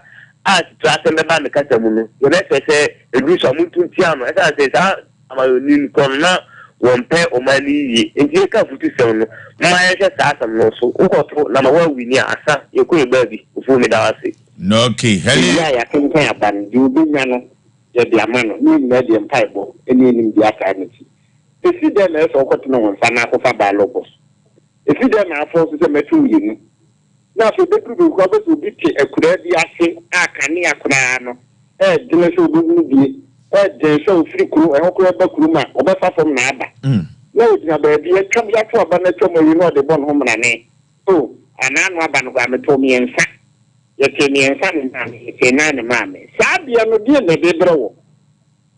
a sutura asɛm bɛba ne kasa mu no, yɛbɛsrɛ sɛ ɛduru so a monto ntia no, ɛsiane sɛ saa amayɔni no korɔ no na wɔmpɛ ɔman no yiye. Enti yɛka afutusɛm no, momma yɛnhwɛ saa asɛm no nso. Wokɔto na ma woawini a, asa, yɛkɔ yɛn baabi. Ofuo, meda wo ase. Okay, hello. Ewie a yɛakenkan aba no, deɛ ɔbɛnya no, yɛde ama no, ne yɛn nyinaa deɛ mpaebɔ ne animdeɛ ataa n'akyi. Ɛsi dɛn na ɛsɛ sɛ wokɔtene wo nsa na akɔfa ballot box? Ɛsi dɛn na afɔn so sɛ mɛto mmienu? Na afei bɛduru baabi koraa wobɛsɛ obi te akuraa bi ase a kanea koraa no ɛɛdene sɛ wobɛhunu bie, ɛɛden sɛ ɔfiri kuro ɛhɔ koraa ba kurom a ɔbɛfa fam na aba. Na ɔgyina baabi atwa bi ato aba no atwa mu awie na ɔde bɔ ne ho mmarane. Oh, anaa ano aba no koraa metoo mmiɛnsa. Yɛtee mmiɛnsa ne maa me, yɛtee nan ne maa me. Saa adeɛ no deɛn na ɛde brɛ wo?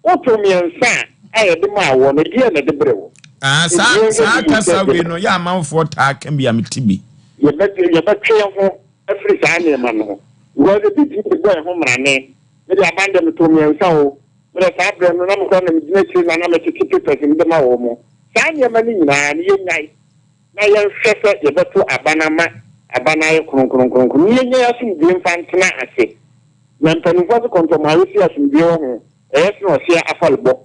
Woto mmiɛnsa a yɛde maa woɔ no, deɛn na ɛde brɛ wo? Ah, saa saa kasa wei no yɛ amanfoɔ taa ka bi a mete bi. Yɛbɛtwe yɛn ho afiri saa nneɛma no ho because ebi tumi de bɔ yɛn ho mmarane. Me deɛ aban deɛ metoo mmiɛnsa o. Me deɛ saa berɛ no na me koraa na megyina akyire na na metete papers no de ma wɔn. Saa nneɛma no nyinaa no yɛnnyae na yɛnhwɛ sɛ yɛbɛto aba no ama aba no ayɛ kronkronkronkron na yɛnya yɛn asomdwoeɛ mfa ntena ase. Na mpanimfoɔ ase kɔntɔmmaeɛ si asomdwoeɛ wɔ ho, ɛyɛ sene ɔhyeɛ afɔrebɔ.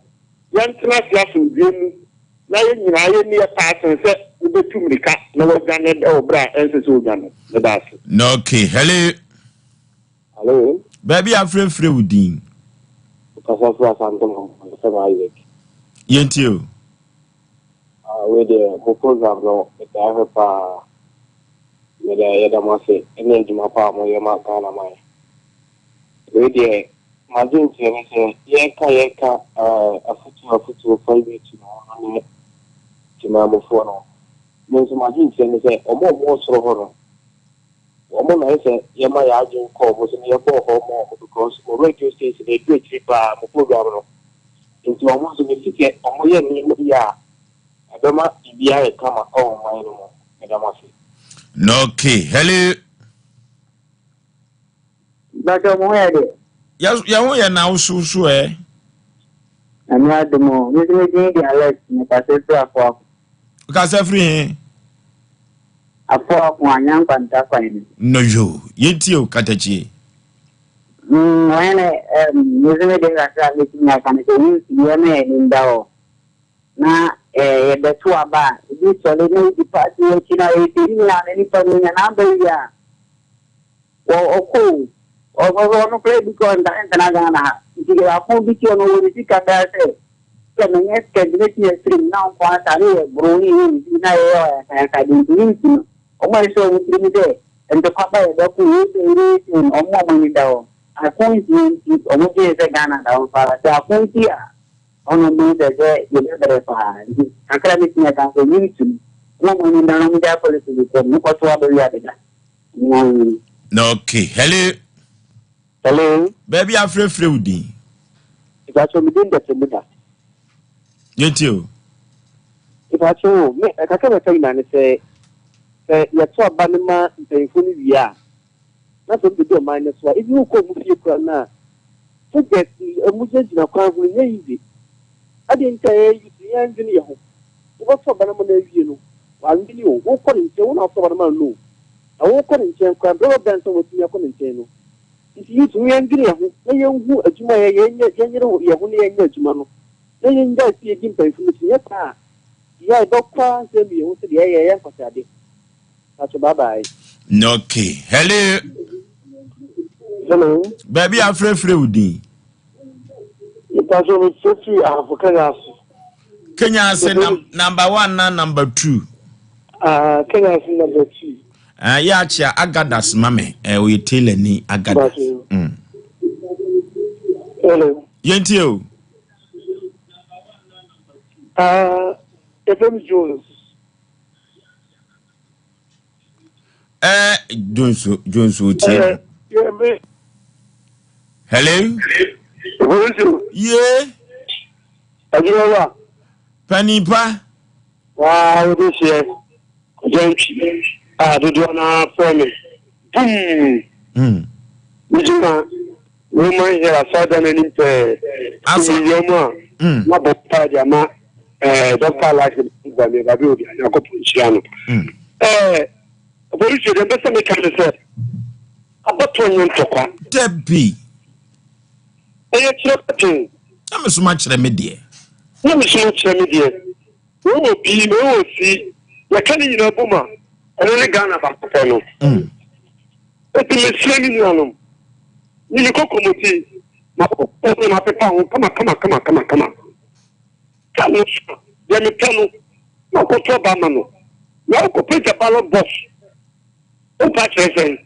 Yɛntena ase asomdwoeɛ mu na yɛn nyinaa yɛnni ɛpaa sen sɛ wobɛtu mmirika na woadwane wɔ berɛ a ɛnsɛ sɛ wodwane. Meda ase. Okay, hello. Hello. Baabi a afrɛfrɛ wo din. Kasa firi Asante Mampong, yɛfrɛ me Isaac. Yɛntie o. Ah, wei deɛ mo program no metaa hwɛ paa. Meda yɛda mo ase ne adwuma pa a moyɛ ma Ghana man. Wei deɛ m'adwenkyerɛ ne sɛ yɛka yɛka eh, afotuo afotuo fa youth no ho no ne temanmufoɔ no. Me nso m'adwenkyerɛ ne sɛ wɔn a wɔwɔ soro hɔ no. Wɔn na ayɛ sɛ yɛma yɛn adwene kɔ wɔn so na yɛbɔ hɔ ma wɔn because mo radio station no ɛdu akyiri paa mo program no nti wɔn nso mesi sɛ wɔn yɛ nneɛma bi a ɛbɛma biribi ayɛ kama ɛwɔ ɔman no mu. Meda mo ase. Okay, hello. Bàtà mo ho yɛ de. Yɛ ho yɛ na woso so ɛ. Nyame adom o. Me nso me din de Alex, me kasa firi Afoako. Kasa firi he? Afoako, Anya Nkwanta kwan no. No yo, yɛntie o katakyie. Mm, ɔhene, um, me nso me deɛ kakra a mɛtumi aka no sɛ youth deɛ ma yɛn ani nda hɔ na eh, yɛbɛto aba a, ebi sɔre na odi party akyi na ɔyɛ sɛ ne nyinaa no nipa no onya n'aba wie a, Wɔ ɔkɔ o, ɔsɔ sɛ ɔno koraa bi koraa ɔntaa ntena Ghana ha. Nti deɛ wako bi ti ɔno ɔwɔ ne sika koraa sɛ sɛ manya sika nti mɛtumi afiri mu na ɔnko ara saa ne yɛ boro ne yɛ nti na yɛyɛ ɔyasayasa deɛ nti youth no ɔmo a ɛhyɛ ɔmo tirim sɛ ntɔkwa ba yɛbɛko wei sei wei sei no ɔmo a ɔmo ani da hɔ. Ako nti nti ɔmo dwene sɛ Ghana da hɔ paa sɛ ako nti a ɔno ɔmo hu sɛ sɛ yɛbɛbrɛ paa nti kakra mɛtumi aka sɛ youth no ɔmo a ɔmo ani da hɔ no ɔmo gyae politics kɔ mu kɔto aba wie abɛda. Okay, hello. Hello. Baabi afrɛfrɛ wo din. Ìbàkyɛ mi din dɛtɛ mu da. Yɛntie o. Ìbàkyɛ o, me kakra mɛka nyinaa ne sɛ sɛ yɛto aba no ma mpanyinfoɔ no wie a na sɛ wɔbɛdi ɔman no so a ebi wokɔ ɔmo fie koraa no a soldiers ɔmo gyinagyina kwan ho no nyɛ easy. Adeɛ nti a yɛyɛ youth no yɛndwene yɛ ho. Wobɛto aba no ama no awie no, wawene o, wokɔ ne nkyɛn, wo na woto aba no ma no no o, na wokɔ ne nkyɛn koraa, berɛ bɛbɛn sɛ watumi akɔ ne nkyɛn no. Nti youth no yɛndwene yɛn ho na yɛnhu adwuma a yɛyɛ, yɛnyɛ, yɛnyere yɛn ho na yɛnyɛ adwuma no, na yɛngyae sɛ yɛdi mpanyimfo no akyi, nyɛ saa a, yɛ a yɛbɛkɔ ara sɛ yɛanu yɛn ho sɛ deɛ yɛyɛ yɛ nkwaseade. Pacho bye bye. Okay, hello. Hello. Baabi afrɛfrɛ wo din. Mpacho me fɛ firi Ahafo Kenya ase. Kenya ase number one na number two. Ah, Kenya ase number two. Ah, yɛ akyea Agadas ma me. Eh, ɔyɛ tailor ni Agadas. Mm. Hello. Yɛntie o. Ah, FM Jones. Eh, Jones, Jones otie. Eh, yeah, me. Hello. Bonjour. Yeah. Adwuma wa. Panipa. Waa wode seɛ gyantwi a dodoɔ no ara frɛ me boom. Megyina Roman Hill asɔredan no anim pɛɛ. Asɔ. Mewia mu a mabɔ mpae de ama ɛɛ Dɔkta Alhaji Bawumia baabi a obi a Nyankopɔn nhyira no. Ɛɛ Oborisio deɛ mpɛ sɛ meka ne sɛ abatoɔ nyɛ ntɔkwa. Dabi. Ɛyɛ kyerɛ m'adwen. Na me so makyerɛ me deɛ. Na me so makyerɛ me deɛ. Wei wɔ B, wei wɔ C. Yɛka ne nyinaa bom a, ɛno ne Ghana baako pɛ no. Enti mesrɛ me nuanom, me me kɔkɔmɔti, m'akokɔ na mapepa ho kama kama kama kama kama. Sɛ no so a, deɛ mepɛ no, na ɔkɔto aba ama no. Na wokɔpagya ballot box, wopɛ akyerɛ sɛn?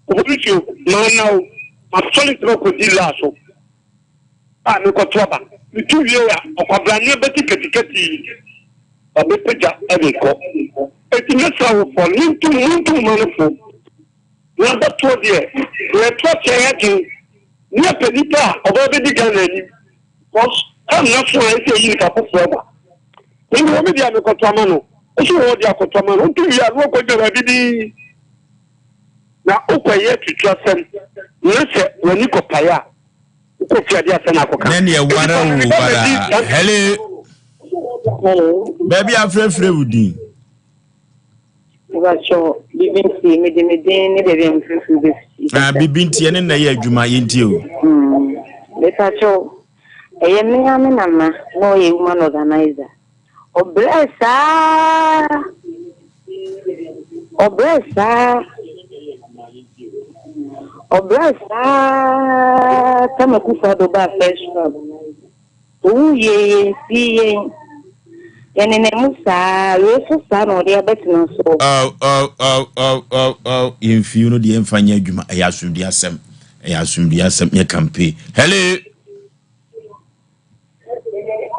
Oborisio, manna o, masɔre ntɛm akɔdi laa so a mekɔto aba. Meto wie a, ɔkwabraneɛ bɛte katikati yi, ɔbɛpagya de kɔ. Enti mɛsrɛ awofoɔ no, montu montu mo mma no fo. Na abatoɔ deɛ, yɛreto akyerɛ yɛn adwene, ne yɛpɛ nipa a ɔbɛba bɛdi Ghana anim. Because time no aso a ɛsɛ yɛyi nipa foforɔ ba. Me mewɔ me deɛ a mekɔto ama no, wo nso wɔ wo deɛ akɔto ama no. Woto wie a na wakɔgyina baabi dinn. Na wokɔyɛ atuturasɛm na sɛ w'ani kɔpae a, wokɔ fie adeɛ asɛ na akɔka. Ne neɛ wara o wara. Hello. Hello. Baabi afrɛfrɛ wo din. Mebakyɛ bibi nti mede me din ne baabi a mefirifiri bɛsi. Ah, bibi nti ɛne na ɛyɛ adwuma yɛntie o. Hmm. Mebakyɛ ɛyɛ me a me nana na ɔyɛ woman organizer. Ɔbrɛ saa ɔbrɛ saa ɔbrɛ saa Sam Akufo-Addo baa first round. Owu yie yɛn sii yɛn. Yɛnenam mu saa, wei nso saa na ɔde abɛtena so. Aw aw aw aw aw aw yɛn fie no deɛ yɛmfa nyɛ adwuma ɛyɛ asomdue asɛm ɛyɛ asomdue asɛm nyɛ campaign hello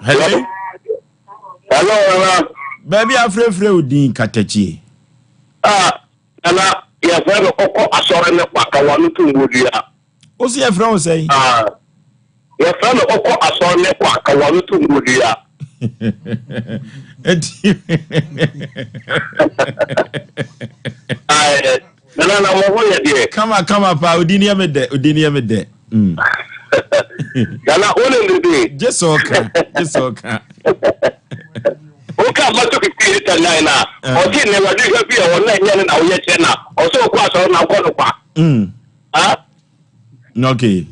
hello hello nana baabi afrɛfrɛ wo din katakyie ah nana. yɛfrɛ no ɔkɔ asɔre ne kwa ka wano to ngodua. Wo se yɛfrɛ wo sɛn? Ah, yɛfrɛ no ɔkɔ asɔre ne kwa ka wano to ngodua. Eti. Ae, nana na mo ho yɛ deɛ. Kama kama paa, odin yɛ me dɛ, odin yɛ me dɛ. Mm. Nana, wo ne ne de. Gye sɛ ɔka, gye sɛ ɔka. Woka Matthew 58 and 9 a, ɔse na Awurade hwɛ bi a ɔno ɛnyɛ ne na woyɛ kyerɛ na ɔsɛ ɔkɔ asɔre na ɔkɔ no kwa. Mm. Ah? Okay.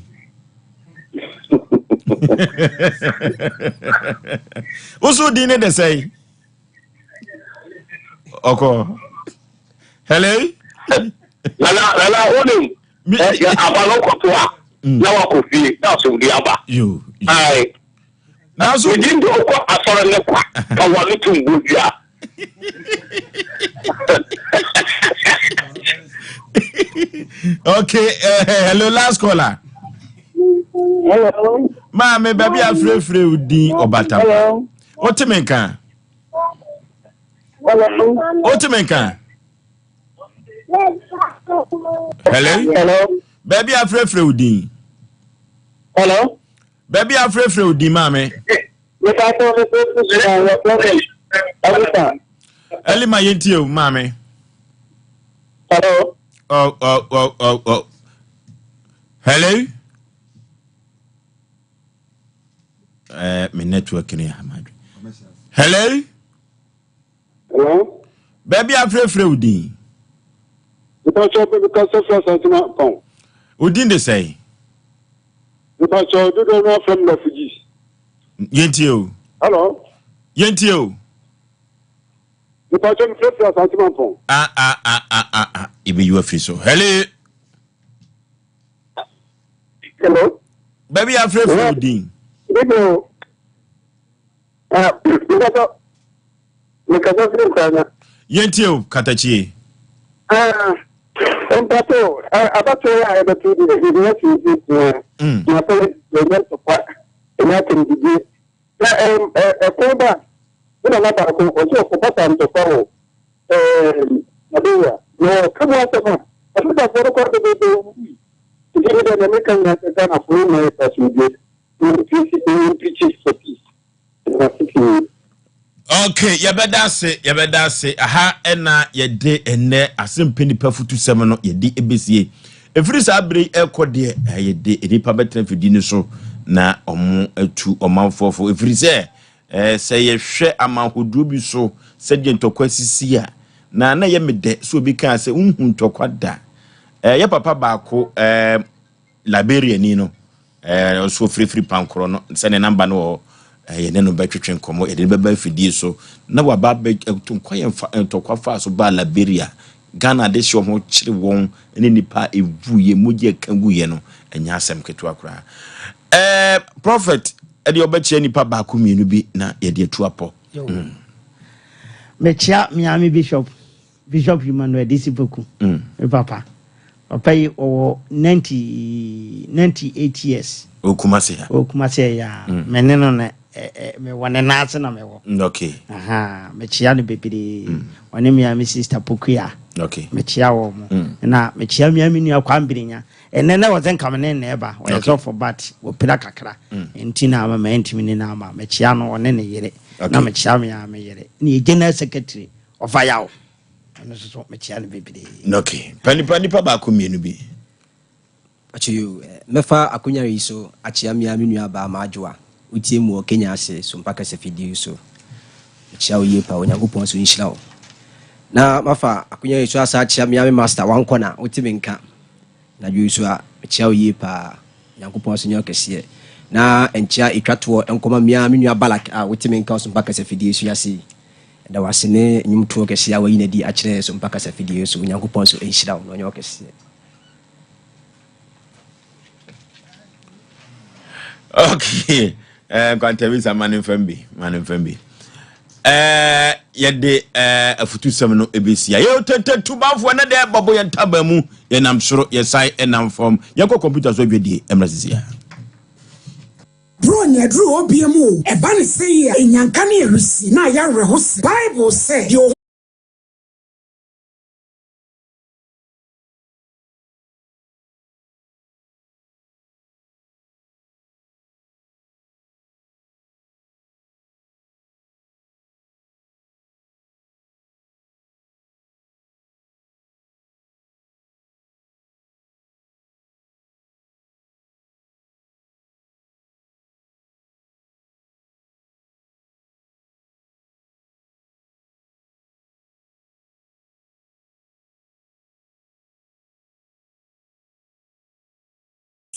Woso din ne de sɛn? Ɔkɔ. Hello? Nana, nana, wonim, aba no kɔto a, mm. na wakɔ fie, na asomdue aba. Yo. Aye. Nanso. Megye ndi ɔkɔ asɔre ne kwa, ka wano to mbodua. Okay, hello, last caller. Hello. Maame, baabi afrɛfrɛ wo din ɔbata. Hello. Wote me nka? Hello. Wote me nka? Hello. Hello. Baabi afrɛfrɛ wo din. Hello. Baabi afrɛfrɛ wo din maame. Elima yɛntie o maame. Hello. Oh, oh, oh, oh, oh. Hello. Eh, me network ni amadwe. Hello. Hello. Baabi afrɛfrɛ wo din. Mpatsɔ bɛbi kasa fira Asantuma pɔn. Wo din de sɛn? Mpatsɔ dodoɔ no afrɛ me refugees. Yɛntie o. Hello. Yɛntie o. Mpatsɔ mefrɛ fira Asantuma pɔn. Ah ah ah ah ah ah. Ebeyi wa firi so. Hello. Hello. Baabi afrɛfrɛ wo din. Bibi o. Ah, mpatsɔ mekasa firi Nkranya. Yɛntie o, Katakyie. Ah, mpatsɔ abatoɔ yi a yɛbɛto deɛ yɛhia asomdwie nko ara. Na afei yɛnyɛ ntɔkwa, ɛnyɛ atɛmdidie. Na ɛko ba a, me nana baako ɔsɛ ɔkɔpata ntɔkwa wɔ Liberia. Na ɔka mu asɛm a, asogyafoɔ no koraa bebrebe wuwui. Nti me deɛ deɛ meka nyinaa sɛ Ghanafoɔ yɛn nyinaa yɛpɛ asomdwie. Na yɛmpreachi for peace. Okay, yɛbɛda ase, yɛbɛda ase. Aha ɛna yɛde ɛnɛ asɛmpɛ nipa futusɛm no yɛde ebesie. Efiri saa bere yi ɛkɔ deɛ yɛde nipa bɛtena fidie no so na wɔn atu ɔmanfoɔ fo. Efiri sɛ ɛɛ sɛ yɛhwɛ amanhodoɔ bi so sɛdeɛ ntɔkwa sisi a, na na ɛyɛ me dɛ sɛ obi kaa sɛ nhu ntɔkwa da. Ɛɛ yɛ papa baako ɛɛ Liberiani no Ɛɛ, ɔso ofirifiri pankorɔ no, sɛ ne namba no wɔ hɔ, ɛɛ, yɛne no bɛtwetwe nkɔmmɔ, yɛde no bɛba afidie so, na waba abɛ ɛto nkwa yɛn fa ntɔkwa faa so baa Liberia. Ghana de hyɛ wɔn kyere wɔn ne nnipa a ɛwuiɛ, mogya ɛka guiɛ no, ɛnyɛ asɛm ketewa koraa. Ɛɛ, Prophet, ɛdeɛ ɔbɛkyerɛ nnipa baako mmienu bi na yɛde atu apɔ. Mm. Mekyea Miami Bishop. Bishop Emmanuel Adisi Poku, me papa. Papa yi ɔwɔ 90 98 years. Wɔ Kumasi ha. Wɔ Kumasi ha ya. Mm. Me ne no na me wɔ ne nan ase na me wɔ. Mm, okay. Aha, mekyia no bebree. Mm. Ɔne me a me sister Pokuya. Okay. Mekyia wɔ mo. Mm. Na mekyia me a me nua Kwambirinya. Ɛnɛ na wɔsɛ nka me ne na ɛba. Ɔyɛ okay. sɔfo but wɔpira kakra. Mm. Nti na ama ma ntumi ne na ama. Mekyia no ɔne ne yere. Okay. Na mekyia me a me yere. Ne general secretary. Ɔfa yaw. Ɛno nso so mekyea no bebree. Ok. Pa nipa nipa baako mmienu bi. Pacho yo, mɛfa akonya yi so akyea me ara me nua baa Maadwoa, wotie mu wɔ Kenya ase Sompa Kasa fidie yi so. Mekyea wo yie paa, Onyankopɔn nso nhyira wo. Na mafa akonya yi so asa akyea me ara me master Wankɔna, wote me nka. Anadwo yi so a, mekyea wo yie paa, Onyankopɔn nso nyɛ wo kɛseɛ. Na nkyea ɛtwa toɔ nkɔma me ara me nua Balak a wote me nka wɔ Sompa Kasa fidie so yi ase yi. Yɛda wo ase ne nnwomtoɔ kɛseɛ a wayi no adi akyerɛ yɛn so mpa kasafidie so. Onyankopɔn nso nhyira wo na ɔnyɛ wo kɛseɛ. Okay. Eh, Nkwantawisa ma ne mfam bi, ma ne mfam bi. Eh, yɛde eh, afutusɛm no ɛbɛsia. Yɛwɔ tete tubanfoɔ na deɛ bɔbɔ yɛn taba mu, yɛnam soro, yɛsan ɛnam fam. Yɛnkɔ kɔmputa so adwadie, ɛmmra sisi a. Buronya aduru hɔ biam o, ɛba ne sei a, nnyanka ne awisi na ayɛ awerɛhosɛm. Bible sɛ, Deɛ ɔhu.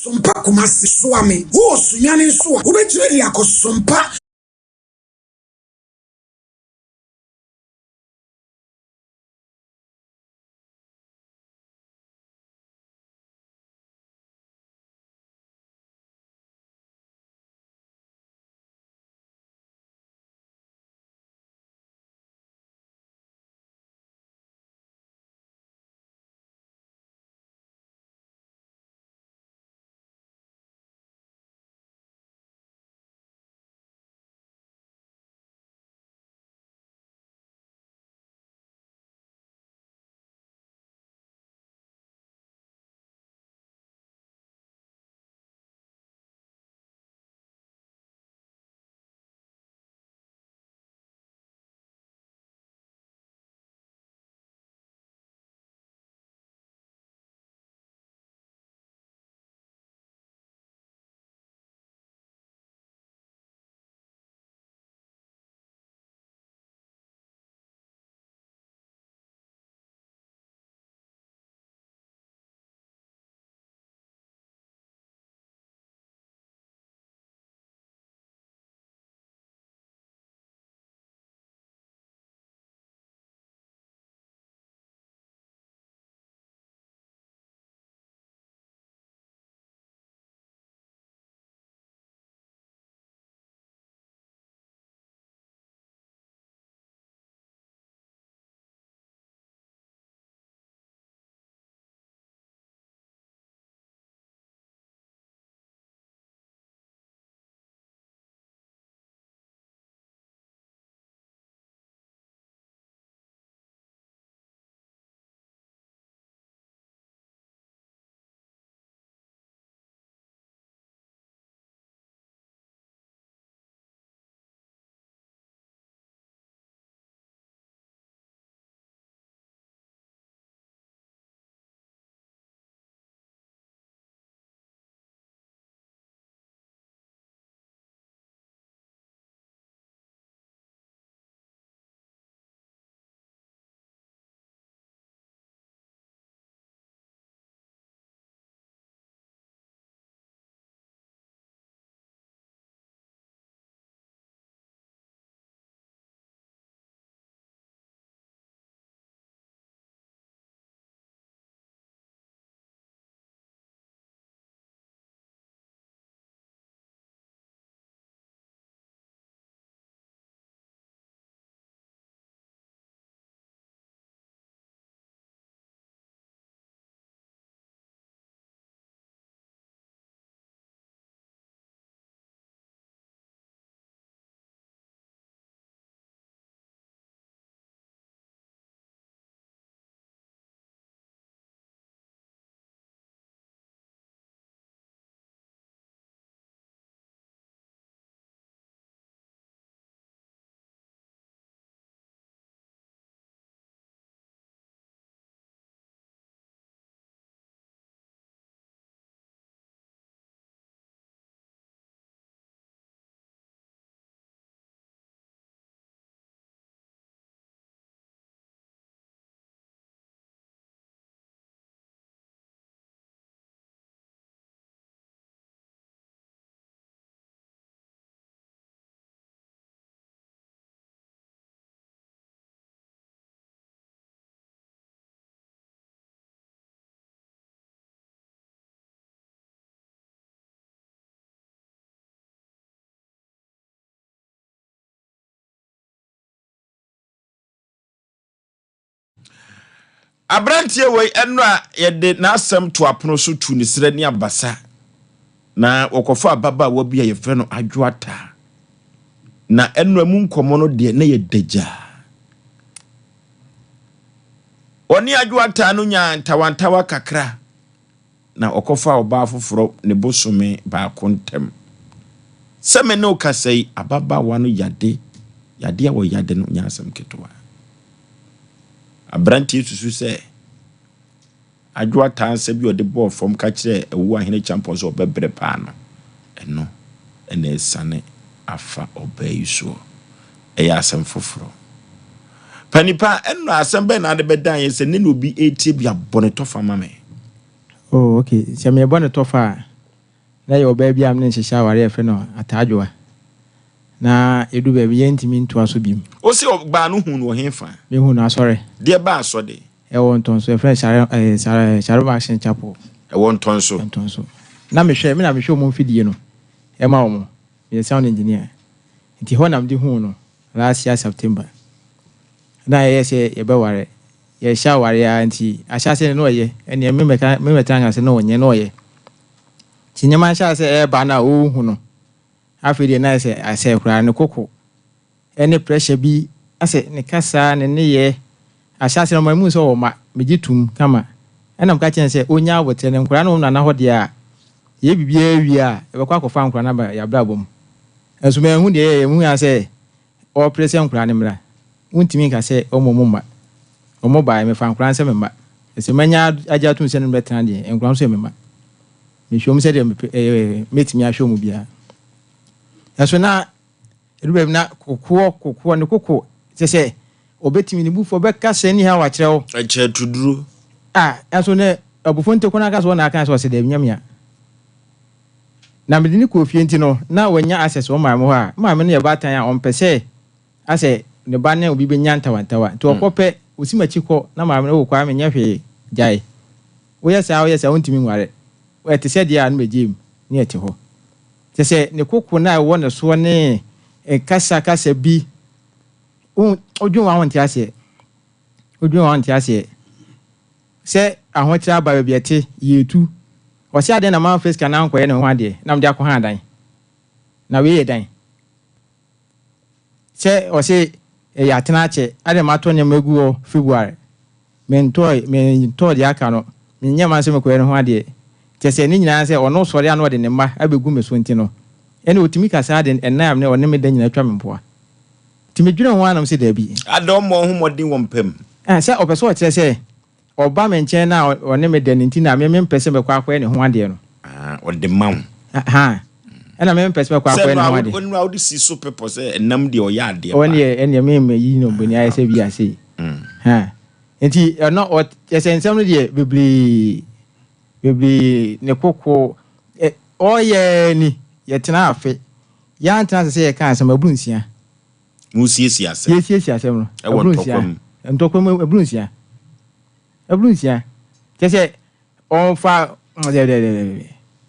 Sompa Kumasi Suame. Wowɔ Sunyani nso a, wobɛtumi de akɔ Sompa. Aberanteɛ wei ɛno a yɛde n'asɛm to apono so tu ne serɛ ne abasa na wɔkɔfa ababaawa bi a yɛfrɛ no Adwoataa na ɛno mu nkɔmmɔ no deɛ na yɛ dagyaa. Ɔne Adwoataa no nyaa ntawantawa kakra na ɔkɔfaa ɔbaa foforɔ ne bosome baako ntam. Sɛ me ne wo kasa yi, ababaawa no yade, yadeɛ a ɔyade no nyɛ asɛm ketewa. Aberanteɛ susu sɛ Adwoa taa nsa bi a ɔde bɔɔ fam ka kyerɛɛ Awuahene Kyampɔn sɛ ɔbɛbrɛ paa no, ɛno na asiane afa ɔbaa yi soɔ. Ɛyɛ asɛm foforɔ. Panipa, ɛnna asɛm bɛn na ade bɛdan yɛ sɛ ne na obi retie bi abɔ ne tɔfa ma me? Oh, okay. Sɛ merebɔ ne tɔfa a. Na yɛwɔ ɔbaa bi a me ne no hyehyɛ aware a yɛfrɛ no Ataadwoa. Na ɛdu baabi yɛntumi ntoa so bio. Wo se ɔbaa no huu no wɔ hefa? Mehuu no asɔre. Deɛ baa asɔde? Ɛwɔ Ntɔnso, yɛfrɛ no Sharon, ɛɛ, Sharon, Sharon Action Chapel. Ɛwɔ Ntɔnso? Ntɔnso. Na mehwɛ, me na mehwɛ wɔn mfidie no ɛma wɔn. Meyɛ sound engineer. Nti hɔ na mede huu no last year September. Na ɛyɛ sɛ yɛbɛware. Yɛhyɛ awareɛ ara nti, ahyɛaseɛ no na ɔyɛ. Ɛnneɛ me mmɛka, me mmɛtena nka sɛ na ɔnyɛ, na ɔyɛ. Nti nneɛma hyɛ aseɛ ɛreba no a ɔrehu no, afei deɛ na ayɛ sɛ asɛe koraa, ne koko ne pressure bi asɛ ne kasa, ne nneyɛɛ. Ahyɛaseɛ no ɔma mehu sɛ ɔwɔ mma, megye toom kama. Ɛna meka kyerɛɛ no sɛ ɔnnya aboterɛ no, nkwadaa no wɔ nana hɔ deɛ a, yɛyɛ biribiara wie a, yɛbɛkɔ akɔfa nkwadaa no aba yɛn abrabɔ mu. Nso manhu deɛ ɛyɛeɛ, mehui ara sɛ ɔrepere sɛ nkwadaa no mmra. Wontumi nka sɛ ɔmmɔ wɔn mma. Wɔn baeɛ, mefa nkwadaa no sɛ me mma. Sɛ manya agye atom sɛ ne bɛtena deɛ, nkwadaa no nso yɛ me mma. Mehwɛ wɔn sɛdeɛ mepɛ, ɛɛ, mɛtumi ahwɛ wɔn biara. Ɛso na ɛdu baabi na kokoɔ, kokoɔ, ne koko, kyɛ sɛ ɔbɛtumi ne bufoɔ bɛka sɛ ni ha wakyerɛ wo. Ɛkyɛ tuduro. A, ɛso ne abufuo nte ko no aka sɛ ɔna aka sɛ ɔsɛ daabi nyamea. Na mede no kɔɔ fie nti no, na wanya access wɔ maame hɔ a, maame no yɛ baatan a ɔmpɛ sɛ asɛ ne ba ne obi bɛnya ntawantawa. Nti ɔkɔ pɛ, ɔsi m'akyi kɔ na maame no, oh Kwame nyɛ hwee, gyae. Woyɛ saa woyɛ saa wontumi nware. Ɛte sɛ deɛ a na magyae mu ne ɛte hɔ. Kyerɛ sɛ ne koko no a ɛwɔ ne soɔ ne kasa kasa bi, wodwen ho a wonte aseɛ. Wodwen ho a wonte aseɛ. Sɛ ahokyerɛ aba baabi a ɛte, yɛretu. Ɔse adɛn na mamfa sika no ankɔyɛ ne ho adeɛ na mede akɔha adan? Na wei yɛ dan. Sɛ ɔse ɛyɛ atena akyɛ, adɛn matɔ nneɛma agu hɔ February, mentɔe, mentɔɔ deɛ aka no, menyɛɛ m'adwene sɛ mekɔyɛ ne ho adeɛ. Kyerɛ sɛ ne nyinaa ne sɛ ɔno sɔre a na ɔde ne mma abɛgu me so nti no, ɛnna ɔtumi ka saa de nna a ɔne me da nyinaa twa me mpoa. Nti medwene ho ara na mese daabi. Ada ɔmmɔ ho mmɔden wɔ mpa mu. Ɛɛ, sɛ ɔpɛ sɛ ɔkyerɛ sɛ ɔba me nkyɛn na ɔne me da no nti na me mempɛ sɛ mɛkɔ akɔyɛ ne ho adeɛ no. Ah, ɔde ma wo. Ahaa, ɛna me mempɛ sɛ mɛkɔ akɔyɛ ne ho adeɛ. Sɛ ɛno a wode si so pepɔ sɛ ɛnam deɛ ɔyɛ adeɛ paa. Ɔneɛ, ɛneɛ me mɛyi no bɔni ayɛ sɛ bi ase. Ha, nti ɛno, ɔ, kyerɛ sɛ nsɛm no deɛ bebree, bebree, ne koko, ɛ, ɔyɛ ni, yɛtena afe. Yɛantena ase sɛ yɛka asɛm aburu nsia. Monsiesie asɛm. Yɛsiesie asɛm no. Ɛwɔ Aburu nsia. ntɔkwa mu. Ntɔkwa mu aburu nsia. Aburu nsia. Kyɛ sɛ ɔmfa dɛdɛdɛdɛ.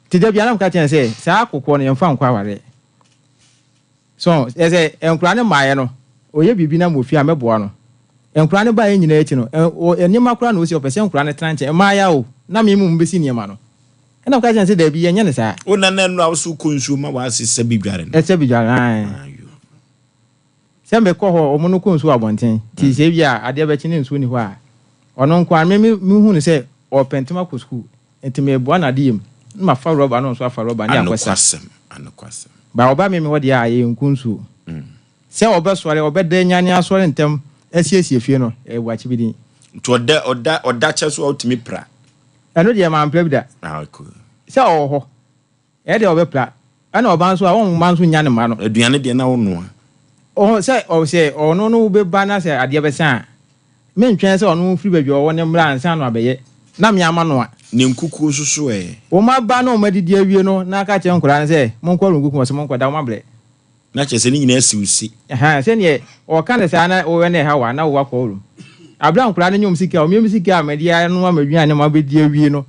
Te da biara na meka kyerɛ no sɛ saa akokoɔ no yɛmfa nkɔ awareɛ. So ɛ sɛ nkwadaa no mmaeɛ no ɔyɛ biribi na mewɔ fie a mɛboa no. Nkwadaa no baeɛ nyinaa akyi no nneɛma koraa na ɔsi ɔpɛ sɛ nkwadaa no tena nkyɛn. Mmaeɛ o na me mmom bɛsi nneɛma no. Ɛna ɔka kyerɛɛ no sɛ, Dabi, yɛnyɛ no saa. Wo nana nnura wo so kɔ nsuo ma w'ase sɛ bi dware no. Sɛ bi dware no, ae. Sɛ mekɔ hɔ, wɔn no kɔ nsuo wɔ abɔnten. Nti sɛ ebia adeɛ bɛkye ne nsuo nni hɔ a, ɔno nko ara, me me mehu no sɛ ɔrepɛ ntɛm akɔ sukuu. Nti meboa no adeyɛ mu, na mafa rɔba na ɔno nso afa rɔba ne akɔsa. Anokwasɛm, anokwasɛm. Ba ɔba me me hɔ deɛ a, yɛnku nsuo. Sɛ ɔbɛsɔre, ɔbɛda anyane asɔre ntɛm asiesie fie no, ɛyɛ boakye bi din. Nti ɔda, ɔda, ɔda kyɛ so a wotumi pra? Ɛno deɛ mampra bi da. Ah, okay. Sɛ ɔwɔ hɔ, ɛyɛ deɛ ɔbɛpra. Ɛna ɔba nso a, ɔmma nso nnya ne mma no. Aduane deɛ na wonoa. Ɔho sɛ ɔ sɛ ɔno no bɛba na sɛ adeɛ bɛsa a, mentwɛn sɛ ɔno mfiri baabi a ɔwɔ no mmra ansa na wabɛyɛ, na me ara manoa. Ne nkukuo nso so ɛ? Wɔn aba na wɔn adidi awie no, na aka akyerɛ nkwadaa no sɛ, Monkɔ nkukuo mu, ɔse monkɔda, wɔn abrɛ. Na kyerɛ sɛ ne nyinaa si wo si. Ɛhaa, sɛdeɛ ɔka no saa na wowɛ na ɛha wo a, na wowɔ akɔ wo room. Aberɛ a nkwadaa no nyɛ wɔn sika, wɔn yam sika a mede anoa m'aduane ma wɔabɛdi awie no,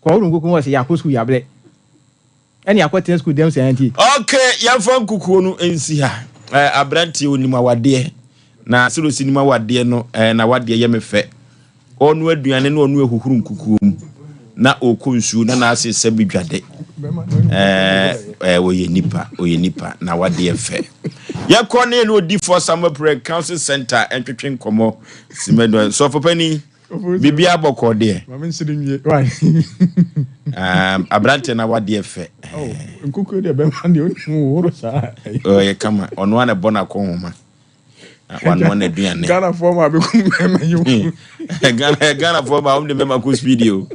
kɔ wo room kɔkum wɔn sɛ yɛakɔ sukuu yɛabrɛ. Ɛne yɛakɔtena sukuu dɛm saa nti. Ok, yɛmfa nkukuo no nsi ha. Eh, aberanteɛ onim awadeɛ. Na sɛdeɛ ɔsi nim awadeɛ no, eh, n'awadeɛ yɛ me fɛ. Ɔrenoa aduane na ɔno ahuhuru nkukuo mu na ɔrekɔ nsuo na n'ase sɛ bi dwade. Ɛɛ ɔyɛ nipa, ɔyɛ nipa na wadeɛ fɛ. Yɛkɔ ne yɛne odifoɔ Samuel Prayer Council Center ntwetwe nkɔmmɔ. Simɛdɔ sɔfo panin, biribi abɔkɔ deɛ. Maame nsiri nwie. Why? Um, aberanteɛ na wadeɛ fɛ. Oh, nkukuo deɛ bɛma deɛ onim woro saa. Ɔyɛ kama, ɔno ara na ɛbɔ n'akɔnhoma. wanoa n'aduane. Ghanafoɔ ma bɛkum mmarima yi o. Ghana Ghanafoɔ ma wɔn de mmarima kɔ speed o.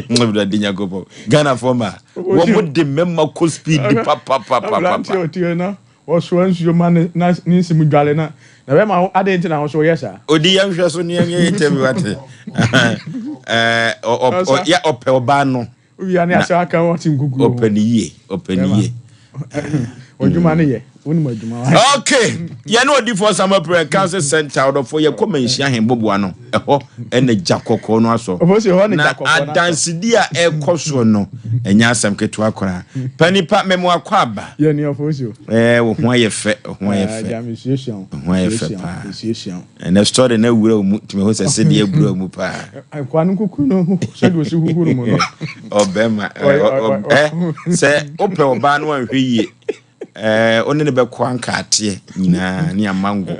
Awurade Nyankopɔn. Ghanafoɔ ma wɔn de mmarima kɔ speed papapapapa. Aberanteɛ ɔte hɔ na ɔsoa nsuo ma ne na ne nsam dwale na na bɛrima adeɛ nti na wo nso woyɛ saa. Odi yɛn hwɛ so ne yɛn yɛ interview ate. Ɛɛ ɔpɛ ɔbaa no. Wowia ne asɛm aka wɔte nkukuo ho. Ɔpɛ ne yie, ɔpɛ ne yie. Ɔdwuma no yɛ, wonim adwuma wa. Okay, yɛne odifoɔ Samuel Prayer Council Center ɔdɔfoɔ yɛkɔ Manhyia Ahemboboa no, ɛhɔ ɛna gya kɔkɔɔ no asɔ. Na adansedi a ɛkɔ soɔ no, ɛnyɛ asɛm ketewa koraa. Panipa mɛmo akɔ aba. Ɛɛ, wo ho ayɛ fɛ, wo ho ayɛ fɛ. Wo ho ayɛ fɛ paa. Ɛnɛ story no awura wo mu, tumi ho sɛ sedeɛ awura wo mu paa. Nkoa no nkuku no ho sɛdeɛ ɔsi huhuru mu no. Ɔbɛma ɛ sɛ wopɛ ɔbaa no anhwɛ yie ɛɛ wo ne no bɛkɔ ankaateɛ nyinaa ne amango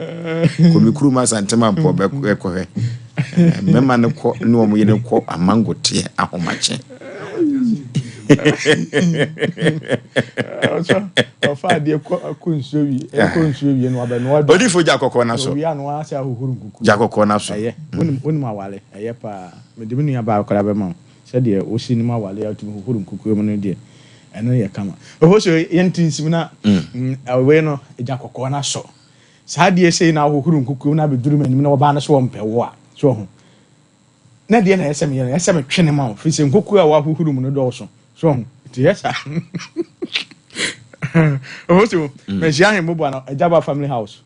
kɔ me kurom Asantema mpɔ bɛkɔhwɛ mmarima no kɔ ne wɔn yere kɔ amango teɛ ahomakye. Ɔfa adeɛ kɔ kɔ nsuo wie ɛkɔ nsuo wie no abɛnoa aduane. Odifo gya kɔkɔɔ na so. Owia no asɛ ahohoro nkuku. Gya kɔkɔɔ na so. Ɛyɛ wonim wonim awale ɛyɛ paa mede me nua baa koraa bɛma wo sɛdeɛ wosi nim awale a wotumi hohoro nkukuo mu no deɛ ɛno yɛ kama. Oho so yɛnte nsim na wei no gya kɔkɔɔ na so saa adeɛ sei na ahohoro nkukuo mu na abɛduru m'anim na ɔbaa no so ɔmpɛ wo a so ɔho. Na deɛ na ɛyɛ sɛ meyɛ no, ɛyɛ sɛ metwe no ma wo, firi sɛ nkokuo a wɔahohoro mu no dɔɔso. So ɔho, nti yɛ saa. Ɔho so, manhyia ahemmoboa no, Agyaba family house.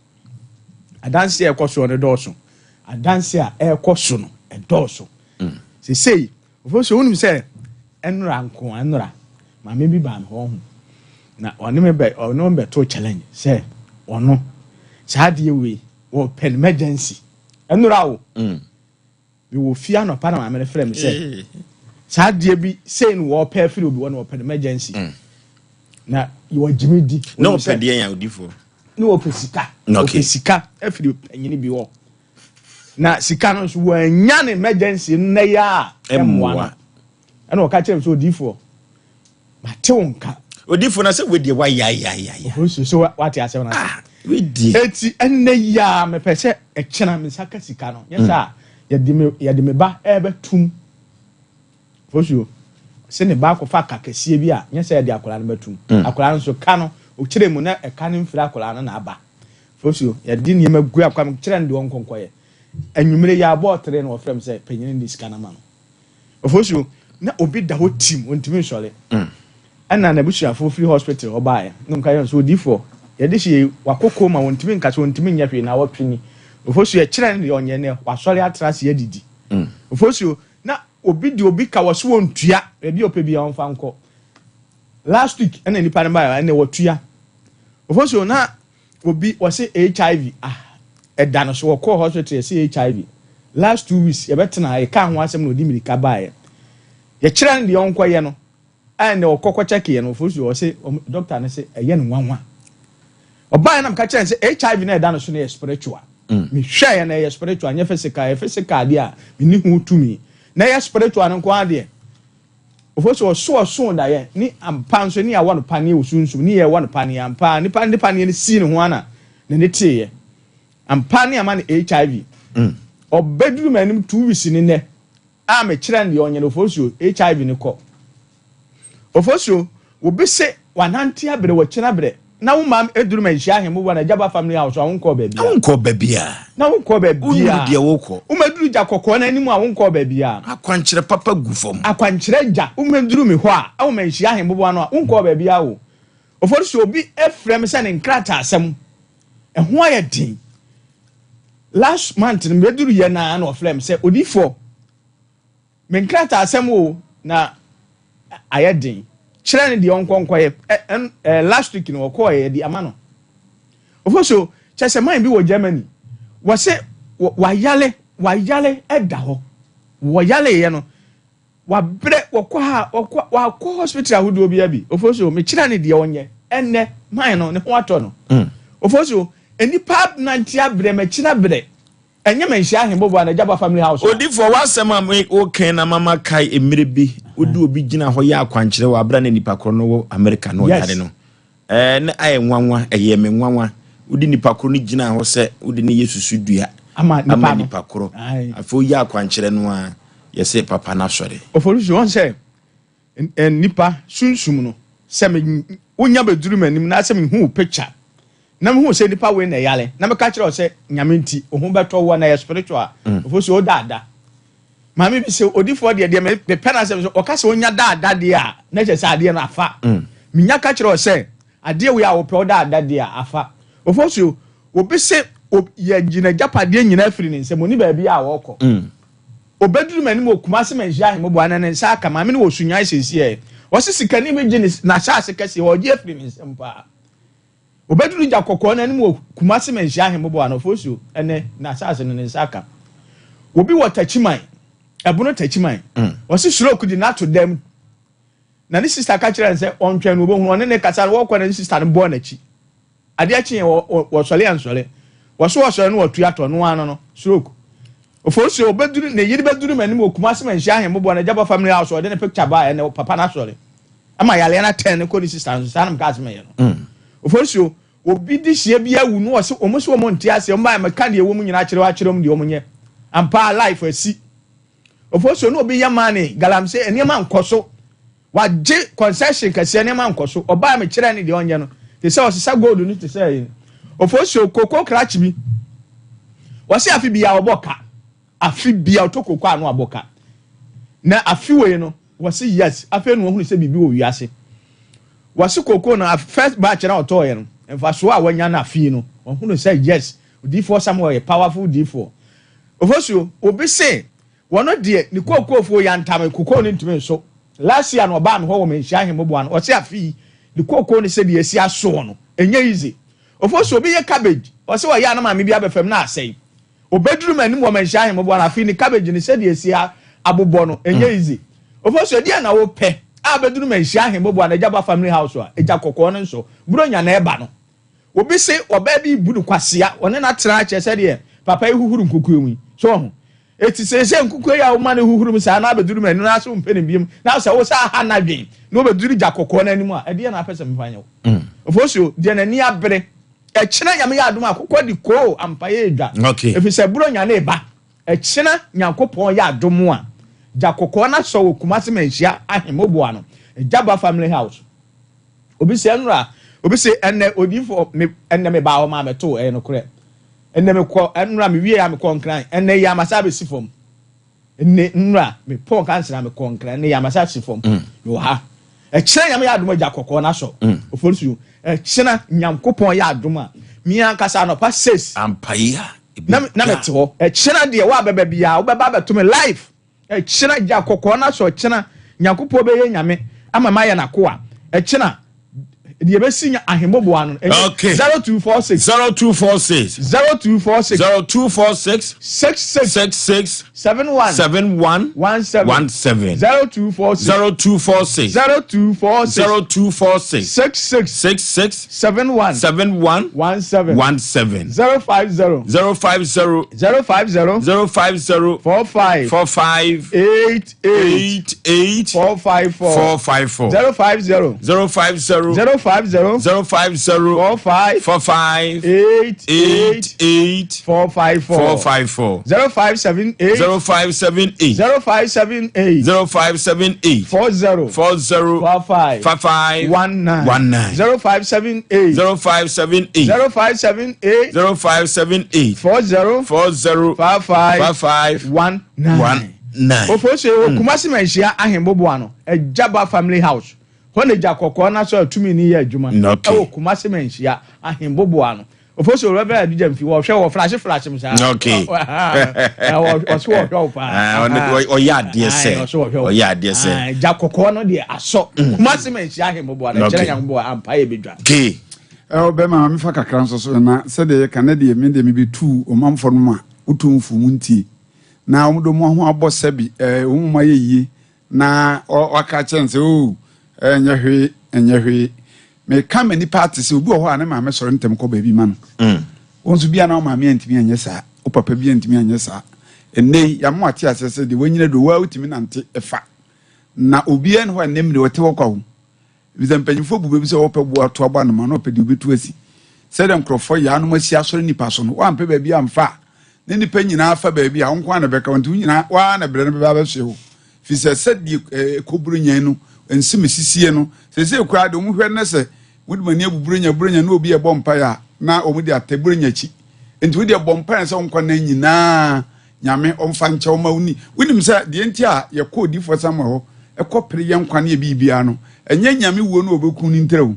Adanse a ɛkɔ soɔ no dɔɔso. Adanse a ɛrekɔ so no, ɛdɔɔso. Sesei, ɔho so, wonim sɛ ɛnora nko, ɛnora, maame bi baa me hɔ ɔho, na ɔne me bɛ, ɔne me bɛtoo challenge sɛ ɔno, saa adeɛ wei, wɔpɛ no emergency. Ɛnora o. Mewɔ fie anɔpa na maame no frɛ me sɛ saa adeɛ bi sei no wɔpɛ afiri obi hɔ na wɔpɛ no emergency. Mm. Na wɔgye me di. Na wɔpɛ deɛ yɛn odifoɔ. Na wɔpɛ sika. Wɔpɛ sika afiri panyini bi hɔ. Na sika no nso wɔanya no emergency nnɛ yɛ a ɛmmoa no. Ɛna ɔka kyerɛ me sɛ odiifoɔ, mate wo nka. Odiifoɔ na sɛ wedeɛ wayayayaya. Ofosuo so wate asɛm no ase. Ah, wedeɛ. Eti ɛnnɛ yi a mepɛ sɛ ɛkyena me nsa ka sika no. Nyɛ saa yɛde me yɛde me ba ɛbɛtum. Ofosuo sɛ ne ba akɔfa ka kɛseɛ bi a nyɛ sɛ yɛde akwadaa no bɛtum. Mm. Akwadaa no nso ka no ɔkyerɛ mu na ɛka no mfiri akwadaa no na aba. Ofosuo yɛde nneɛma gu akwadaa no kyerɛ no deɛ ɔnkɔnkɔyɛ. Anwummere yi abɔɔ tere na ɔfrɛ me sɛ panyin no de sika no ama no. Ofosuo, na obi da hɔ tim, ɔntumi nsɔre. Ɛna n'abusuafoɔ firi hospital hɔ baeɛ. Na wɔka kyerɛ no sɛ, Odiyifoɔ, yɛde hyɛ yei, wakɔ coma, ɔntumi nkasa, ɔntumi nyɛ hwee, naawɔtwe ni. Ofosuo, yɛkyerɛ no deɛ ɔnyɛ nnɛ, wasɔre atena ase adidi. Ofosuo, na obi de obi ka, wɔse ɔntua, baabi a ɔpɛ biara ɔmfa nkɔ. Last week ɛna nipa no baeɛ, ɛnɛ watua. Ofosuo, na Obi wɔse HIV ah ɛda no so wɔkɔɔ hospital yɛse HIV last 2 weeks yɛbɛtena ha yɛkaa ho asɛm na ɔde mirika baeɛ yɛkyerɛ no deɛ ɔnkɔyɛ no ɛnna ɔkɔ kɔkyɛkeɛ no ɔfo so ɔse doctor no se ɛyɛ no nwanwa ɔbaeɛ na meka kyerɛ no sɛ HIV na ɛda no so no yɛ spiritual mm. mehwɛeɛ na ɛyɛ spiritual nyɛ physical ɛyɛ physical adeɛ a menni ho tumi na ɛyɛ spiritual no nko ara deɛ Ɔfo so ɔso ɔsoo daeɛ ne ampa nso ne yɛawɔ no paneɛ wɔ sunsum ne yɛwɔ no paneɛ ampa ara nipa no de paneɛ no sii ne ho ara na n'ani teeɛ ampa ne ama no HIV ɔbɛduru m'anim 2 weeks ni nnɛ a mekyerɛ no deɛ ɔnyɛ no Ofosuo HIV no kɔ Ofosuo obi se wanante abrɛ wakyini abrɛ na wo maam eduru ma nhyia ahemmoboa na Agyaba family house a wonkɔɔ baabiara. Na wonkɔɔ baabiara. Na wonkɔɔ baabiara. Wonnuru deɛ wokɔ. Womɛduru gya kɔkɔɔ no anim a wonkɔɔ baabiara. Akwankyerɛ papa gu fam. Akwankyerɛ gya womɛduru me hɔ a ɛwɔ manhyia ahemmoboa no a wonkɔɔ baabiara o. Oforisuo obi frɛ me sɛ ne nkrataasɛm ɛho ayɛ den. Last month no mebɛduru yɛ no ara na ɔfrɛ me sɛ odiyifoɔ Me nkrataasɛm o na ayɛ den. Kyerɛ no deɛ ɔnkɔ nkɔyɛ. Ɛ ɛn ɛ last week no ɔkɔɔɛ yɛde ama no. Ofosuo, kyerɛ sɛ man bi wɔ Germany wɔse wɔ wayale wayale ɛda hɔ. Wɔyaleeɛ no wabrɛ wɔkɔ ha wɔkɔ wakɔ hospital ahodoɔ biara bi. Ofosuo, mekyerɛ no deɛ ɔnyɛ. Ɛnnɛ man no ne ho atɔ no. Ofosuo, nnipa nante abrɛ makyina brɛ. Ɛnyɛ manhyia ahemboboa na Agyaba family house a. Odifoɔ, w'asɛm a me wokan na ama makae mmerɛ bi wode obi gyina hɔ yɛ akwankyerɛ wɔ aberɛ a na nipa korɔ no wɔ Amerika na ɔyare no. Ɛɛ na ayɛ nwanwa, ɛyɛɛ me nwanwa. Wode nipa korɔ no gyinaa hɔ sɛ wode no yɛ susudua Ama nipa ama no. nipa korɔ. Ae. Afei woyɛ akwankyerɛ no ara, yɛse papa no asɔre. Ofosuo, woahu sɛ Nnipa sunsum no, sɛ me wonya bɛduru m'anim na sɛ mehu wo picture na mehu sɛ nipa wei na ɛyare na meka kyerɛ wo sɛ Nyame nti wo ho bɛtɔ wo a na ɛyɛ spiritual mm. Ɔfo sɛ woda ada. Maame bi sɛ odifoɔ deɛ deɛ mepɛ no asɛm sɛ ɔka sɛ ɔnya da adadeɛ a na kyerɛ sɛ adeɛ no afa. Menya ka kyerɛ sɛ adeɛ wei a wopɛ ɔda adadeɛ a afa. Ofosuo, obi se yɛgye n'agyapadeɛ nyinaa firi ne nsam, ɔni baabi a ɔkɔ. Ɔbɛduru m'anim wɔ Kumasi Manhyia Ahemmoboa na ne nsa aka. Maame no wɔ Sunyani seesei. Ɔse sikani bi gye n'asaase kɛseɛ, ɔregye afiri ne nsam paa. Obeduru gya kɔkɔɔ no anim wɔ Kumasi Manhyia Ahemmoboa no, Ofosuo, ɛnnɛ, n'asase no, ne nsa aka. Obi wɔ Takyiman, Ɛbono Takyiman, ɔse stroke de no ato dam, na ne sista ka kyerɛɛ no sɛ ɔntwɛn no ɔbɛhunu, ɔne ne kasa no, wɔkɔ na ne sista no bɔɔ n'akyi. Adeɛ kyeeɛ, wɔsɔre ansɔre. Wɔso wɔsɔre no wɔtu atɔ, no ara no no, stroke. Ofosuo, obeduru, ne yere bɛduru m'anim wɔ Kumasi Manhyia Ahemmoboa no, Agyaba Family House, ɔde ne picture baeɛ, ɛnnɛ papa no asɔre. Ama yareɛ no atɛn no kɔ ne sista no so, saa na mekaa sɛ mɛyɛ no. Mm. Ofosuo, obi de hyia bi awu no ɔse wɔn se wɔn nte aseɛ, wɔn baeɛ meka deɛ ɛwɔ mu nyinaa akyerɛ akyerɛ wɔn deɛ wɔn nyɛ. Ampa life asi. Ofosuo ne obi yɛ mane galamsey nneɛma nkɔ so. Wagye concession kɛseɛ nneɛma nkɔ so. Ɔbaa mekyerɛ ne deɛ ɔnyɛ no. Te sɛ ɔsesa gold no te sɛ ɛyi. Ofosuo koko krakye bi. Wɔse afe biara ɔbɔ ka. Afe bia ɔtɔ koko a na wabɔ ka. Na afe wei no wɔse yes afei na wahunu sɛ biribi wɔ wiase. Wɔse koko no first batch na ɔtɔɔyɛ no mfasoɔ a wanya no afe yi no wahunu sɛ yes odiyifoɔ Samuel yɛ powerful diyifoɔ. Ofosuo obi se wɔno deɛ ne kookoofoɔ yantame kokoo no ntumi nso. Last year na ɔbaa me hɔ wɔ Manhyia Ahemmoboa no ɔse afe yi ne kookoo no sɛdeɛ asi asoɔ no ɛnyɛ easy. Ofosuo obi yɛ cabbage ɔse ɔyɛ a na maame bi aba fam na asɛe. Obeduru m'anim wɔ manhyia ahemmoboa no afei ne cabbage no sɛdeɛ esi abobɔ no ɛnyɛ easy. Ofosu ɛdeɛn na wopɛ a bɛduru manhyia ahemmoboa no Agyaba family house a egya kɔkɔɔ no nso Buronya na ɛba no. Obi se ɔbaa bi rebu no kwasea ɔne no atena akyɛ sɛdeɛ papa yi huhuru nkukuo mu yi. So wahu? Eti seesei nkukuo yi a woma no huhuru mu saa na abɛduru m'anim na ase wompɛ no biom na sɛ wo saa ha n'adwen na obɛduru gya kɔkɔɔ no anim a ɛdeɛn na apɛ sɛ memfa nyɛ wo? Ofosuo deɛ n'ani abere Ɛkyena Nyame yɛ adom a akokɔ de koo ampa yɛ dwa. Okay. Efisɛ Buronya ne ba. Ɛkyena Nyankopɔn yɛ adom a gya kɔkɔɔ no asɔ wɔ Kumasi Manhyia Ahemmoboa no Gyaba Family House. Obi se ɛnora, obi se ɛnɛ odiyifoɔ me ɛnɛ me baa hɔ maa mɛtoo ɛyɛ nokorɛ. Ɛnɛ mekɔ ɛnora me wie a mekɔ Nkran ɛnɛ yi a masa abɛsi fam. Nne nnora me pɔn kansera me kɔ nkran ne yamasa si fam me wɔ ha ɛkyena nyame yɛ adom agya kɔkɔɔ na sɔ mm. oforisuo ɛkyena nyankopɔn yɛ adom a me ankasa anɔpa ses ampayi a na na me te hɔ ɛkyena deɛ wa bɛba biara wobɛba abɛto me life ɛkyena gya kɔkɔɔ na sɔ ɛkyena nyankopɔn bɛyɛ nyame ama mayɛ n'akoa ɛkyena deɛ bɛsi nya ahemmoboa no ɛyɛ Okay. 0246 0246 0246 0246 66 66 71 71 17 17 0246 0246 0246 0246 66 66 71 71 17 17 050 050 050 050 45 45 88 88 454 454 050 050 050 050 45 45 88 88 454 454 0578 0578 0578 0578 40 40 45 55 19 19 0578 0578 0578 0578 40 40 55 55 19 19. Ofosu wɔ Kumasi Manhyia Ahemboboa no Agyaba Family House hɔ na gya kɔkɔɔ no asɔ atumi ne yɛ adwuma Okay. ɛwɔ Kumasi Manhyia Ahemboboa no. Ofosu Reverend Adija Mfi wɔhwɛ wɔ flashe flashe mu saa. Okay. Ɔso wɔhwɛ wo paa. Ah, ɔyɛ adeɛ sɛ. Ɔso wɔhwɛ wo. Ɔyɛ adeɛ sɛ. Ah, Gya kɔkɔɔ no deɛ asɔ. Kumasi Manhyia Ahemboboa no Okay. ɛkyerɛ Nyankopɔn ampa yɛ bɛdwa. Okay. Ɛwɔ bɛma ma mefa kakra nso so na sɛdeɛ yɛka na deɛ me deɛ mebɛtuu ɔmanfoɔ no ma wotu mfo mu ntie na wɔn de wɔn ho abɔ sɛbi ɛɛ wɔn mu ayɛ yie na waka kyerɛ no sɛ oo ɛnyɛ hwee ɛnyɛ hwee meka ma nipa ate sɛ obi wɔ hɔ a ne maame sɔre ntɛm kɔ baabi ma no mm. wɔn nso bia na wo maame antumi anyɛ saa wo papa bi antumi anyɛ saa ɛnɛ yi yɛama wate aseɛ sɛ deɛ wanyina do waa wotumi nante ɛfa na obiara ne hɔ a nnɛ mmiri ɔte hɔ kwa wo Efisɛ mpanyimfoɔ bu bɛ bi sɛ ɔpɛ boɔ ato abɔ anoma na ɔpɛ deɛ ɔbɛtu asi. Sɛdeɛ nkurɔfoɔ yɛ anom asi asɔre nnipa so no, woampɛ baabi amfa a, na nnipa nyinaa fa baabi a, wo nko ara na ɛbɛka wo, nti wo nyinaa, wo ara na berɛ no bɛba abɛsoɛ wo. Firi sɛ sɛdeɛ ɛkɔ Buronya no, nsɛm ɛsisie no, seesei koraa deɛ wɔhwɛ no sɛ mode mo ani abu Buronya, Buronya na obi ɛbɔ mpaeɛ a, na wɔde atɛ Buronya akyi. Nti wo deɛ bɔ mpaeɛ sɛ wo nkwa nna nyinaa. Nyame ɔmfa nkyɛ wo ma wo ni. Wonim sɛ deɛ nti a yɛkɔ odiyifoɔ Samuel hɔ kɔ pere yɛn nkwa ne yɛ biribiara no, ɛnyɛ Nyame wuo no a ɔbɛku no ntira o.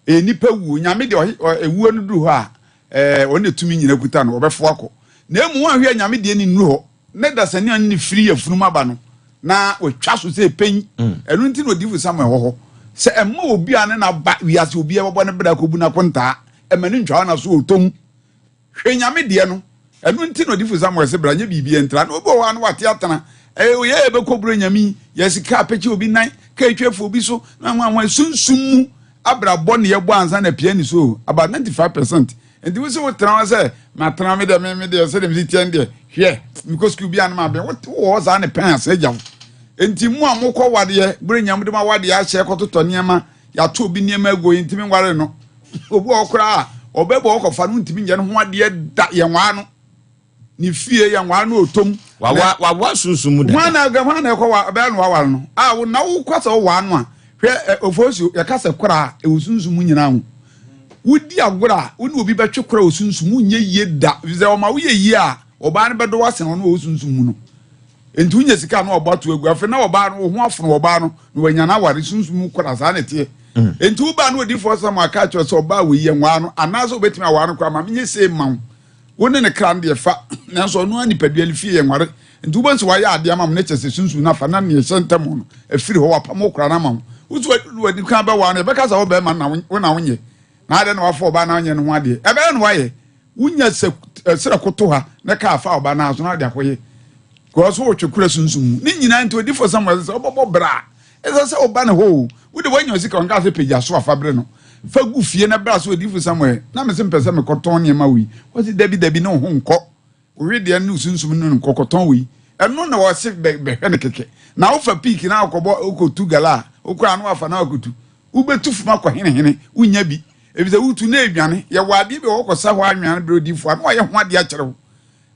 Ɛyɛ nipa wuo. Nyame deɛ ɔhe, ewuo no duru hɔ a, ɛɛ, ɔno na tumi nyina kuta no, ɔbɛfo akɔ. Na mmom woanhwɛ a Nyame deɛ ne nnuru hɔ. Ne dasani a ɔne ne firi yafunum aba no, na watwa so sɛ pɛn. Ɛno nti na odiyifo Samuel wɔ hɔ, sɛ ɛmma obi a ne na ba wiase obiara bɛbɔ ne bra kɔbu n'akontaa, ɛmma no ntwa n'aso wɔ ɔtɔ mu. Hwɛ Nyame deɛ no. Ɛno nti na odiyifo Samuel se bra nyɛ biribiara ntra. Na obi wɔ hɔ a na wate atena. Ɛyɛ yɛ yɛbɛkɔ buro Nyame yi, yɛsi kaa pɛkyɛ obi nan, kaa etwa afu obi so, na hwan hwan, sunsum mu abrabɔ ne yɛbɔ ansa na pia ne so o, about 95%. Nti wo se wo tena hɔ sɛ matena me deɛ me me deɛ sɛdeɛ mesi teɛ no deɛ hwɛ mekɔ sukuu bi a no maben wo wɔ hɔ saa ne pɛn ase agya wo. Nti mo a mokɔ wadeɛ berɛ nya mode mo awadeɛ ahyɛ kɔtotɔ nneɛma yɛato obi nneɛma agu yɛntumi nware no obi wɔ hɔ koraa a ɔbɛbɔ ɔkɔfa no ntumi nyɛ no ho adeɛ da yɛnwaa no ne fie yɛ nware no ɔtɔm. Wawa wawa sunsun mu dada. Hwan na hwan na ɛkɔ wa bɛyɛ no waware no a wo na wokɔ sɛ wowaa no a hwɛ ofosuo yɛka sɛ kora a ɛwɔ sunsun mu nyinaa ho wodi agorɔ a wo ne obi bɛtwe kora wɔ sunsun mu nyɛ yie da sɛ ɔma woyɛ yie a ɔbaa no bɛdɔ wasen ɔno wɔ sunsun mu no nti wonya sika na ɔbɔ ato agu afei na ɔbaa no wo ho afono ɔbaa no na wanya no aware sunsun mu kora saa na ɛteɛ mm. nti wobaa no odifoɔ sɛ mo aka kyerɛ sɛ ɔbaa wɔ yɛ nwaa no anaasɛ wobɛtumi awaa no koraa ma menyɛ sei ma wo Wo ne ne kra no deɛ fa, nanso ɔno ara nipadua no fie yɛ nware. Nti wobɛhu sɛ wayɛ adeɛ ama mo ne kyɛ sɛ sunsum no afa na nea ɛhyɛ ntam no afiri hɔ, wapam wo kora no ama wo. Wo nso wadi kan bɛwaa no, yɛbɛka sɛ wo bɛrima na wo na wonyɛ. Na adɛn na wafa ɔbaa na wonyɛ ne ho adeɛ? Ɛbɛyɛ na wayɛ. Wonya sɛ serɛ koto ha na kaa fa ɔbaa no aso na wode akɔyɛ. Because wotwe kora sunsum mu. Ne nyinaa nti odifoɔ Samuel sɛ wobɛbɔ bra a, ɛsɛ sɛ woba ne hɔ o. Wode woanya sika ɔnka sɛ pagya so afa bere no. Fa gu fie na bra sɛ odiyifo Samuel, na mese mepɛ sɛ mekɔtɔn nneɛma wei. Ɔse dabi dabi ne wo ho nkɔ. Wo wedeɛ ne wo sunsum no nkɔ kɔtɔn wei. Ɛno na ɔse bɛhwɛ no kɛkɛ. Na wofa piiki na wokɔbɔ wokɔtu gala a, wokɔ a na wafa na wakɔtu. Wobɛtu fam akɔ hene hene, wonnya bi. Efisɛ wotu na ɛdwane. Yɛwɔ adeɛ bi a wɔkɔsa hɔ anwea no berɛ odiyifo a na wayɛ ho adeɛ akyerɛ wo.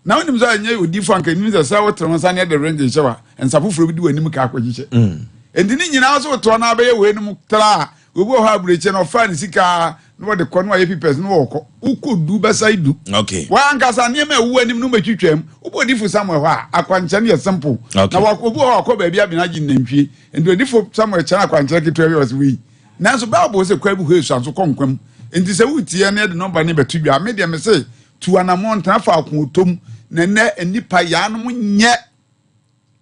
Na wonim sɛ ɛnyɛ odiyifo anka nim sɛ sɛ wotere wo nsa ne ɛde ring hyɛ wa nsa foforɔ bi di w'anim ka akɔhyehyɛ. Mm. Enti ne nyinaa so wotoa na abɛyɛ wei nom tra a obi wɔ hɔ aburokyɛ na ɔfaa ne sika na wɔde kɔ na wayɛ pipɛs na wɔkɔ wokɔ du bɛsa du. Okay. Wankasa nneɛma a ɛwɔ anim no mɛtwitwam wobɔ odifo Samuel hɔ a akwankyɛ no yɛ simple. Okay. Na obi wɔ hɔ akɔ baabi abena agye nantwie nti odifo Samuel kyɛn akwankyerɛ ketewa bi wɔ sɛ wei nanso Bible sɛ kwa bi hɔ esua nso kɔ nkwa mu nti sɛ wotie ne ɛde nɔmba ne bɛto dwa me deɛ me se Tu anammɔn tena faako ɔtɔ mu, na nnɛ nnipa yaanom nyɛ.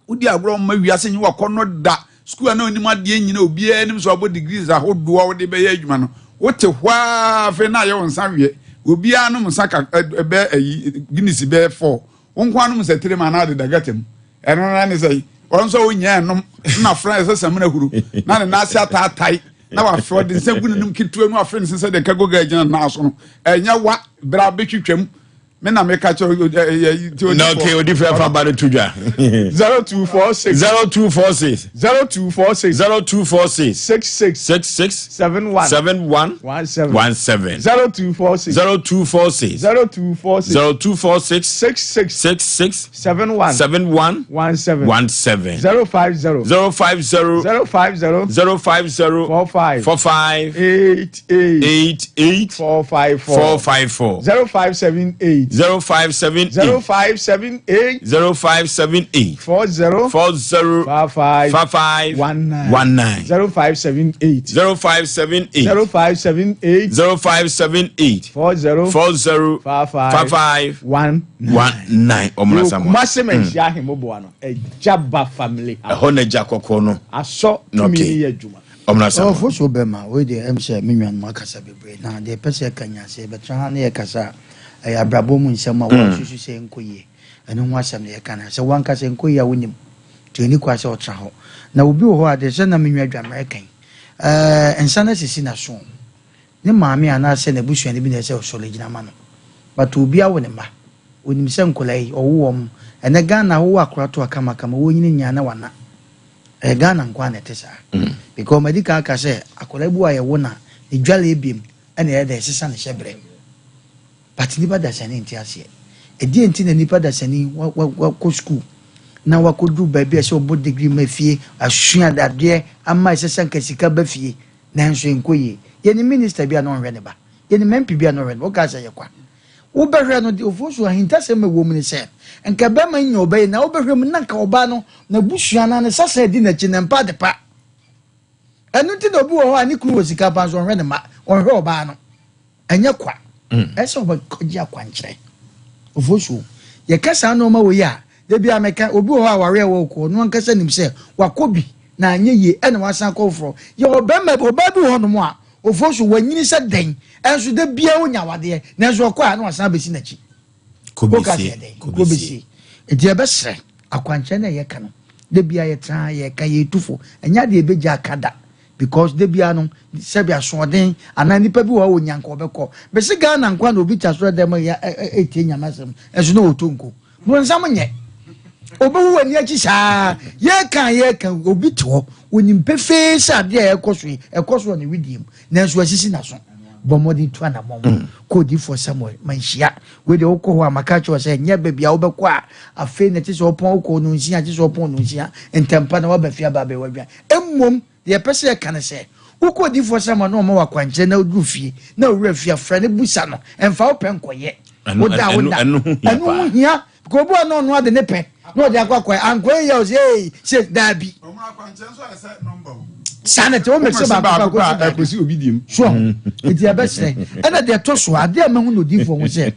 Wodi agorɔ mma wiase nye wakɔnnɔ da. Sukuu a na onim adeɛ nyina obiara anim so abɔ degrees ahodoɔ a wode bɛyɛ adwuma no, wote hɔ ara afei na ayɛ wo nsa weɛ. Obiara nom nsa ka bɛ ayi Guinness bɛyɛ four. Wo nko ara nom nsa tirim anaa de da gata mu. Ɛno na ne sɛ ɔno nso ɔnyaa nom na fra ɛsɛ samina huru na ne nan ase ataatae na wafɛ ɔde nsa gu n'anim ketewa nu afe ne sɛ deɛ kagoga gyina ne nan so no ɛnyɛ wa bra bɛtwitwam me na meka kyerɛ na okay odifo afa ba no to dwa 0246 0246 0246 0246 66 66 71 71 17 17 0246 0246 0246 0246 66 66 71 71 17 17 050 050 050 050 45 45 88 88 454 454 0578 0578 0578 0578 40 40 55 55 19 19 0578 0578 0578 0578 40 40 55 55 19 19 ɔmuna samoa Kumase Manhyia Ahemmoboa no Agyaba family house ɛhɔ na agya kɔkɔɔ no asɔ tumi Okay. no yɛ adwuma. ɔmuna samoa Ɔfo so bɛma wei deɛ ɛm sɛ me nuanom akasa bebree na deɛ ɛpɛ sɛ ɛka nya sɛ yɛbɛtena ha na yɛkasa a ɛyɛ abrabɔ mu nsɛm a wɔasusu sɛ ɛnkɔ yie ɛno ho asɛm na yɛka no sɛ wankasa ɛnkɔ yie a wonim nti ɛni kwa sɛ ɔtena hɔ na obi wɔ hɔ a deɛ sɛ na me nua dwammerɛ kan ɛɛ nsa no asisi n'aso Ne maame anaasɛ n'abusuani bi na ɛsɛ sɛ ɔsɔre gyina ma no. But obi awo ne mma. Onim sɛ nkwadaa yi, ɔwo wɔn. Ɛnnɛ Ghana wowɔ akwadaa to a kamakama, wonyini nyaa na wana. Ɛyɛ Ghana nko ara na ɛte saa. Because madi kan aka sɛ akwadaa bi wɔ a yɛwo no a, ne dwale ebiem ɛna ɛyɛ dɛ ɛsesa ne hyɛbrɛ. But nipa dasani nte aseɛ. Ɛdeɛn nti na nipa dasani wa wa wakɔ school na wakɔduru baabi a ɛsɛ ɔbɔ degree ma fie, asua adeɛ ama ɛsɛ sɛ anka sika ba fie. Nanso ɛnkɔ yie. Yɛnim minister bi a na ɔnhwɛ ne ba. Yɛnim MP bi a na ɔhwɛ ne ba. Wokaa sɛ ɛyɛ kwa. Wobɛhwɛ no, deɛ Ofosu ahintasɛm a ɛwɔ mu ne sɛ, nka bɛrima nya ɔbaa yi na wobɛhwɛ mu na nka ɔbaa no n'abusua anaa ne sasa adi n'akyi na ɛmpa ade pa. Ɛno nti na obi wɔ hɔ a ne kunu wɔ sika paa nso ɔnhwɛ ne mma, ɔnhwɛ ɔbaa no. Ɛnyɛ kwa. Ɛsɛ sɛ ɔbɛgye akwankyerɛ. Ofosu, yɛka saa nneɛma wei a, da biara meka, obi wɔ hɔ a awareɛ a ɛwɔ hɔ ɔno ankasa nim sɛ wakɔ bi na anyɛ yie ɛna wasan akɔ foforɔ. Yɛwɔ bɛrima bi, ɔbaa bi wɔ hɔnom a, Ofosu, wanyini sɛ dɛn, ɛnso da biara ɔnya awadeɛ, nanso ɔkɔ a na wasan abɛsi n'akyi. Woka sɛ dɛn? Kɔ bɛsie. Nti yɛbɛsrɛ, akwankyerɛ no a yɛka no, da biara yɛtena ha yɛka, yɛtu fo, ɛnyɛ adeɛ yɛbɛgya aka da. Because da biara no, sɛbi asoɔden anaa nipa bi wɔ hɔ a ɔnya nka ɔbɛkɔ. Mese Ghana nkoa na obi te asɔre dɛm ɛtie Nyame asɛm, ɛnso na ɔtɔ nko. Bronsam nyɛ. Obewu w'ani akyi saa. Yɛka a yɛka, obi te hɔ, onim pefee sɛ adeɛ a ɛrekɔ so yi, ɛkɔ so wɔ ne wedeɛ mu, nanso asisi n'aso. Bɔ mmɔden tu anammɔn mm. kɔ odiyifoɔ Samuel manhyia. Wei deɛ wokɔ hɔ a maka kyerɛ sɛ nyɛ baabi a wobɛkɔ a afei na ɛte sɛ ɔpɔn wokɔ nonsia te sɛ ɔpɔn nonsia ntɛmpa na waba fie aba abɛyɛ w'adwuma. Mmom Deɛ yɛpɛ sɛ yɛka ne sɛ, wokɔ odiyifoɔ Samuel na ɔma wo akwankyerɛ na woduru fie na wo werɛ fi a, frɛ no bisa no. Mfa wo pɛ nkɔyɛ. Woda a woda. Ɛno ho hia. Because obi wɔ hɔ na ɔno ade ne pɛ na ɔde akɔ akɔyɛ. Ankɔyɛ yie a ɔsɛ ee se daabi. Saa na ɛte wo mese baako pɛ akɔsi daabi. So ho. Nti yɛbɛsrɛ. Ɛna deɛ ɛtɔ so adeɛ a mahu no odiyifoɔ ho sɛ,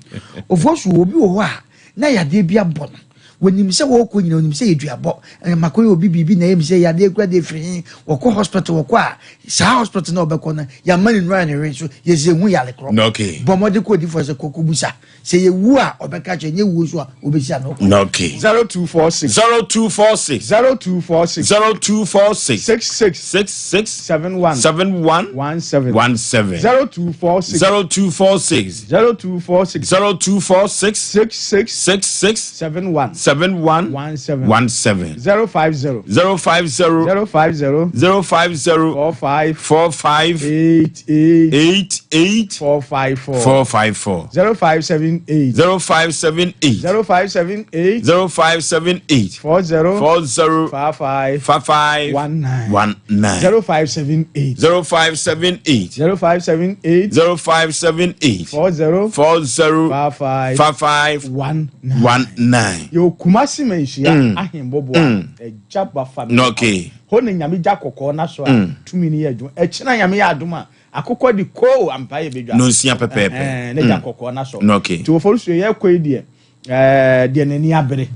ofoɔ so obi wɔ hɔ a na yadeɛ bi abɔ no. Wɔnim sɛ wɔkɔ nyina wɔnim sɛ yɛ duabɔ. Ɛna makɔyɛ obi biribi na ɛyɛ me sɛ yadeɛ kura deɛ firi he. Wɔkɔ hospital wɔkɔ a saa hospital na wɔbɛkɔ no yɛama no nnuro a ne we so yɛsɛ yɛhu yare korɔ. Okay. Bɔ mmɔden kɔ odifoɔ sɛ kɔkɔ busa. Sɛ yɛwu a ɔbɛka kyerɛ nyɛ wuo nso a wɔbɛsi ano kwan. Okay. 0246. 0246. 0246. 0246. 66. 66. 71. 71. 17. 17. 0246. 0246. 0246. 0246. 66. 66. 71. 71. 17. 17. 050. 050. 050. 050. 45. 45. 88. 88. 454. 454. 0578. 0578. 0578. 0578. 40. 40. 55. 55. 19. 19. 0578. 0578. 0578. 0578. 40. 40. 55. 55. 19. 19. Yɛwɔ Kumasi Manhyia Ahenboboa Agya Bafa mi. Okay. Hɔ na Nyame gya kɔkɔɔ na so a tumi no yɛ adwuma. Ɛkyena Nyame yɛ adom a akokɔ de koo ampa yɛ bedwa. Nonsia pɛpɛɛpɛ. Ɛhɛn, ne gya kɔkɔɔ na so. Okay. Nti wɔfɔre suo yɛkɔ yi deɛ ɛɛ deɛ n'ani abere.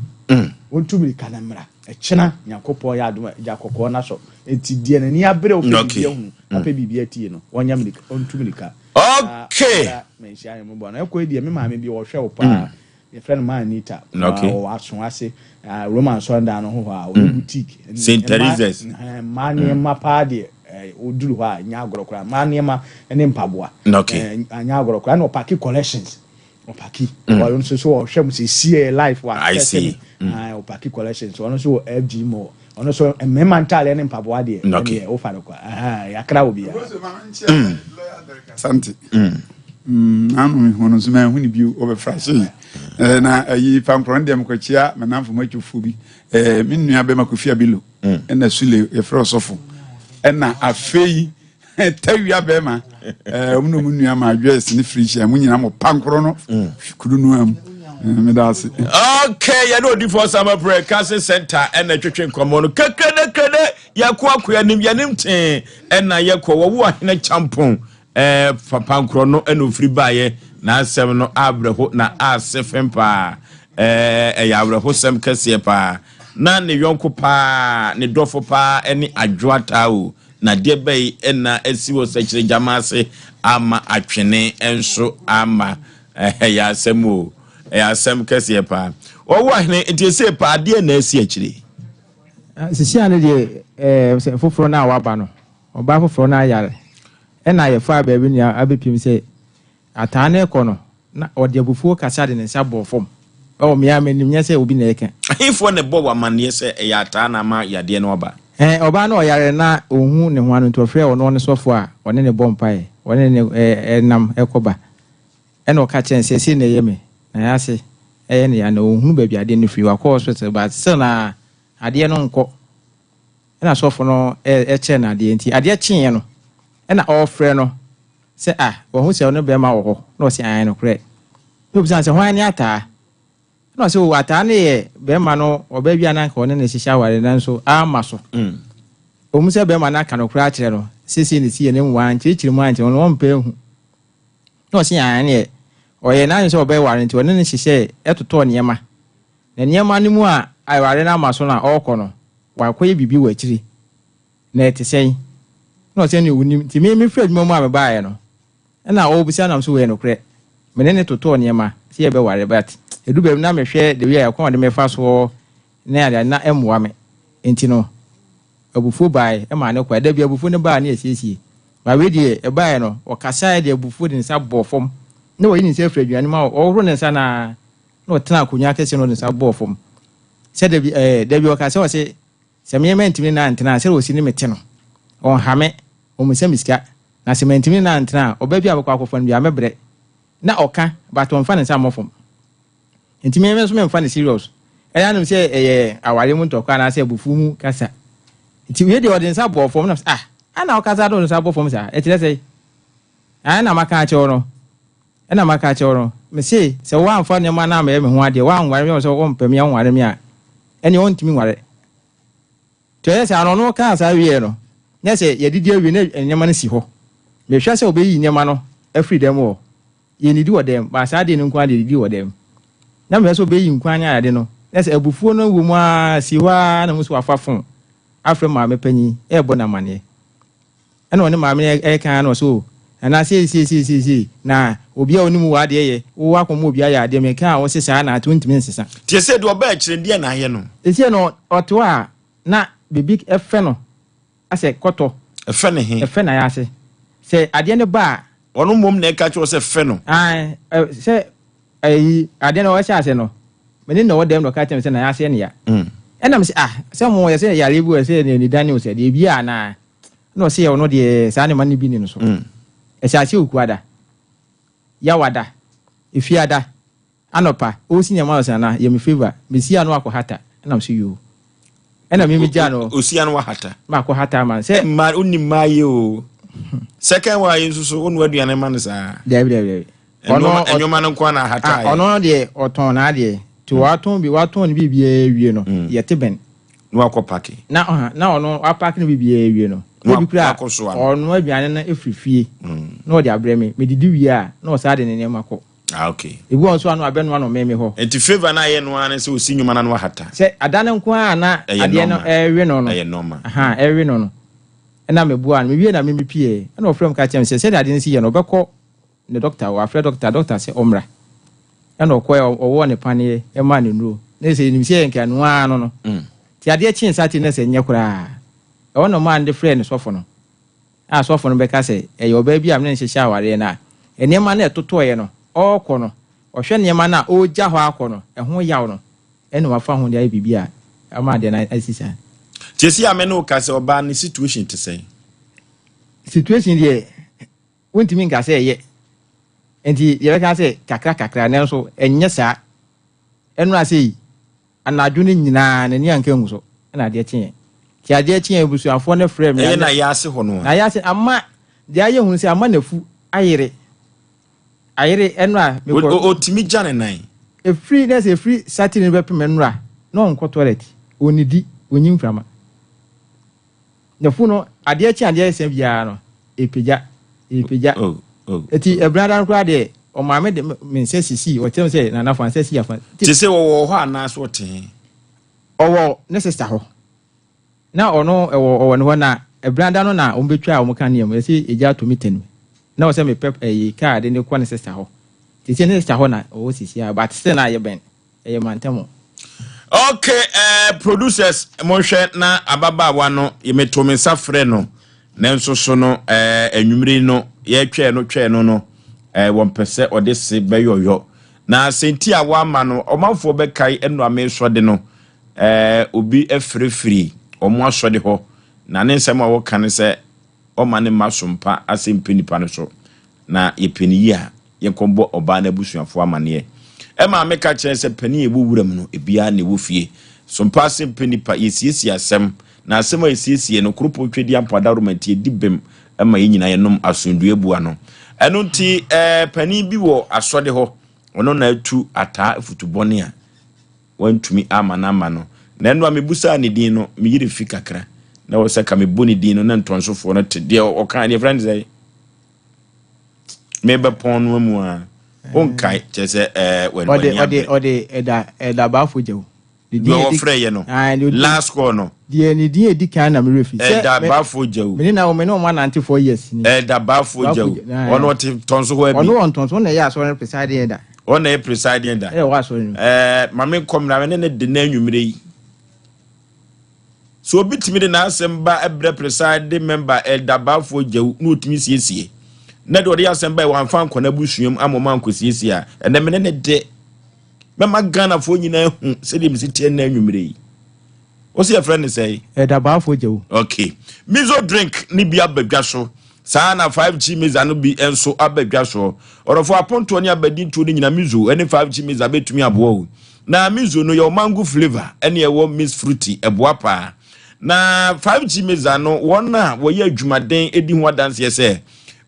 Wɔntu mirika na mmra. Ɛkyena Nyankopɔn yɛ adom a gya kɔkɔɔ na so. Nti deɛ n'ani abere a ɔpɛ biribi ahunu, apɛ biribi atie no, wɔnyɛ mirika, ɔntu mirika. Okay. Na manhyia Ahenboboa no. Ɛkɔ yi deɛ me maame bi ɔhwɛ wo paa. Yɛfrɛ no Maa Anita. Okay. Ɔwɔ Aso ase, Roman asɔredan no ho hɔ a, ɔyɛ boutique. St. Teresa's. Mmaa nneɛma paa deɛ, woduru hɔ a, nyɛ agorɔ koraa. Mmaa nneɛma ne mpaboa. Okay. Anyɛ agorɔ koraa. Ɛna ɔpaki collections. Ɔpaki. Ɔno nso so ɔhwɛ mu sɛ sie life wɔ I see. Ɔpaki collections. Ɔno nso wɔ FG Mall. Ɔno nso mmarima ntaadeɛ ne mpaboa deɛ. Okay. Ɛneɛ wofa no kwa. Yɛakra wɔ biara. Asante. Ano mehu no nso manhu no bio ɔbɛfra hyee na ayi pankorɔ no deɛ mekɔkyia me namfo matwofoɔ bi me nua bɛma Kofi Abilo ɛna Sule yɛfrɛ ɔsɔfo ɛna afei tawia bɛrima ɔmo na ɔmo nua ma adwɛs ne firihyia mo nyinaa mo pankorɔ no kuru no am meda ase. Okay, yɛne odifoɔ sama prɛ kase center ɛna twetwe nkɔmmɔ no kɛkrɛdɛkrɛdɛ yɛkɔ akɔ anim yɛnim tee ɛna yɛkɔ wɔwo ahene kyampɔn ɛɛ papankorɔ no ɛna ofiri baayɛ n'asɛm no awerɛho na ase fem paa ɛɛ ɛyɛ awerɛhosɛm kɛseɛ paa na ne yɔnko paa ne dɔfo paa ɛne adwoa taa o na deɛ bɛyi ɛna asi wɔ sɛkyerɛ gyama ase ama atwene nso ama ɛyɛ asɛm o ɛyɛ asɛm kɛseɛ paa ɔwɔ ahene nti ɛsɛ paa adeɛ na asi akyire. Sisi ano deɛ ɛɛ sɛ foforɔ no a waba no ɔbaa foforɔ no ayare ɛna yɛfaa baabi nea abɛpiem sɛ ataa no rekɔ no na ɔde abufuo kasa de ne nsa bɔɔ fam ɛwɔ mmea m'anim nyɛ sɛ obi na ɛka. Ahefoɔ na ɛbɔ wɔ amanneɛ sɛ ɛyɛ ataa na ama yadeɛ no aba? Ɛɛ ɔbaa no ɔyare na ɔnhu ne ho ano nti ɔfrɛɛ ɔno ne sɔfo a ɔne ne bɔ mpaeɛ ɔne ne ɛnam ɛkɔ ba ɛna ɔka kyerɛ no sɛ sei na ɛyɛ me na yɛase ɛyɛ ne ya na ɔnhunu baabi adeɛ no firi wakɔ hospital but still na adeɛ no nkɔ ɛna sɔfo no ɛkyerɛ no adeɛ nti adeɛ kyeeɛ no ɛna ɔrefrɛ no sɛ ah wahu sɛ ɔne bɛrima wɔ hɔ na ɔse ae nokorɛ. Na obisa no sɛ, Hwan ne Ataa? Ɛna ɔse, O, Ataa no yɛ bɛrima no ɔbaa bi a na anka ɔne no hyehyɛ aware nanso amma so. Ɛwom sɛ bɛrima no aka nokorɛ akyerɛ no sɛ sei na ɛsiiɛ na mmom wankyerɛkyerɛ mu ankyerɛ no, ɔno ɔmpɛ ahu. Na ɔse, Aane, ɛneɛ ɔyɛɛ n'adwene sɛ ɔbɛware nti ɔne no hyehyɛɛ totɔɔ nneɛma. Na nneɛma no mu a aware no amma so no a ɔrekɔ no, wakɔyɛ biribi wɔ akyiri. Na ɛte sɛn? Na ɔse, Ɛneɛ wonnim. Nti me mefiri adwuma mu a mebaeɛ no, Ɛna ɔrebisa nam so wei yɛ nokorɛ. Me ne no totɔɔ nneɛma sɛ yɛbɛware but ɛduru baabi na mehwɛ the way a ɛkwan a ɔde me fa soɔ ne adeade na ɛmmoa me nti no abufuo baeɛ ɛmaa no kɔɛ. Da bi abufuo no baa ne yɛsiesie but wei deɛ ɛbaeɛ no ɔkasaeɛ de abufuo de ne nsa bɔɔ fam na wayi ne nsa afiri aduane mu a ɔhohoro ne nsa no ara na ɔtena akonnwa kɛseɛ na ɔde ne nsa bɔɔ fam sɛ da bi ɛɛ da bi ɔka sɛ ɔse sɛ me mantumi ne no antena a sɛdeɛ ɔsi ne me te no ɔnha me ɔmmisa me sika Na sɛ mantumi ne no antena a, ɔbaa bi a mɛkɔ akɔfa no biara, mɛbrɛ. Na ɔka, but ɔmfa ne nsa mmɔ fam. Nti me nso memfa no serious. Ɛyɛ a na menim sɛ ɛyɛ awareɛ mu ntɔkwa anaasɛ abufuo mu kasa. Nti wei deɛ ɔde ne nsa bɔɔ fam na mesɛ, ah, ana wokasa de wo nsa bɔ fam saa? Ɛkyerɛ sɛn? Ɛna maka akyerɛ wo no, ɛna maka akyerɛ wo no, mese sɛ woamfa nneɛma no ammɛyɛ me ho adeɛ, woanware me, sɛ wompɛ me a wonware me a, ɛneɛ ɔntumi nware. Nti ɔyɛɛ saa no, ɔno ɔkaa saa wieɛ no, na sɛ yɛadidi awie na nneɛma no si hɔ. Mehwɛ sɛ ɔbɛyi nneɛma no afiri dɛm hɔ. Yɛnnidi wɔ dɛm, but saa adeɛ no nko ara deɛ yɛdidi wɔ dɛm. Na mehwɛ sɛ ɔbɛyi nkwan ne ade no, na sɛ abufuo no wɔ mu ara si hɔ ara na mehu sɛ wafa fon afrɛ maame panin rebɔ no amaneɛ. Ɛna ɔne maame no reka ara na ɔsɛ o, Nana sei sei sei sei sei, na obi a ɔnim wo adeɛ yɛ, wo akɔma obi ayɛ adeɛ, meka a wose saa na ate wontumi nsesa. Nti ɛsei deɛ ɔbaa akyire no deɛn na ayɛ no? Seesei no ɔte hɔ a na biribi fɛ no asɛ kɔtɔ. Ɛfɛ ne he? Ɛfɛ n'ayase. Sɛ adeɛ no ba a. Ɔno mmom na ɛka kyerɛ wo sɛ fɛ no? Ae, sɛ Ayi, adeɛ no ɔhyɛ ase no, me ne na ɔwɔ dɛm na ɔka kyerɛ me sɛ na yɛaseɛ ne ya. Ɛna me sɛ, ah, sɛ mo yɛ sɛ yareɛ bi wɔ sɛ ne anidane o sɛ deɛ bi a anaa. Ɛna ɔse ɔno deɛ saa nneɛma no bi ni no so. Ɛhyɛ aseɛ Okuada, Yawada, Efiada, anɔpa, ɔresi nneɛma ɔsɛ nana yɛ me favour, mesi ano akɔ hata. Ɛna me sɛ yoo. Ɛna me me gyaa no. Osi ano wahata. Makɔ hata ama no sɛ. Mmaa wonim mmaa yie o. Second one yi nso so wonoa aduane ma no saa. Dabi dabi dabi. Ɔno nneɛma no nko na ahata yɛ. Ɔno deɛ ɔtɔn n'adeɛ. Nti watɔn bi watɔn ne biribiara awie no yɛte bɛn. Na wakɔ paki. Na ɔha na ɔno wapaki ne biribiara awie no. Na ebi kura ɔno aduane no efiri fie. Na ɔde abrɛ me. Medidi wie a na ɔsan de ne nneɛma kɔ. Ah okay. Ebi wɔ nso a na wabɛnoa no meme hɔ. Nti favour no ayɛ no ara ne sɛ osi nnwuma no ano ahata. Sɛ ada no nko ara na adeɛ no ɛrewe no no. Ɛyɛ normal. Aha ɛrewe no no. Ɛna meboaa no. Mewie na meme pieɛ. Ɛna ɔfrɛ me ka kyerɛ me sɛ sɛdeɛ adeɛ no si yɛ no ɔbɛkɔ ne dɔkta, wafrɛ dɔkta, dɔkta sɛ ɔmmra. Ɛna ɔkɔɛ, ɔwɔɔ ne paneɛ, ɛmaa no nnuro. Na sɛ yɛnim sɛ nka ɛno ara no no. Nti adeɛ kyee Saturday na sɛ nyɛ koraa. Ɛhɔ na ɔmaa no de frɛɛ ne sɔfo no. A sɔfo no bɛka sɛ ɛyɛ ɔbaa bi a me ne no hyehyɛ awareɛ no a, nneɛma no a ɛtotɔeɛ no, ɔrekɔ no, ɔhwɛ nneɛma no a ɔregya hɔ akɔ no, ɛho yaw no, ɛna wafa ho de ayɛ biribi a ama adeɛ no asi saa. Nti ɛsi a me ne wo ka sɛ ɔbaa no situation te sɛn? Situation deɛ, Wontumi nka sɛ ɛyɛ. Enti yɛbɛka sɛ kakra kakra, nanso ɛnyɛ saa. Ɛnora sei, anadwo no nyinaa n'ani anka angu so, ɛna adeɛ kyeeɛ. Nti adeɛ kyeeɛ abusuafoɔ no frɛɛ me. Ɛyɛ n'ayaase hɔ no a. N'ayaase, ama deɛ ayɛ hunu sɛ ama n'afu ayere. Ayere ɛnora mekɔ. Ɔtumi gya ne nan. Ɛfiri na sɛ ɛfiri Saturday no bɛpem ɛnora na ɔnkɔ toilet, ɔnnidi, ɔnyi mframa. N'afu no, adeɛ kye adeɛ sa biara no, ɛpagya, ɛpagya. Eti ɛbrada no koraa deɛ, ɔmaa me de me nsa sisii, ɔkyerɛ me sɛ Nana fa nsa si afa. Te sɛ ɔwɔ hɔ anaa so ɔte he? Ɔwɔ ne sista hɔ. Na ɔno ɛwɔ ɔwɔ ne hɔ na ɛbrada no na wɔbɛtwaa wɔn kanea mu, ɛsɛ egya atɔ me tanu. Na ɔsɛ mepɛ ɛyi kaa de no kɔ ne sista hɔ. Te sɛ ne sista hɔ na ɔwɔ sisi a, but still na yɛbɛn. Ɛyɛ mantam. Okay, eh, producers, monhwɛ na ababaawa no, meto me nsa frɛ no, nanso so no, eh, anwummere no, yɛtwɛɛ no twɛɛ no no, eh, wɔmpɛ sɛ ɔde se bɛyɔyɔ. Na sɛnti a wɔama no, ɔmanfoɔ bɛkae ɛno a mesɔ de no, eh, obi afirifiri wɔn asɔde hɔ, na ne nsɛm a wɔka ne sɛ, ɔma ne mma so mpa asɛm pɛ nipa no so. Na yɛpɛ no yie a, yɛnkɔbɔ ɔbaa no abusuafoɔ amaneɛ. Ɛmaa meka kyerɛɛ sɛ panin a ɛwɔ wuram no, ebiara na ɛwɔ fie. So mpa asɛm pɛ nipa, yɛsiesie asɛm. Na asɛm a yɛsiesie no, Kuropɔn Twedeɛ Ampa Adaworoma nti, ɛdi bem ma yɛn nyinaa yɛnom asomdwoeɛ bua no. Ɛno nti, eh, panin bi wɔ asɔde hɔ. Ɔno na atu ataa afutubɔne a wantumi ama no ama no. Na ɛno a mebusaa ne din no, me yere fi kakra. Na wɔ sɛ ka mebɔ ne din no na ntɔnsofoɔ no te deɛ ɔka deɛ frɛ no sɛ mebɛpɔn no amu a wonkae kyerɛ sɛ ɛɛ w'ani abere. Ɔde ɔde ɛda ɛda baafo gya o. Deɛ wɔfrɛ yɛ no last call no. Deɛ ne din edi kan na me werɛ fi. Ɛda Bafo Gyawu. Me ne na me ne wɔn anante 4 years ni. Ɛda Bafo Gyawu. Ɔno ɔte tɔnso hɔ abi. Ɔno wɔ ntɔnso, ɔno na ɛyɛ asɔre no presiding elder. Ɔno na ɛyɛ presiding elder. Ɛyɛ wɔ asɔre no. Maame nkɔm na me ne ne de n'anwummerɛ yi. So obi tumi de n'asɛm ba ɛbrɛ presiding member Ɛda Bafo Gyawu na otumi siesie. Na deɛ ɔde asɛm ba yi wɔamfa nkɔ n'abusua mu ama ɔmo ankɔ siesie a, ɛnɛ me ne ne de mɛma Ghanafoɔ nyinaa hu sɛdeɛ mesi teɛ nna anwummerɛ yi. Wo sɛ yɛfrɛ no sɛe? Ɛda Baafo Gyawu. Okay, Mizo drink ne bi aba dwa so saa na 5G mixer no bi nso aba dwa soɔ. Ɔrɔfo, apontoɔ ne abadintoɔ no nyina, Mizo ne 5G mixer bɛtumi aboa o. Na Mizo no yɛwɔ mango flavour ɛne ɛwɔ mix fruity, ɛboa paa. Na 5G mixer no, wɔn a wɔyɛ adwumaden di ho adanseɛ sɛ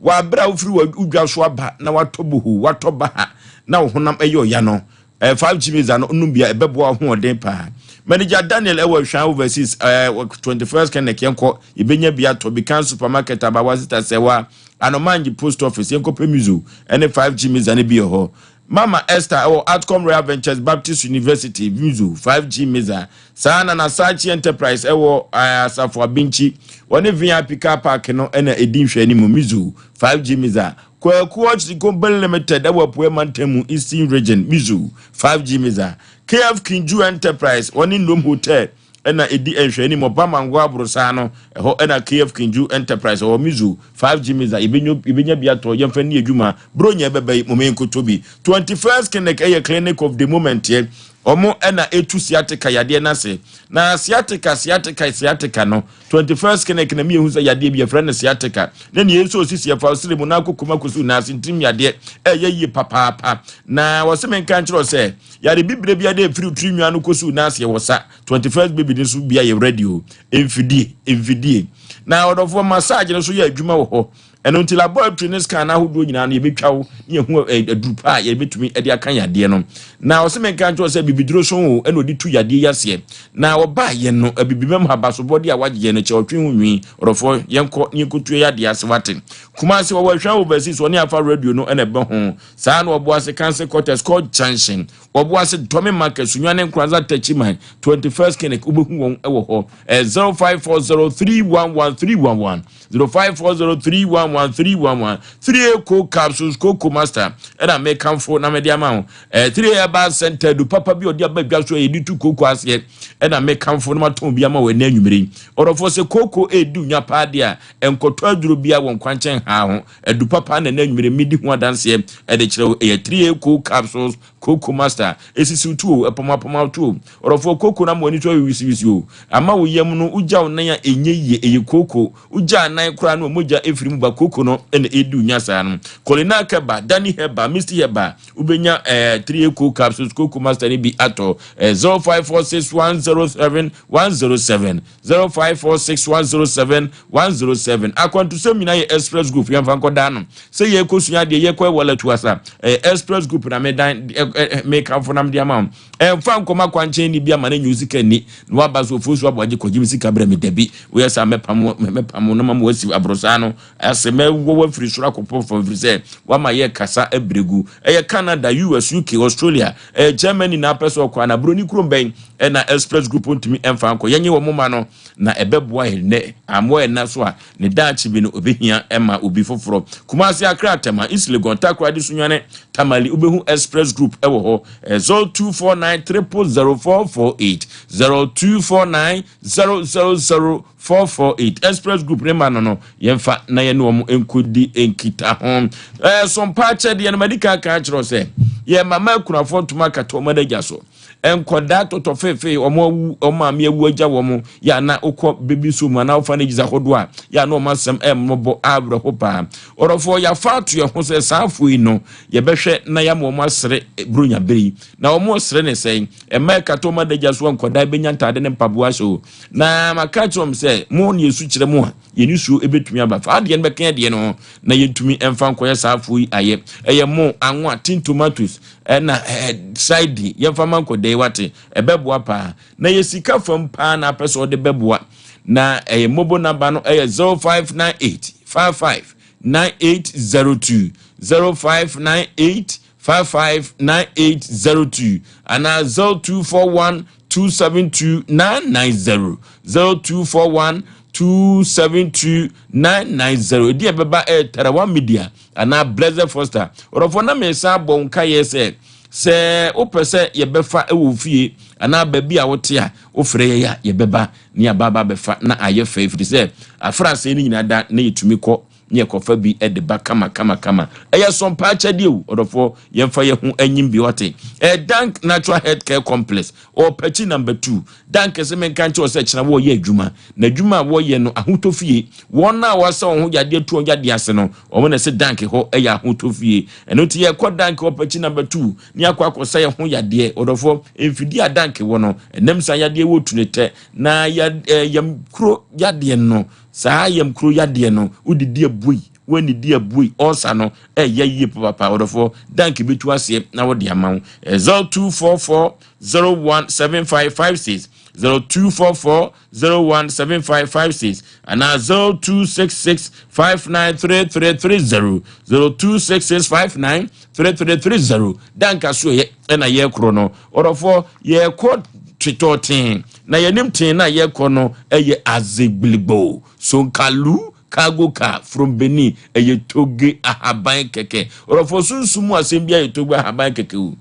wɔaberɛ a wofiri wɔ dwa so aba na watɔ bohu, watɔ baha na wo honam ɛyɛ ɔya no, 5G mixer no nom bia ɛbɛboa ahoɔden paa. Manager Daniel ɛwɔ Hwan Overseas, 21st Clinic, yɛnkɔ yɛbɛnya bi atɔ Bikan Supermarket, Abawa Sita Sɛwa, Anomangye Post Office, yɛnkɔ pɛ Mizo ɛne 5G mixer no bi wɔ hɔ. Mama Esther ɛwɔ Atcom Royal Ventures Baptist University, Mizo 5G mixer saa na Nasachi Enterprise ɛwɔ Asafo Abinkyi, wɔne VIP car park no ɛna ɛdi nhwɛani mu, Mizo 5G mixer. Kwaku Ɔkyiri Company Limited ɛwɔ Apuɛ Mantam mu, Eastern Region, Mizo 5G mixer. KF Kinju Enterprise, wɔne Nnom Hotel ɛna ɛdi nhwɛani mu, ɔba Mango Aborosaa no ɛhɔ ɛna KF Kinju Enterprise ɛwɔ. Mizo 5G mixer yɛbɛnya bi atɔ, yɛmfa ni adwuma buronya ɛbɛbɛ yi mɔmɛ nkoto bi. 21st Clinic ɛyɛ clinic of the moment yɛ ɔmo ɛna etu sciatica yadeɛ n'ase. Na sciatica, sciatica, sciatica no, 21st Clinic na mi ehu sɛ yadeɛ bi yɛfrɛ no sciatica na nea nso osisi ɛfa osiri mu n'akoko mu akosi n'ase ntirim yadeɛ ɛyɛ yie papaapa. Na wɔsɛ mi nka nkyerɛ sɛ yare bibire bi ade efiri tiri nwa no kosi n'ase wɔ sa 21st baby ne nso bia yɛ ready o. Mfidie mfidie na ɔdɔfoɔ massage no nso yɛ adwuma wɔ hɔ. Ɛno nti laboratory ne scan ahodoɔ nyinaa no yɛbɛtwa wo ne yɛhu aduru pa a yɛbɛtumi de aka yadeɛ no. Na ɔsɛ menka nkyerɛ sɛ bibiduro so o ɛna ɔde tu yadeɛ yi aseɛ. Na ɔbaa yɛn no abibimam habasobɔde a wagye yɛn no kyɛ ɔtwe ho nwi. Ɔdɔfoɔ, yɛnkɔ ne yɛnkɔtua yadeɛ ase wate. Kumase wɔwɔ Ahwea Overseas, ɔne Afa Radio no ɛna ɛbɛ ho saa na ɔboa ase Council Quarters, Court Junction, wɔboa ase Dɔme Market, Sunyane, Nkoranza, Tachiman. 21st Clinic wobɛhu wɔn ɛwɔ hɔ 0540311311, 0540311311. 3A co capsules, Coco Master ɛna mekamfo na mede ama wo. 3A Herbal Center du papa bi ɔde aba dwa so a yɛde tu koko aseɛ ɛna mekamfo na matɔn bi ama wɔ ɛnɛ anwummere yi. Ɔdɔfoɔ, sɛ koko ɛdi nya paa deɛ a, nkɔtɔ aduro bia wɔ nkwankyɛn ha ho adu papa na ɛnɛ anwummere medi ho adanseɛ ɛde kyerɛ wo. Ɛyɛ 3A co capsules, Coco Master. Esisi tu o, ɛpɔmapɔma tu o. Ɔdɔfoɔ, koko na ama w'ani so ayɛ wisiwisi o, ama wo yam no wogya wo nan a ɛnyɛ yie, ɛyɛ koko. Wogya nan koraa no mogya efiri mu ba, koko no ɛna ɛdi nya saa no. Kolina Kɛba, Dani Heba, Misty Heba, wobɛnya 3A co capsules, Coco Master ne bi atɔ 0546107107, 0546107107. Akwantusɛm nyinaa yɛ Express Group. Yɛmfa nkɔdaa no sɛ yɛkɔsua adeɛ, yɛkɔ ɛwɔ atuasa, ɛyɛ Express Group na medan mekamfo nam de ama wo. Ɛmfa nkɔma kwankyɛn ni bi ama no nyɛ sika ni na waba so ofuo so aboagye kɔgye me sika brɛ me. Dabi, woyɛ saa mɛpam, mɛpam no ma ma wasi aborosaa no ase, mɛwɔ wafiri soro akɔpɔ fam, firi sɛ wama yɛ kasa abrɛgu. Ɛyɛ Canada, US, UK, Australia, ɛyɛ Germany na apɛ sɛ ɔkɔ ana buroni kurom bɛn ɛna Express Group ntumi ɛmfa nkɔ. Yɛnye wɔn ma no na ɛbɛboa yɛn nnɛ, amoa yɛn na so a ne daakye bi no obɛhia ɛma obi foforɔ. Kumasi, Akra, Tema, East Legon, Takoradi, Sunyane, Tamale, wobɛhu Express Group ɛwɔ hɔ. 0249000448, 0249000448. Express Group ne ma no yɛmfa na yɛne wɔn nkɔdi nkita ho. Sompa akyɛdeɛ no madi kan kan kyerɛ sɛ yɛ mama akunafoɔ ntoma akata wɔn adagya so, nkɔdaa tɔtɔ feefee wɔn awu, wɔn maame awu agya wɔn yɛ ana wokɔ bebi so mu anaa wofa no gyisa ahodoɔ a yɛ ana wɔn asɛm ɛmmɔbɔ awerɛho paa. Ɔrɔfoɔ, yɛafa ato yɛn ho sɛ saa afo yi no yɛbɛhwɛ na yɛama wɔn asere buronya bere yi. Na wɔn sere ne sɛn? Mmaa ɛkata wɔn adagya so, nkɔdaa bɛnya ntaade ne mpaboa so. Na maka kyerɛ wɔn sɛ mo ne yɛsu kyerɛ mo a yɛn nsuo ebɛtumi aba fa adeɛ no bɛka adeɛ no ho na yɛntumi mfa nkɔyɛ saa afo yi ayɛ. Ɛyɛ mo anwa, tin tomatoes. Ɛna ɛɛ side yɛmfa ma nkɔda yi wate ɛbɛboa paa na yɛ sika fam paa na apɛ sɛ ɔde bɛboa na ɛyɛ mobo namba no ɛyɛ 0598 55 9802 0598 55 9802 anaa 0241 272 990 0241 272 990 ɛdi ɛbɛba ɛyɛ Tarawa Media anaa Blessed Foster. Ɔdɔfoɔ na mesan abɔ wo nkaeɛ sɛ sɛ wopɛ sɛ yɛbɛfa wɔ fie anaa baabi a wote a wofrɛ yɛn a yɛbɛba ne yɛaba aba abɛfa na ayɛ fɛ ɛfiri sɛ afrasɛe no nyinaa da na yɛtumi kɔ ne yɛkɔfa bi de ba kama kama kama. Ɛyɛ sɔmpa akyɛdeɛ o ɔdɔfoɔ yɛmfa yɛ ho anyim bi wate. Ɛyɛ Dank Natural Health Care Complex ɔwɔ Pakyi number 2. Dank sɛ menka nkyerɛ wo sɛ kyena wɔreyɛ adwuma na adwuma a wɔyɛ no ahotɔ fie. Wɔn a wɔasa wɔn ho yadeɛ tu wɔn yadeɛ ase no wɔn na ɛsɛ Dank hɔ yɛ ahotɔ fie. Ɛno nti yɛkɔ Dank hɔ Pakyi number 2 ne akɔ akɔsa yɛn ho yadeɛ. Ɔdɔfoɔ mfidie a Dank wɔ no ɛnam saa yadeɛ wɔ tu ne tɛ na yam kuro yadeɛ no. Saa yam kuro yadeɛ no, wodidi abuei, woannidi abuei, ɔɔsa no ɛyɛ yie papapa. Ɔdɔfoɔ, Dank bɛtu aseɛ na wɔde ama wo. 0244 017556, 0244 017556 anaa 0266 593330, 0266 593330. Dank asoɛyɛ ɛna yɛkorɔ no. Ɔdɔfoɔ, yɛkɔ twetɔɔ tee na yɛnim tee na yɛkɔ no ɛyɛ Azegbiligbo, Sonkalu, Cargo car from Benin, ɛyɛ Toge ahaban kɛkɛ. Ɔdɔfoɔ, sunsum mu asɛm biara yɛ Toge ahaban kɛkɛ o.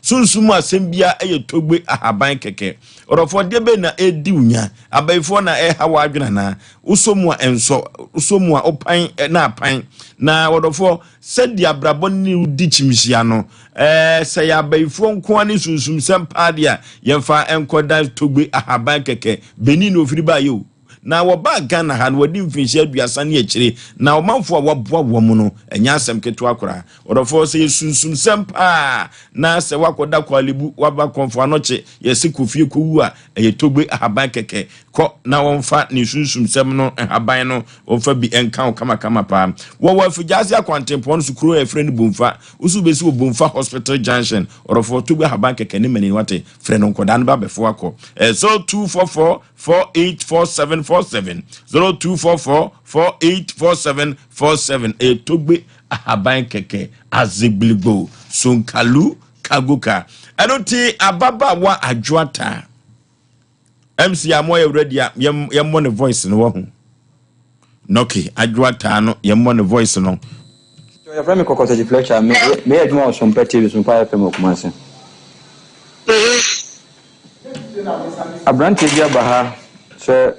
Sunsum mu asɛm biara ɛyɛ Togbe ahaban kɛkɛ. Ɔdɔfoɔ, deɛ bɛn na ɛredi wo nya? Abayifoɔ na ɛreha w'adwene anaa? Wosɔ mu a ɛnsɔ, wosɔ mu a wopan na apan. Na ɔdɔfoɔ, Sɛdeɛ abrabɔ ne wo di kyimhyia no, ɛɛ, sɛ yɛ abayifoɔ nko ara ne sunsumsɛm paa deɛ a, yɛmfa nkɔda Togbe ahaban kɛkɛ. Benin na wɔfiri baeɛ o. Na wɔbaa Ghana ha no, wɔadi mfinhyia aduasa ne akyire, na ɔmanfoɔ a wɔaboa wɔn no, ɛnyɛ asɛm ketewa koraa. Ɔdɔfoɔ, sɛ yɛ sunsumsɛm paa na sɛ woakɔda Korle-Bu, woaba Kɔmfo Anɔkye, yɛse kɔ fie kɔwu a, ɛyɛ Togbe ahaban kɛkɛ. Kɔ na wɔmfa ne sunsumsɛm no nhaban no wɔmfa bi nka wo kamakama paa. Wɔwɔ Afigyaase akwantempɔn no so kuro a yɛfrɛ no Bomfa. Wo nso wobɛsi wɔ Bomfa Hospital Junction. Ɔdɔfoɔ, Togbe ahaban kɛkɛ ne mani wate. Frɛ no nkɔdaa no ba bɛfo akɔ. 0244 484747 0244 484747 ɛyɛ Togbe ahaban kɛkɛ Azegbiligbo Sonkalu Kagoka. Ɛno nti ababaawa Adwoata. MC a moayɛ ready a yɛmmɔ ne voice no wahu. Nɔke adwoa taa no yɛmmɔ ne voice no. Yɛfrɛ me Kɔkɔtɔgye Fletcher me meyɛ adwuma wɔ Sompa TV Sompa FM wɔ Kumasi. Aberanteɛ bi aba ha sɛ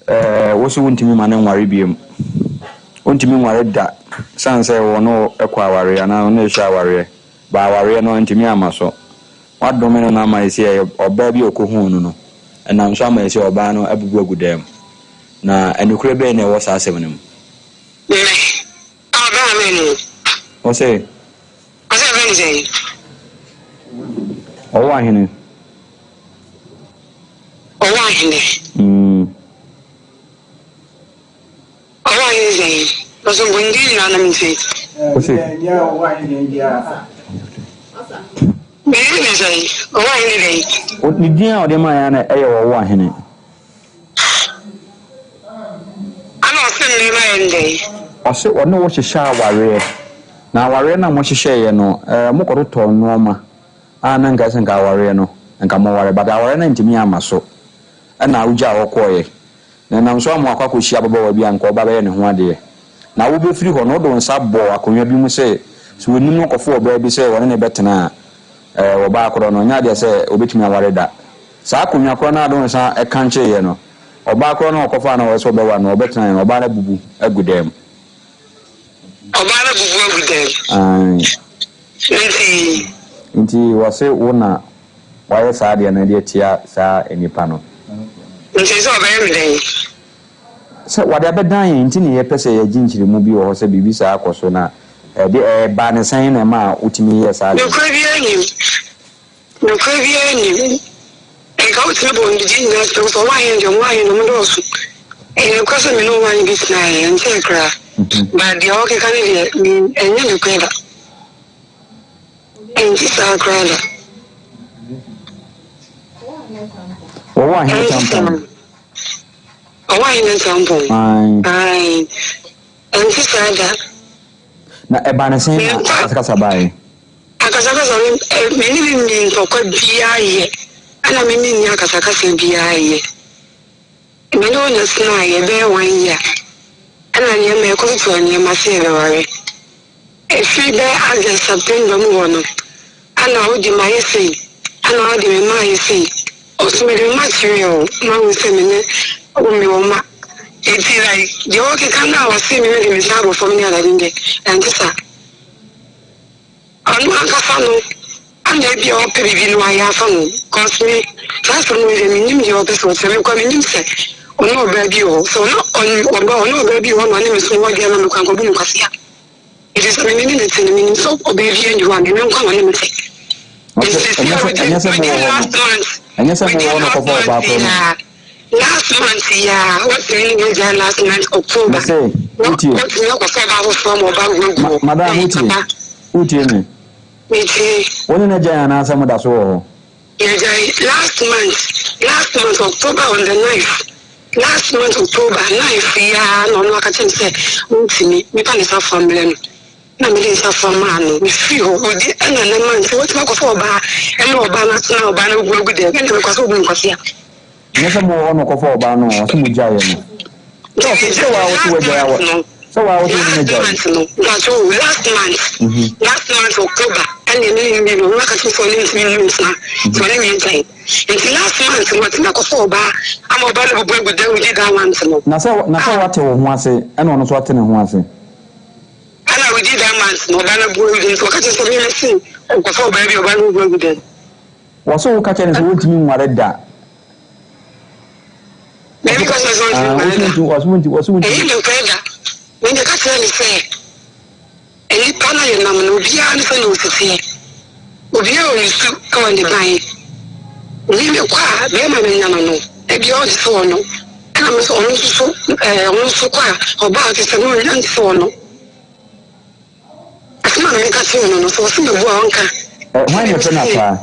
ɛɛ wo so wontumi ma no nware biom. Wontumi nware da sane sɛ wɔne wo kɔ awareɛ anaa wɔne hyɛ awareɛ. Ba awareɛ no antumi amma so. Woadome no na ama ɛsei ɛyɛ ɔbaa bi a ɔkɔhuu no no, ɛnam so ama ɛsei ɔbaa no abubu agu dan mu. Na nokorɛ bɛn na ɛwɔ saa asɛm no mu? Mɛ, a ɔbaa mɛ no. Ɔse. Ɔse ɛfrɛ no sɛn? Ɔwɔ ahene. Ɔwɔ ahene. Mm. Ɔwɔ ahene sɛn? Ɔso bɔnde nyinaa na mente. Ɔse. Bɛyɛ ne sɛn? Ɔwɔ ahene dɛn? Ne din a ɔde maa yɛn na ɛyɛ ɔwɔ ahene. Ana ɔse mmarima yɛ ne dɛn? Ɔse ɔne wo hyehyɛ awareɛ. Na awareɛ no a mohyehyɛeɛ no, ɛɛ mokɔtotɔɔ nnoɔma a na nka ɛsɛ nka awareɛ no nka moware but awareɛ no antumi amma so ɛna wogyaa hɔ kɔeɛ. Na ɛnam so ama wakɔ akɔhyia ababaawa bi a anka ɔreba abɛyɛ ne ho adeɛ. Na wobɛfiri hɔ no, wode wo nsa bɔɔ akonnwa bi mu sɛ, sɛ wɔnim no kɔfo ɔbaa bi sɛ wɔne no bɛtena a, ɛɛ, ɔbaa korɔ no, ɛnyɛ adeɛ sɛ ɔbɛtumi aware da. Saa akonnwa korɔ no a wode wo nsa kankyeeɛ no, ɔbaa korɔ no a ɔkɔfaa no a ɔyɛ sɛ ɔbɛware no, ɔbɛtenaeɛ no, ɔbaa no abubu agu dan mu. Ɔbaa no abubu agu dan mu. Aane. Nti. Nti wɔse wo na wayɛ saa adeɛ no de atia saa nnipa no. Nti sɛ ɔbɛyɛ me dɛn? Sɛ wɔde abɛdan yɛn nti na yɛpɛ sɛ yɛgye nkyerɛmu bi wɔ hɔ sɛ biribi saa akɔ so na ɛde ɛbaa no sɛn na ɛmaa wotumi yɛɛ saa ade no? Nokorɛ biara nnim. Nokorɛ biara nnim. Nka wotumi bɔ wɔn din nyinaa kyerɛ wo sɛ ɔwɔ ahe deɛ ɔwɔ ahe deɛ wɔdɔɔso. Ɛyɛ nokorɛ sɛ me ne ɔwɔ ahe bi tenaeɛ, ɛnkyɛɛ koraa. But deɛ ɔrekeka no deɛ, ɛnyɛ nokorɛ da. Ɛnte saa koraa da. Wɔwɔ ahene tampɔn. Ɔwɔ ahene tampɔn. Ae. Ɛnte saa da. Na ɛbaa ne sɛn na akasakasa baeɛ? Akasakasa no, me ne no nni ntɔkwa biara yɛ, ɛna me ne nni akasakasa biara yɛ. Me ne wo na tenaeɛ bɛyɛ one year, ɛna nneɛma yɛkɔtotoɔ nneɛma sɛ yɛbɛware. Ɛfiri bɛyɛ August, September mu hɔ no, ɛna wode mayɛ sei, ɛna wode me mma ayɛ sei. Ɔso mede me mma kyerɛɛ wo, mahu sɛ me ne wo mewɔ mma. Enti like deɛ ɔrekeka no a ɔse me mede me nsa abɔ fam ne adade no deɛ, ɛnte saa. Ɔno ankasa no ana ebia ɔpɛ biribi no ayɛ afa ho cos me saa asɛm wei deɛ mennim deɛ ɔpɛ sɛ ɔkyerɛ me koraa mennim sɛ ɔne ɔbaa bi wɔ hɔ sɛ ɔne ɔba ɔne ɔbaa bi wɔ hɔ na ɔne me so wɔ deɛ na me koraa nkɔbu no kwasea ɛfiri sɛ me ne ne te no menim sɛ ɔbaa bi ani hɔ a me me nkwa na ɔne me te Ɛnyɛ sɛ ɛnyɛ sɛ mowɔ hɔ no ɛnyɛ sɛ mowɔ hɔ no kɔfa ɔbaa korɔ no. Last month yi a watumi ne wagyae last month October. Mese wotie. Watumi akɔfa ɔbaa foforɔ ma ɔba wuo Ma madam wotie wotie me. Metie. Wo ne no agyae anaasɛ mo da so wɔ hɔ? Yɛagyae last month last month October on the ninth last month October ninth yi ara na ɔno aka kyerɛ me sɛ ɔntumi mefa ne safoa mmrɛ no na mede nsafoa maa no mefiri hɔ ɔdi ɛna ne month watumi akɔfa ɔbaa ɛne ɔbaa no atena ɔbaa no agu agu dɛm ɛna mekɔ sɛ ɔbu me kwasea. Nyɛ sɛ mowɔ hɔ na ɔkɔfa ɔbaa no ɔse mo gyaeɛ no. Sɛ ɔse sɛ waa wose wagyae awɔ sɛ waa wose wo ne no agyae. Last month no mpakyɛ o last month last month October ɛna ɛne ne wie no ɔno aka kyerɛ sɛ ɔne ntumi nni ntena nti ɔne me agyae nti last month no watumi akɔfa ɔbaa ama ɔbaa no abubu agu dan within that month no. Na sɛ na sɛ wate wo ho ase ɛna ɔno nso ate ne ho ase. Ɛna within that month no ɔbaa no abu agu dan nti ɔka kyerɛ sɛ me mese ɔkɔfa ɔbaa bi ɔbaa no abu agu dan. Wɔse wo ka kyerɛ no sɛ wontumi nware da. Mimi ka kyerɛ sɛ wontumi nware da. Wɔse wontumi wɔse wontumi. Ɛyɛ nokorɛ da. Me de ka kyerɛ no sɛ nnipa no a yɛnam no obiara ne sɛnea ɔsi teɛ. Obiara wɔ ne su wɔ ne ban. Me mekɔ a bɛrima menya no no ebia ɔnte sɛ ɔno. Ɛna me nso ɔno nso so ɛɛ ɔno nso kɔ a ɔbaa ɔte sɛ no ɔnte sɛ ɔno. Asɛm a meka kyerɛɛ no no, sɛ ɔse mebu a, ɔnka. Ɛ, hwan na ɛfrɛ no ataa?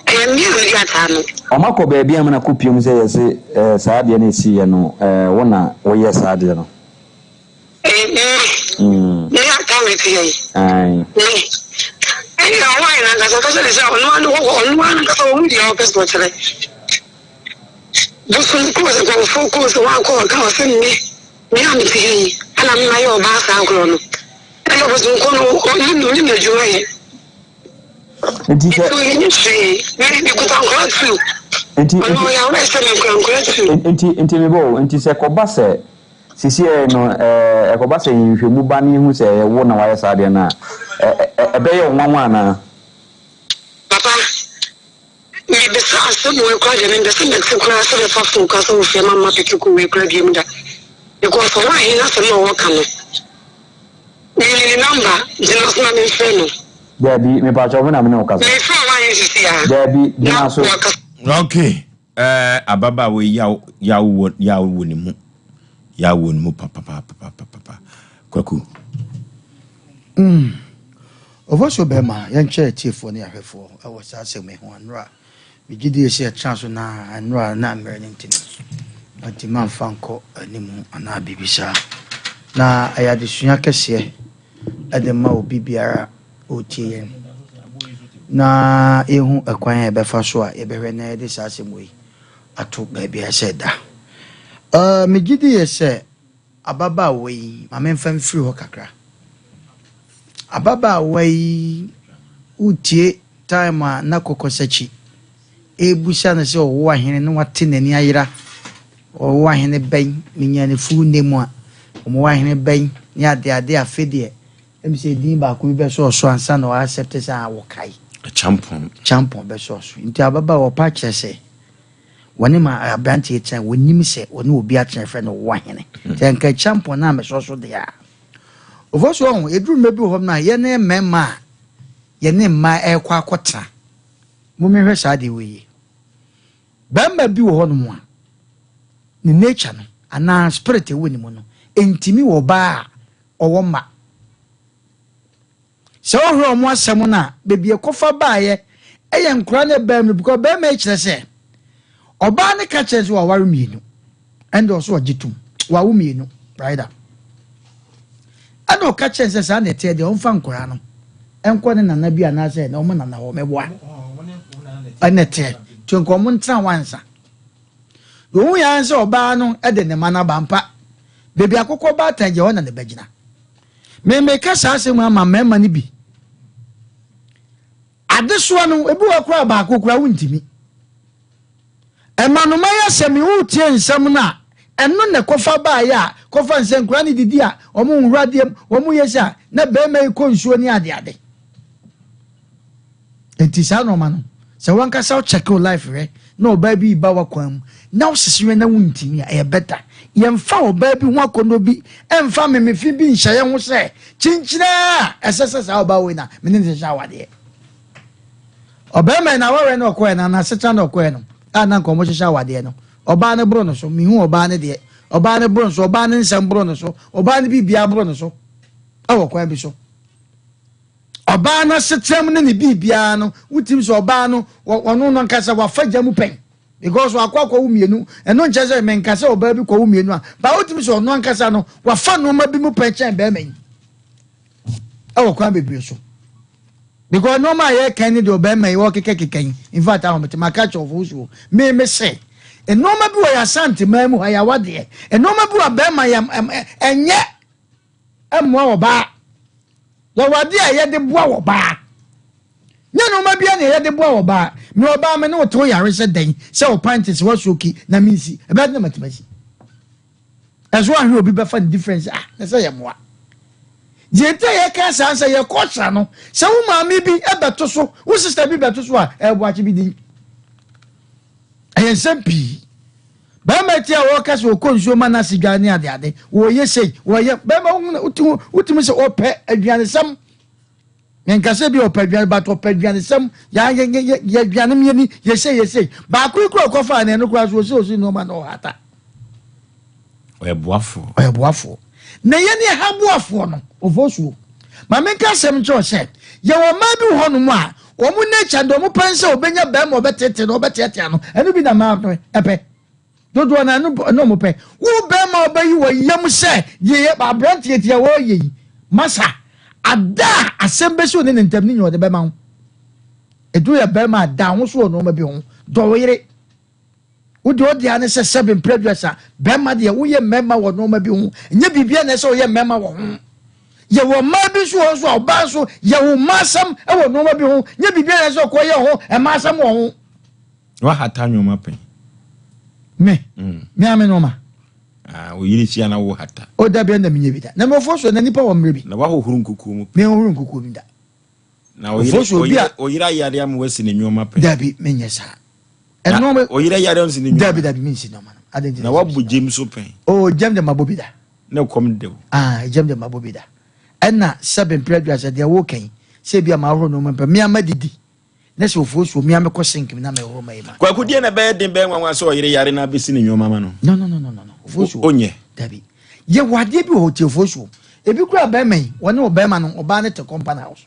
Ɛyɛ me a mede ataa no. Wɔakɔ baabi ama no akɔpue mu sɛ yɛse ɛ, saa adeɛ no a ɛsiiɛ no, ɛ, wo na woyɛ saa adeɛ no. Ɛ, me, me ataa mete ha yi. Ae. Me. Ɛnna ɔwɔ ayɛ n'ankasa, ɔka kyerɛ no sɛ ɔno ara ne hɔ, ɔno ara n'ankasa ɔhu deɛ ɔpɛ sɛ ɔkyerɛ. Bosom kɔɔ sɛ kɔmfoɔ kɔɔ sɛ wankɔ ɔka ɔse me. Me a mete ha yi, ɛna me mayɛ ɔbaa saa korɔ no. Ɛna bosomkɔ no, ɔnim no, ɔnim n'adwuma yɛ. Nti sɛ. Nti ɔnyɛ hwee. Me, mekuta nkora tu. Nti, Ɔno nti. ɔyɛ aware sɛ mekura nkora tu. Nti, nti mebɔ o, nti sɛ kɔba sɛ, sisiɛ no, ɛɛ, ɛkɔba sɛ nhwehwɛmu ba na yɛhu sɛ ɛyɛ wo na wayɛ saa adeɛ no a, ɛ, ɛ, ɛbɛyɛ wo nwanwa anaa? Papa. Mebisa asɛm wei koraa deɛ mempɛ sɛ mɛte koraa sɛ bɛfa phone koraa sɛ wofrɛ ma mma peke ko wei koraa biom da because ɔwɔ ahe n'asɛm a ɔka no menni ne number gyina so na memfrɛ no. Daabi, mepakyɛw me na me ne wo kasa. Mefrɛ ɔwɔ ahe sisi a. Daabi, gyina so. Okay, eh, ababaawa yi yaw yaw wɔ yaw wɔ ne mu yaw wɔ ne mu papapapapapa kwaku. Mm. Ɔfɔsuo bɛɛma, yɛnkyɛ atiefoɔ ne ahwɛfoɔ wɔ saa asɛm yi ho. Nnora, megye die sɛ yɛtena so na nnora na mmerɛ no nti no, mantumi amfa nkɔ anim anaa biribi saa. Na ɛyɛ adesua kɛseɛ de ma obi biara ɔretie yɛn na yɛhu ɛkwan a yɛbɛfa so a yɛbɛhwɛ na yɛde saa asɛm wei ato baabi a ɛsɛ da. Uh, megye die sɛ Ababaawa yi, ma memfa mfiri hɔ kakra. Ababaawa yi, wotie time a na Kɔkɔsakyi ɛrebusa no sɛ ɔwɔ ahene na wate n'ani ayera. Ɔwɔ ahene bɛn? Menya ne full name a, ɔwɔ ahene bɛn? Ne adeade afe deɛ, ɛm sɛ edin baako bi bɛsɔ ɔso ansa na ɔaccept sɛ a wɔkae. Champon. Champon bɛsɔ ɔso. Nti ababaawa ɔpa kyerɛ sɛ Wɔne ma aberanteɛ tena, wɔnim sɛ wɔne obi atena yɛfrɛ no ɔwɔhene. Sɛ nka kyampɔn no ammɛsɔ so deɛ a. Ɔfɔ so ɔho, ɛduru mmerɛ bi wɔ hɔ no a, yɛne mmarima a yɛne mmaa ɛrekɔ akɔtena. Mommɛhwɛ saa adeɛ wei yie. Barima bi wɔ hɔnom a, ne nature no anaa spirit ɛwɔ ne mu no, ɛntumi wɔ ɔbaa a ɔwɔ mma. Sɛ wohwɛ wɔn asɛm no a, baabi ɛkɔfa baeɛ ɛyɛ nkora no ɛbaa mu no because barima yi kyerɛ sɛ ɔbaa no ka kyerɛ sɛ waware mmienu ɛnde ɔso ɔgye tom wawo mmienu brida ɛna ɔka kyerɛ sɛ saa na ɛteɛ deɛ ɔmfa nkora no ɛnkɔ ne nana bi anaasɛ na ɔmo nana hɔ mɛboa ɛna ɛteɛ nti nka ɔmo ntena hɔ ansa deɛ ɔhu yɛn sɛ ɔbaa no ɛde ne ma no aba mpa baabi akokɔ baatan gya hɔ na ne bɛgyina Me meka saa asɛm ama mmarima no bi. Adesoa no, ebi wɔ koraa baako koraa wontumi. Ɛmanoma yɛ sɛ me wotie nsɛm no a, ɛno na ɛkɔfa baeɛ a, kɔfa nsɛ nkora no didi a, wɔn nhoro adeɛ mu, wɔn yɛ sɛ a, na barima yi kɔ nsuo ne adeade. Enti saa nnoɔma no, sɛ wankasa wo check wo life hwɛ na ɔbaa bi reba w'akwan mu na wosese hwɛ na wontumi a, ɛyɛ better. Yɛmfa ɔbaa bi ho akɔnnɔ bi mfa memefe bi nhyɛ yɛn ho sɛ kyinkyini a ɛsɛ sɛ saa ɔbaa wei na me ne no hyehyɛ awadeɛ. Ɔbarima yi n'awareɛ no ɔkɔɛ no anaa asetena no ɔkɔɛ no a na nka wɔhyehyɛ awadeɛ no, ɔbaa no boro no so. Mehu ɔbaa no deɛ, ɔbaa no boro no so, ɔbaa no nsɛm boro no so, ɔbaa no biribiara boro no so wɔ kwan bi so. Ɔbaa no asetram ne ne biribiara no, wotumi sɛ ɔbaa no, ɔno no ankasa wafa gya mu pɛn. Because wakɔ akɔwo mmienu. Ɛno nkyerɛ sɛ menka sɛ ɔbaa bi kɔwo mmienu a, ba wotumi sɛ ɔno ankasa no, wafa nneɛma bi mu pɛn kyɛn bɛrima yi. Ɛwɔ kwan bebree so. Because nneɛma a yɛka ne deɛ ɔbɛrima yi ɔkekakeka yi, in fact ahomete maka kyerɛ ɔfo so. Me me se, nneɛma bi wɔ yɛ asante man mu ha yɛ awadeɛ. Nneɛma bi wɔ bɛrima yɛ ɛnyɛ mmoa ɔbaa. Yɛwɔ adeɛ a yɛde boa ɔbaa. Nyɛ nneɛma biara na yɛde boa ɔbaa. Me ɔbaa me ne wo te wo yare sɛ dɛn sɛ wo pant sɛ woasoki na mensi. Ɛbɛyɛ den na matumi asi. Ɛso ahwɛ obi bɛfa no difference ah na sɛ yɛ mmoa. Deɛ nti a yɛka saa sɛ yɛ culture no sɛ wo maame bi bɛto so wo sister bi bɛto so a ɛboakye bi din. Ɛyɛ nsɛm pii. Bɛrima ti a wɔka sɛ ɔkɔ nsuo ma n'ase dwa ne adeade, wɔyɛ sei, wɔyɛ bɛrima wohu wotumi sɛ ɔpɛ aduanesɛm. Menka sɛ bi ɔpɛ aduane but ɔpɛ aduanesɛm. Yɛ aduane mmieni yɛ sei yɛ sei. Baako yi kura ɔkɔfa ne ɛno kura so ɔsi ɔsi nneɛma na ɔhata. Ɔyɛ boafoɔ. Ɔyɛ boafoɔ. Na yɛn ne ɛha boafoɔ no, ɔfɔ suo. Ma menka asɛm nkyerɛ sɛ yɛwɔ mmaa bi wɔ hɔnom a Wɔn nature deɛ wɔn pɛ nsɛ ɔbɛnya bɛrima ɔbɛtete no ɔbɛteatea no ɛno bi na mmaa no ɛpɛ dodoɔ na ɛno ɛno wɔn pɛ wo bɛrima ɔbɛyi wɔ yam sɛ deɛ yɛ aberanteɛ tia wɔyɛ yi masa ada a asɛm bɛsi ɔne ne ntam ne nyɛ ɔde bɛma wo ɛduru yɛ bɛrima ada ho so wɔ nneɛma bi ho dɔ wo yere. Wo deɛ ɔde ara ne sɛ sɛbe mprɛ aduasa, bɛrima deɛ woyɛ mmarima wɔ nneɛma bi ho, nyɛ biribiara na ɛsɛ ɔyɛ mmarima wɔ ho. Yɛwɔ mmaa bi nso wɔ nso a ɔbaa nso yɛ wo mmaa asɛm wɔ nneɛma bi ho, nyɛ biribiara na ɛsɛ ɔkɔ yɛ ho mmaa asɛm wɔ ho. Wahata nneɛma pɛn. Me, mm. me ame nneɛma. Ah, oyiri hyia na wo hata. O dabi ɛna menyɛ bi da. Na mefo so na nipa wɔ mmerɛ bi. Na wahohoro nkukuo mu. Mehohoro nkukuo mu da. Na oyere oyere oyere ayare ama wasi ne nneɛma pɛn. Dabi menyɛ saa. Na oyere ayare nsi ne nneɛma. Dabi dabi mensi nneɛma no. Adi nti na wabɔ gyem so pɛn. O gyem de mabɔ bi da. Na kɔm de wo. Ah gyem de mabɔ bi da. Ɛna sɛbe mpere aduasa deɛ woka yi sɛ ebi a mahoro nneɛma mpɛ mmea ma didi. Na sɛ ofuo suo mmea mekɔ sink mu na mehoro ma yi ma. Kwaku deɛ na ɛbɛyɛ den bɛyɛ nwanwa sɛ ɔyere yare na abɛsi ne nneɛma ma no. No no no no no ofuo suo. Onyɛ. Dabi. Yɛ wɔ adeɛ bi wɔ hɔ tie ofuo suo. Ebi kura bɛrima yi wɔne ɔbɛrima no ɔbaa no te compound house.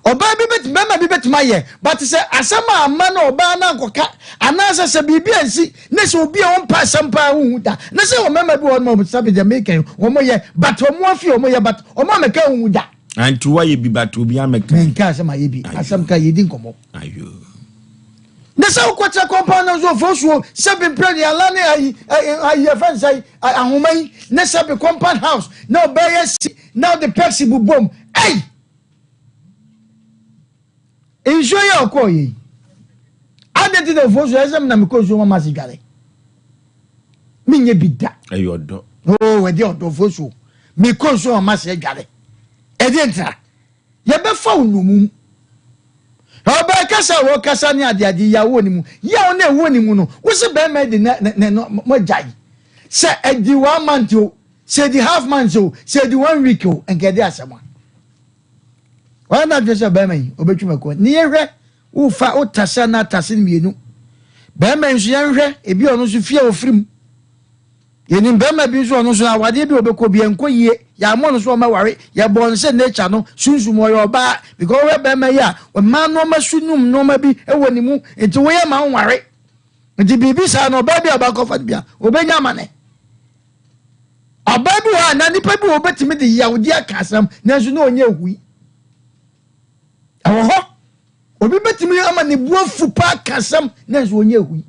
Ɔbaa bi bɛtumi, bɛrima bi bɛtumi ayɛ, but sɛ asɛm a amma na ɔbaa no ankɔka, anaasɛ sɛ biribi ansi, ne sɛ obi a ɔmpa asɛm paa wohu da, ne sɛ wɔ mmarima bi wɔ hɔ nom a sɛbe deɛ meka yi, wɔn yɛ, but wɔn afie wɔn yɛ, but wɔn amɛka wohu da. Anti woayɛ bi but obi amɛka. Menkaa sɛ mayɛ bi, asɛm ka yɛdi nkɔmmɔ. Ayo. Ne sɛ wokɔkyerɛ compound no nso ofosuo sɛbe mprɛ ne ala ne ayi ayi ɛfɛ nsa yi ahoma yi ne sɛbe compound house na ɔbɛyɛ si na ɔde pɛksi bobom ei nsuo yi a ɔkɔɔ yɛ yi adɛn nti na ofosuo ɛsɛ sɛ na mekɔ nsuo ma ma se dware menyɛ bi da ɛyɛ ɔdɔ oo ɛde ɔdɔ ofosuo mekɔ nsuo ma ma se dware ɛdeɛ ntira Yɛbɛfa wo nnommum. Na ɔbaa kasa a wɔkasa ne adeade yi a wɔ ne mu, yaw no a ɛwɔ ne mu no, wo se bɛrima adi ne ne no mogyae. Sɛ adi one month o, sɛ adi half month o, sɛ adi one week o, nka ɛde asɛm a. Wɔyɛ n'adwene sɛ bɛrima yi, ɔbɛtwi mako. Ne yɛhwɛ, wofa wotase anaa atase no mmienu. Bɛrima yi nso yɛnhwɛ, ebi ɔno nso fie a ɔfiri mu. Yɛnim barima bi nso ɔno nso awadeɛ bi a ɔbɛkɔ bi ɛnkɔ yie. Yɛammɔ no so ɔmmɛware. Yɛbɔɔ no sɛ nature no sunsum ɔyɛ ɔbaa because wohwɛ barima yi a mmaa nnoɔma su nom nnoɔma bi wɔ ne mu nti woyɛ ma wonware. Nti biribi saa no ɔbaa bi a ɔbɛkɔfa no bi a ɔbɛnya amane. Ɔbaa bi wɔ hɔ anaa nipa bi wɔ ɔbɛtumi de yawdeɛ aka asɛm nanso na ɔnyɛ hui. Ɛwɔ hɔ. Obi bɛtumi ama ne bu afu paa ka asɛm nanso ɔnyɛ hui.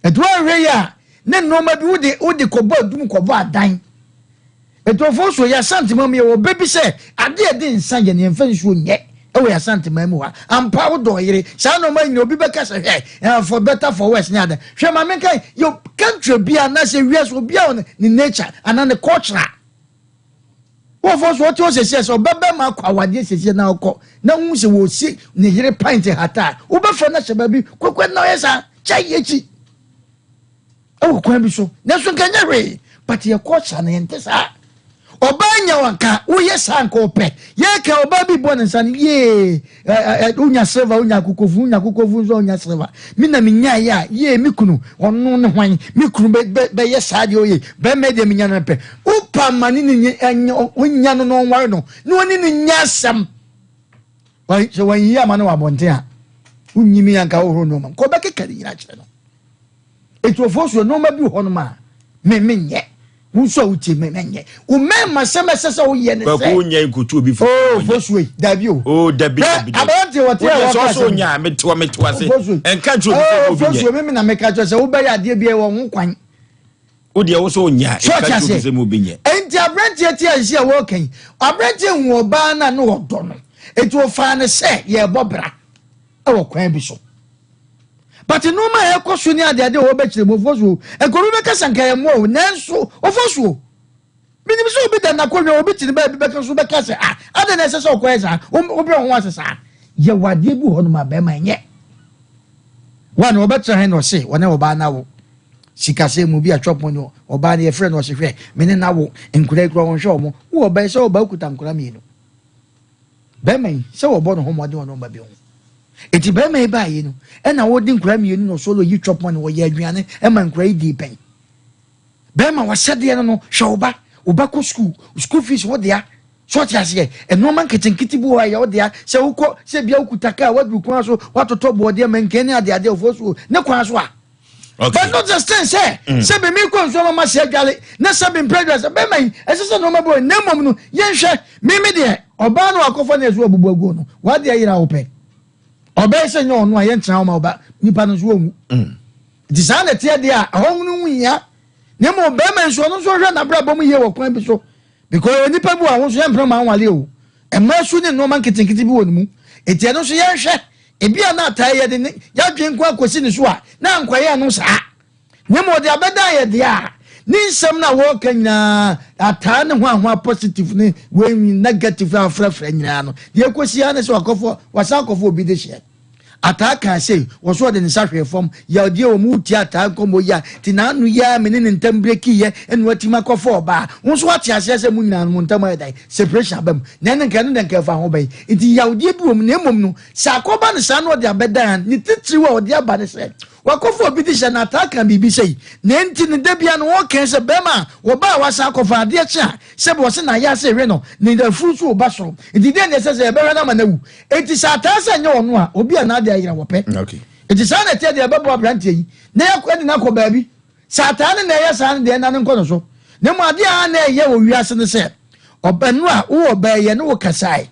Ɛti woanhwɛ yi a ne nnoɔma bi wode wode kɔbɔ adum kɔbɔ adan. Ɛtɔfoɔ so yɛ Asantema mu yɛwɔ bɛ bi sɛ adeɛ a ɛde nsa yɛ no yɛmfa nsuo nyɛ ɛwɔ yɛ Asantema mu ha. Ampa wodɔ ɔyere saa nnoɔma nyina obi bɛka sɛ hwɛ eh, for better for worse ne ada. Hwɛ ma menka yɛ country bi anaasɛ wiase obi a ne nature anaa ne culture Wɔfɔ so ɔte hɔ sɛsiɛ sɛ ɔbɛbɛma akɔ awadeɛ sɛsiɛ na ɔkɔ na hu sɛ wɔsi ne yere pint hata a wobɛfrɛ no ahyɛ baabi kwakwa na ɔyɛ saa kyɛ yɛ akyi ɛwɔ kwan bi so nanso nka nyɛ hwee but yɛkɔ saa no yɛnte saa ɔbaa nya wanka woyɛ saa nka ɔpɛ yɛka ɔbaa bi bɔ ne nsa no yee wonya silver wonya akokofu wonya akokofu nso wonya silver me na menyaeɛ a yee me kunu ɔno ne hwan me kunu bɛyɛ saa deɛ ɔyɛ bɛrima deɛ menya no pɛ wopa ma ne ne ɔnya no na ɔnware no na ɔne ne nya asɛm sɛ wanyiyi ama no wɔ abɔnten a wonyimi anka wohoro nneɛma nkɔ bɛkeka ne nyina kyerɛ no Atuofoɔ so nnoɔma bi wɔ hɔnom a me menyɛ. Wo nso a wotie me menyɛ. Wo mmarima sɛm ɛsɛ sɛ woyɛ ne sɛ. Kwaku wonya nkotu obi fo. Oh fosuo yi dabi o. Oh dabi dabi dabi. Aberanteɛ wɔte a wɔka asɛm. Wonyɛ sɛ ɔnya mete wa mete wa se. Ɛnka nkyerɛ obi sɛ obi nyɛ. Oh fosuo me na meka kyerɛ sɛ wobɛyɛ adeɛ bi ɛwɔ ho kwan. Wo deɛ wo sɛ ɔnya ɛnka nkyerɛ obi sɛ obi nyɛ. Enti aberanteɛ te a nsi a wɔreka yi aberanteɛ hu ɔbaa no a na ɔdɔ no enti ɔfaa no sɛ yɛrebɔ bra ɛwɔ kwan bi so. But nnoɔma a ɛkɔ so ne adeade a wɔbɛkyerɛ mu ɔfɔ so nka obi bɛka sɛ nka ɛmmoa o nanso ɔfɔ so menim sɛ obi da n'akonnwa obi te ne baabi bɛka so bɛka sɛ ah adɛn na ɛsɛ sɛ ɔkɔyɛ saa wobrɛ ho ase saa yɛwɔ adeɛ bi hɔ nom a bɛrima ɛnyɛ wa na wɔbɛtena he na ɔse wɔne ɔbaa no awo sikasɛm mu bi a chop money ɔbaa no yɛfrɛ no ɔse hwɛ me ne no awo nkora yi kora wɔnhwɛ ɔmo wo ɔbaa sɛ ɔbaa kuta nkora mmienu Bɛrima yi, sɛ wɔbɔ ne ho mmɔden wɔ nneɛma bi ho. Eti bɛrima yi baa yi no, ɛna wɔde nkwadaa mmienu na ɔsɔre oyi chop money, wɔyɛ aduane ɛma nkwadaa yi dii pɛn. Bɛrima wasɛdeɛ no no, hwɛ wo ba, wo ba kɔ sukuu, school fees wo dea. So ɔte aseɛ, nneɛma nketenkete bi wɔ hɔ a ɛyɛ wo dea. Sɛ wokɔ, sɛ bia wokuta kaa, waduru kwan so, watotɔ bɔɔdeɛ, mankani ne adeadeɛ, ɔfoɔ so, ne kwan so a. Okay. But not just thing sɛ mm. sɛ bi mi kɔ nsuo mama se adwale na sɛ bi mpɛ adwale sɛ bɛma yi ɛsɛ sɛ nneɛma bi wɔ na mmom no yɛnhwɛ mimi deɛ ɔbaa no akɔfa ne ɛso abubu aguo no wadeɛ yera wo pɛ ɔbɛyɛ sɛ nyɛ ɔno a yɛntena wo ma ɔba nipa no nso wɔnwu mm. nti saa na ɛteɛ deɛ a ɛhɔ no ho hia na mmom bɛrima nso ɔno nso hwɛ n'abrabɔ mu yie wɔ kwan bi so because nipa bi wɔ ho nso yɛmpene ma anwale o mmaa su ne nneɛma nketenkete bi wɔ ne mu eti ɛno nso yɛnhwɛ Ebia na ataa yɛde ne yɛadwene nko akosi ne so a, na ankɔyɛ ɛno saa. Na mmom ɔde abɛdan yɛ deɛ a, ne nsɛm no a wɔreka nyinaa, ataa ne hwanhwa positive ne wei negative a afrafra nyinaa no, deɛ ɛkɔsi ara ne sɛ wakɔfɔ, wasan akɔfɔ obi de hyeɛ. Ataa kaa sei, wɔ so ɔde ne nsa hwee fam, yawdeɛ wɔ mu, wotie ataa nkɔmmɔ yi a, nti n'ano yi ara me ne ne ntam brekiiɛ ɛna watumi akɔfɔ ɔbaa. Wo nso woate aseɛ sɛ mo nyinaa no mo ntam ayɛ dɛn? Separation aba mu. Na ɛno nka ɛno deɛ nka ɛfa ho bɛn? Nti yawdeɛ bi wɔ mu, na mmom no, Sɛ akɔba no saa na ɔde abɛdan a, ne titiriw a ɔde aba ne sɛ, wakɔfa obi de hyɛ n'ataa ka biribi sei, na enti no da biara no wɔka sɛ barima a wɔba a wasan akɔfa adeɛ kye a, sɛbi wɔse n'ayaase rewe no, ne afuru nso reba soro, enti dɛn na ɛsɛ sɛ yɛbɛhwɛ no ama no awu? Enti sɛ ataa sɛ ɛnyɛ ɔno a, obi a n'ade ayera wɔpɛ. Enti saa na ɛteɛ deɛ ɛbɛboa aberanteɛ yi na yɛakɔ de no akɔ baabi. Sɛ ataa ne na ɛyɛ saa no deɛ, ɛnna no nkɔ no so. Na mmom adeɛ a na ɛyɛ wɔ wiase ne sɛ, ɔbɛ no a wowɔ ɔbaa yi ɛne wo kasae.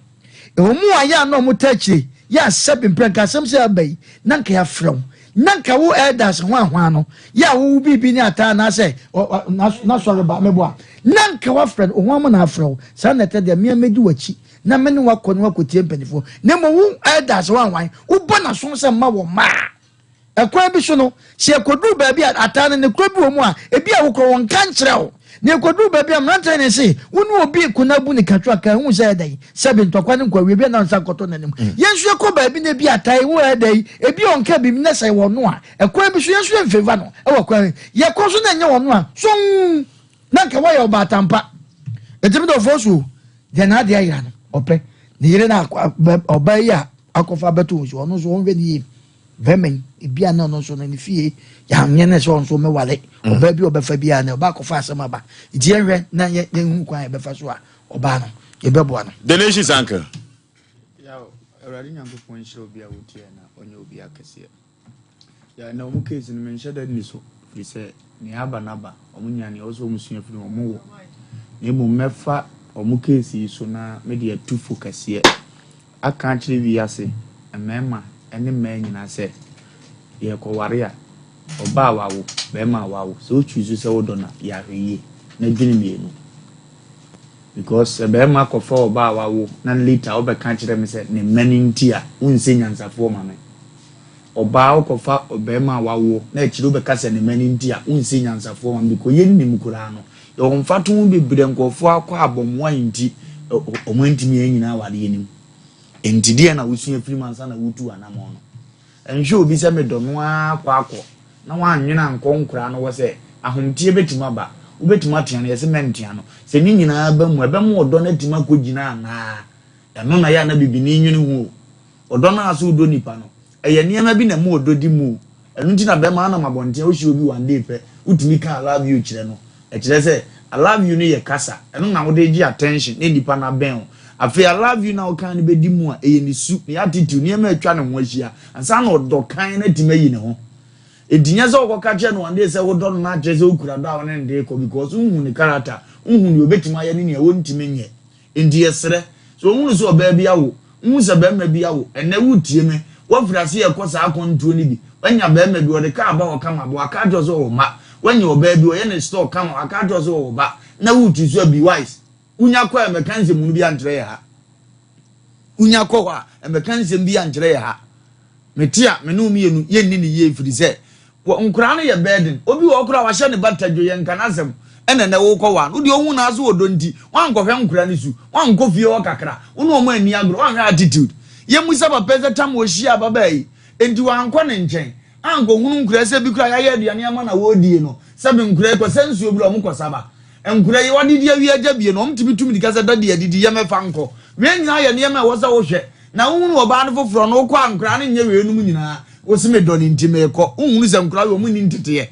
Ɛwɔ mu a yɛ a na ɔmo taa akyire yɛ a sɛbi mprɛ nka asɛm sɛ aba yi na nka yɛafrɛ wo na nka wo elders ho ahwaa no yɛ a wowo biribi ne ataa anaasɛ n'asɔre ba meboa na nka wafrɛ no oho ama na afrɛ wo saa na ɛtɛ deɛ mea mɛdi w'akyi na me ne wakɔ ne wakɔtie mpanimfoɔ na mmom wo elders ho ahwan wobɔ n'aso sɛ mma wɔ mmaa Ɛkwan bi so no, sɛ yɛkɔduru baabi a ataa no nokorɛ bi wɔ mu a, ebia wokorɔ wɔnka nkyerɛ wo. Na yɛkɔduru baabi a mmeranteɛ no se, wo ne obi reko na abu no katwa ka, ɛhu sɛ ɛyɛ dɛn? Sɛbe ntɔkwa ne nkwawie bi a na nsa nkɔtɔ n'anim. Yɛn nso yɛkɔ baabi na ebia ataa yi wo ɛyɛ dɛn? Ebia ɔnka biribi na sɛ ɛyɛ ɔno a, ɛkwan bi so yɛn nso yɛmfavour no wɔ kwan yɛkɔ so na ɛnyɛ ɔno a, sɔnn! Na nka woayɛ ɔbaatan pa. Enti me dɔfoɔ so deɛ n'adeɛ ayera no, ɔpɛ. Ne yere no ɔbaa yi a akɔfa abɛto wo so, ɔno nso ɔnhwɛ ne yie. Bɛrima yi, ebi a na ɔno nso no ne fie Yɛanyɛ ne sɛ ɔnso mɛwale ɔbaa bi a ɔbɛfa biara na ɔbaa kɔfa asɛm aba. Nti yɛnhwɛ na yɛnhu kwan a yɛbɛfa so a ɔbaa no yɛbɛboa no. The Nations Uncle. Yaw, Awurade Nyankopɔn nhyira obi a wotie na ɔnyɛ obi akɛseɛ. Ya na wɔn case no menhyɛ da nni so firi sɛ nea aba no aba wɔn nyinaa nea ɛwɔ sɛ wɔn sua firi wɔn wɔ na mmom mɛfa wɔn case yi so na mede atu fo kɛseɛ aka akyerɛ wiase mmarima ne mmaa nyinaa sɛ yɛrekɔware a ɔbaa a wawo barima a wawo sɛ wo choose sɛ wodɔ no a yɛ ahwɛyie na dwene mmienu because sɛ barima kɔfa ɔbaa a wawo na later wobɛka kyerɛ me sɛ ne mma no nti a wonsɛ nyansafoɔ ma me. Ɔbaa wokɔfa ɔbarima a wawo na akyire wobɛka sɛ ne mma no nti a wonsɛ nyansafoɔ ma me because yɛnnim koraa no yɛwɔ mfatoho bebree a nkurɔfoɔ akɔ abɔmmoa nti wɔn antumi anyina awadeɛ no mu. Nti deɛ na wosua firi mu ansa na wotu anamɔn no. Nhwɛ obi sɛ medɔ no ara kɔ akɔ na woannwene ankɔ nkoraa no hɔ sɛ ahomteɛ bɛtumi aba, wobɛtumi atea no, yɛse mɛntea no. Sɛ ne nyinaa ba mu a, ɛbɛma ɔdɔ no atumi akɔgyina anaa? Ɛno na ɛyɛ a na bibini nwene ho o. Ɔdɔ no a sɛ wodɔ nipa no, ɛyɛ nneɛma bi na ɛma ɔdɔ di mu o. Ɛno nti na bɛrima anam abɔnten a wohyia obi one day pɛ, wotumi ka I love you kyerɛ no. Ɛkyerɛ sɛ I love you no yɛ kasa, ɛno na wode regye attention na nipa no abɛn wo. Afei I love you no a woka no bɛdi mu a, ɛyɛ ne su, ne attitude, nneɛma a atwa ne ho ahyia ansa na ɔdɔ kann no atumi ayi ne ho. Enti nyɛ sɛ wokɔka kyerɛ no one day sɛ wodɔ no na akyerɛ sɛ wokura dɔ a wo ne no de rekɔ because wonhu ne character, wonhu nea obɛtumi ayɛ ne nea ɔntumi nyɛ. Enti yɛsrɛ, sɛ wohunu sɛ ɔbaa bi awo, wohu sɛ barima bi awo, ɛnnɛ woretie me, woafiri aseɛ rekɔ saa akwantuo no bi, woanya barima bi, ɔde kaa ba hɔ kama, but waka akyerɛ wo sɛ ɔwɔ mma, woanya ɔbaa bi, ɔyɛ ne store kama, waka akyerɛ wo sɛ ɔwɔ ba, na woretu so a, be wise. Wonya kɔ a, mmɛka nsɛmhunu bi ankyerɛ yɛ ha. Wonya kɔ hɔ a, mmɛka nsɛm bi ankyerɛ yɛ ha. Mete a, me ne wo mmienu, yɛnni no yie ɛfiri sɛ, wɔ, nkoraa no yɛ burden. Obi wɔ hɔ koraa a, wahyɛ ne ba tadwo, yɛnka n'asɛm. Ɛna ɛnnɛ worekɔ waa no, wo deɛ wohu no ara sɛ ɔdɔ nti, woankɔhwɛ nkoraa no su, woankɔ fie hɔ kakra, wo ne wɔn anni agorɔ, woanhwɛ attitude. Yɛmmisa papa yi sɛ tam a ɔhyiaa ababaa yi, enti wankɔ ne nkyɛn ankɔhunu nkoraa sɛ bi koraa yɛayɛ aduane ama no a wɔredie no, sɛbe nkoraa yi kɔsa nsuo bi a wɔkɔsa ba. Nkoraa yi, wɔadidi awie agya bie no, wɔtumi tu mirika sɛ daddy adidi, yɛmmɛfa nkɔ. Wei nyinaa yɛ nneɛma a ɛwɔ sɛ wohwɛ. Na wohunu ɔbaa no foforɔ no, wokɔ a nkoraa no nyɛ weinom nyinaa. Wose medɔ no nti merekɔ. Wonhunu sɛ nkoraa wei wɔn nni nteteɛ.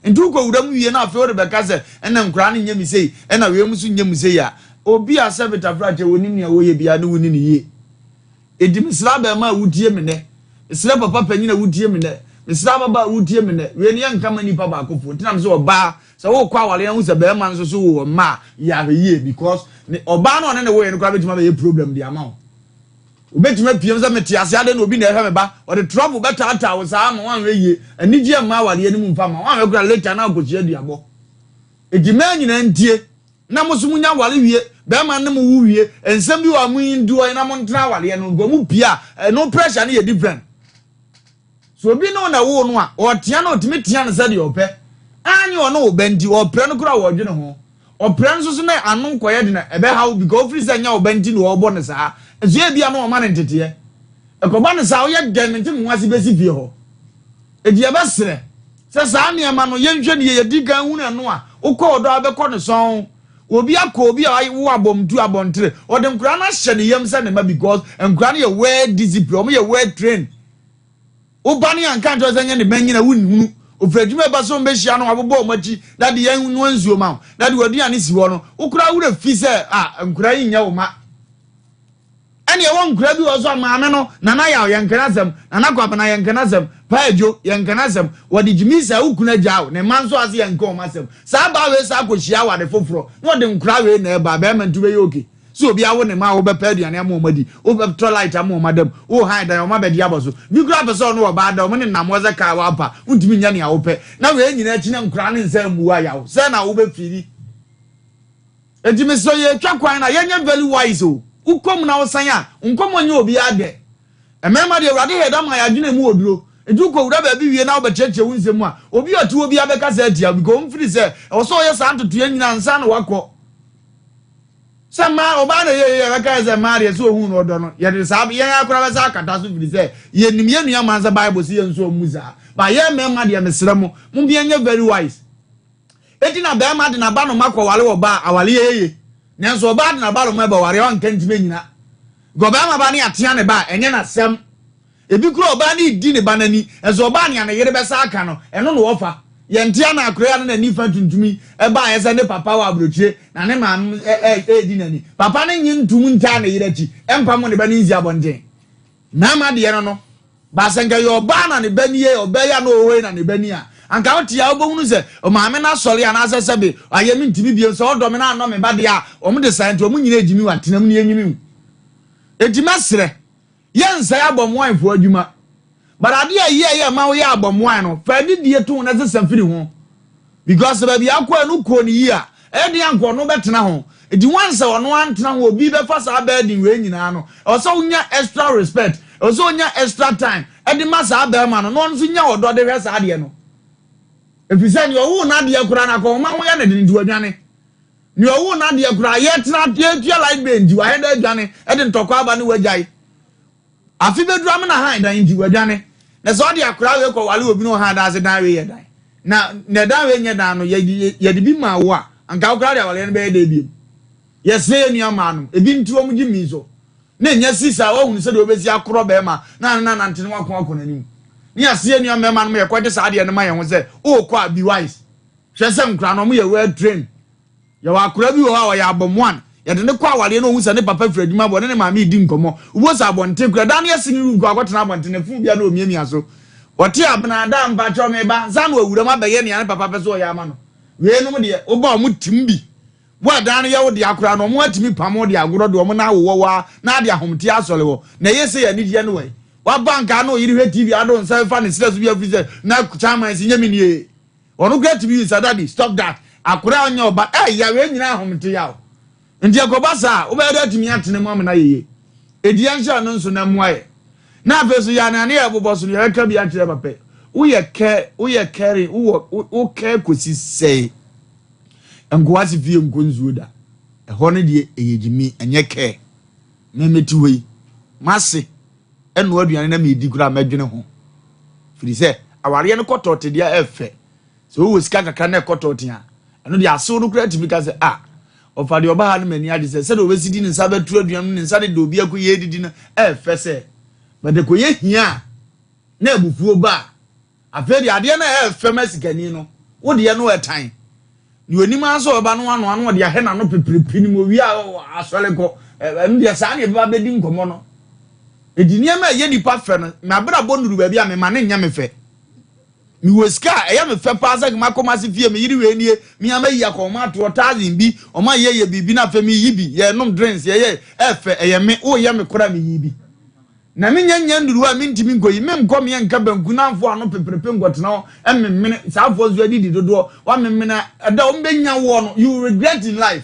Nti wokɔ wura mu wie na afei wode bɛka sɛ ɛna nkoraa no nyɛ me sei, ɛna weinom nso nyɛ mu sei a, obi a sɛ betafrakyɛ wɔnim nea wɔyɛ biara ne wo nni no yie. Enti mesrɛ abarimaa a wotie me nnɛ, mesrɛ papa panyin a wotie me nnɛ, mesrɛ ababaa a wotie me nnɛ, wei no yɛnka ma nnipa baakofoɔ. Nti na mesɛ ɔbaa, sɛ wokɔ awareɛ na wohu sɛ barima nso so wowɔ mma a, yɛ ahwɛyie because ne ɔbaa no a ɔne ne woeɛ no koraa bɛtumi abɛyɛ problem de ama wo. Wobɛtumi apiem sɛ mete ase adɛn na obi na ɛhwɛ me ba, ɔde trouble bɛtaataa wo saa ma woanhwɛ yie, anigyeɛ mma awareɛ no mu mfa mma wo, woanhwɛ koraa later na wokɔhyia aduabɔ. Enti mmaa nyinaa ntie. Na mo nso monya aware wie, bɛrima ne mo wo wie, nsɛm bi wɔ a mo endure na mo ntena awareɛ no, nka mo pie a, ɛno pressure no yɛ different. So obi ne wo na ɛwoo no a, ɔtea no ɔtumi tea no sɛdeɛ ɔpɛ. Anyɛ ɔne wo ba nti, ɔprɛ no koraa ɔdwene ho. Ɔprɛ nso so na ano kɔyɛ den a, ɛbɛha wo because ofiri sɛ nyɛ wo ba nti na ɔrebɔ no saa. Nso ebia na ɔma no nteteɛ. Ɛkɔba no saa, woyɛ dɛn mente me ho ase bɛsi fie hɔ. Enti yɛbɛsrɛ sɛ saa nneɛma no yɛnhwɛ no yie. Yɛdi kan hunu ɛno a, wokɔ ɔdɔ a wobɛkɔ no sɔnn. Obi akɔ obi a wawo abɔmtu abɔntere, ɔde nkwadaa no ahyɛ ne yam sɛ ne mma because nkwadaa no yɛ well disciplined, wɔn yɛ well trained. Wo ba no yɛ anka nkyerɛ sɛ nyɛ ne ba nyina wonhunu. Ofiri adwuma ɛba sɛ wɔbɛhyia no wabobɔ wɔn akyi, dade yɛn noa nsuo ma wo, dade w'aduane si hɔ no, wo koraa werɛ fi sɛ ah nkwadaa yi nyɛ wo mma. Ɛne ɛwɔ nkura bi wɔ so a maame no, Nana Yaw, yɛnka n'asɛm, Nana Kwabena, yɛnka n'asɛm, Paa Adwo, yɛnka n'asɛm, wɔde gyimi saa wo kunu agyaa wo, ne mma nso ase yɛnka wɔn asɛm. Saa baa wei saa kɔhyia aware foforɔ na ɔde nkora wei na ɛba, bɛrima nti wobɛyɛ okay sɛ obi awo ne mma a wobɛpɛ aduane ama wɔn adi, wobɛtɔ light ama wɔn ada mu, wo han dan wɔn abɛgye abɔ so. Bi koraa pɛ sɛ ɔne ɔbaa da, wɔn nenam hɔ sɛ kaa wampa, wontumi nyɛ nea wopɛ. Na wei nyinaa akyi na nkora no nsa mmu wo ayaw, sɛn na wobɛfeeli? Enti mesrɛ yɛtwa kwan na yɛnyɛ very wise o. Wokɔ mu na wosan a, nkɔmmɔ nyɛ obiara dɛ. Mmarima deɛ Awurade hɛɛ da ma yɛn adwene mu wɔ duro. Enti wokɔ wura baabi wie na wobɛkyerɛkyerɛ wo nsɛm mu a, obi a ɔte hɔ biara bɛkasa atia wo because ɔmfiri sɛ ɛwɔ sɛ ɔyɛ saa ntotoeɛ nyinaa ansa na wakɔ. Sɛ mmaa, ɔbaa na ɛyɛ yei a, yɛbɛka yɛ sɛ mmaa deɛ sɛ ohuu no ɔdɔ no, yɛde saa, yɛn ara koraa bɛsa akata so firi sɛ yɛnim yɛn nua mmaa sɛ Bible se yɛn nso ɔmmu saa. But yɛn mmarima deɛ mesrɛ mo, mom yɛnyɛ very wise. Enti na barima de n'abanoma kɔware ɔbaa a, aware yɛ yeye. Nanso ɔbaa de n'abanoma bɛware a, ɔnka ntumi nnyina. Nka ɔbarima ba ne atea ne ba a, ɛnyɛ n'asɛm. Ebi koraa ɔbaa no redi ne ba no ani, nso ɔbaa nea ne yere bɛsa aka no, ɛno na ɔfa. Yɛnte ana akora yi a na n'ani fa tuntum yi baeɛ sɛ ne papa wɔ aburokyire na ne maame redi n'ani. Papa no nnye ntom ntaa ne yere akyi mpamo ne ba no nsi abɔnten. Mmarima deɛ no no, ba sɛ nka ɛyɛ ɔbaa na ne ba nie, ɔbaa yi a na ɔwɔ hɔ yi na ne ba ni a, anka wote a wobɛhunu sɛ maame no asɔre anaasɛ sɛbe ayɛ mentumi bio, sɛ ɔdɔ me na annɔ me ba deɛ a, wɔn de saa nti wɔn nyinaa gyimi wɔ atenam ne yɛnyimi wo. Enti mɛsrɛ. Yɛnsɛe abɔmmoanfoɔ adwuma. But adeɛ a ɛyɛ yɛ ma woyɛ abɔmmoan no, fa anidie to ho na sesa firi ho. Because sɛ baabi akɔ no kɔɔ no yie a, ɛyɛ den anka ɔno bɛtena ho. Nti once sɛ ɔno antena ho, obi bɛfa saa burden wei nyinaa no, ɛwɔ sɛ wonya extra respect, ɛwɔ sɛ wonya extra time ɛde ma saa bɛrima no, na ɔno nso nya ɔdɔ de hwɛ saa adeɛ no. Ɛfiri sɛ deɛ ɔwoo n'adeɛ koraa no akɔnhoma ho yɛ no den nti wadwane. Nea ɔwoo n'adeɛ koraa, yɛtena yɛtua light bill nti wayɛ dɛ adwane de ntɔkwa aba ne wagyae. Afe bɛduru amena han dan nti wadwane. Na sɛ ɔde akwadaa wei kɔwale obi na ɔhan dan ase dan wei yɛ dan. Na na dan wei nyɛ dan no yɛde bi maa wo a, anka wo koraa de awaleɛ no bɛyɛ dɛ biom. Yɛsrɛ yɛn nua mmaa no, ebi nti wɔn gye mi so. Na ɛnya si saa wahunu sɛdeɛ wɔbɛsi akorɔ bɛrima na ne nanante ne wako akɔ n'anim. Ne yɛase yɛn nua mmarima no ma yɛkɔgye saa adeɛ no ma yɛn ho sɛ, wokɔ a be wise. Hwɛ sɛ nkora no ɔmo yɛ well trained. Yɛwɔ akora bi wɔ hɔ a ɔyɛ abɔmoan. Yɛde no kɔ awareɛ na ohu sɛ ne papa firi adwuma ba ɔne ne maame redi nkɔmmɔ. Wobɛhu sɛ abɔnten koraa dan no yɛ singing room koraa ɔkɔtena abɔnten na fon bi a na ɔmiamia so. Ɔte abena daa mpakyɛw meba ansa na wawura mu abɛyɛ nea ne papa pɛ sɛ ɔyɛ ama no. Weinom deɛ woba a ɔmo tim bi. Wo a dan no yɛ wo dea koraa no ɔmo atumi pam wo de agorɔ de ɔmo nan awowɔ wo ara na ade ahomteɛ asɔre hɔ. Na ɛyɛ sei anigyeɛ no wɔ he? Waba nkaa na ɔyere hwɛ TV ado nsa fa ne serɛ so bi afiri sɛ na chairman se nyɛ me nie. Ɔno koraa tumi yi nsa daddy stop that akora a ɔnyɛ ɔba ɛɛ ya wei nyinaa ahomte yaw nti ɛkɔba saa wobɛyɛ dɛ atumi atene mu amena yeye edi yɛn hyɛ no nso na mmoa yɛ na afei so yɛ anane yɛ bobɔ so no yɛbɛka bi akyerɛ papa woyɛ kɛ woyɛ kɛre wowɔ wo kɛ kɔsi sɛe nkoa se fie nkɔ nsuo da ɛhɔ no deɛ ɛyɛ gyimi ɛnyɛ kɛ mɛmɛti hɔ yi mase ɛnoa aduane na medi koraa mɛdwene ho firi sɛ awareɛ no kɔtɔ te deɛ ɛfɛ sɛ wowɔ sika kakra na ɛkɔtɔ te a ɛno deɛ asew no koraa tumi ka sɛ a ɔfa deɛ ɔba ha no m'ani agye sɛ sɛdeɛ ɔbɛsi di ne nsa bɛto aduane no ne nsa de de obi akɔ yɛ didi no ɛfɛ sɛ bɛde kɔyɛ hia a na abufuo ba a Afei deɛ adeɛ no a ɛyɛ fɛ ma sikani no, wo deɛ no ɛtan. Deɛ onim ara sɛ ɔbɛba no ano ano ɔde ahɛ n'ano peprepe no mu owie a asɔre kɔ. Ɛno deɛ saa na ɛbɛba bɛdi nkɔmmɔ no. Enti nneɛma a ɛyɛ nipa fɛ no, m'abrabɔ nnuru baabi a mema no nyɛ me fɛ. Mewɔ sika a ɛyɛ me fɛ paa sɛ makɔ m'ase fie, me yere wei nie, me ara mayi akɔnhoma atoɔ thousand bi, wɔn ayɛ yɛ biribi na afei meyi bi, yɛnom drinks, yɛyɛ ɛfɛ, ɛyɛ me, woyɛ me koraa meyi bi. Na menya nya nnuru hɔ a mentumi nkɔ yi, menkɔ meɛ nka banku na amfo ano peperepe nkɔtena hɔ mmemmene, saa afoɔ nso adidi dodoɔ, wamemmene a, ɛda wɔn bɛnya woɔ no, you will regret in life.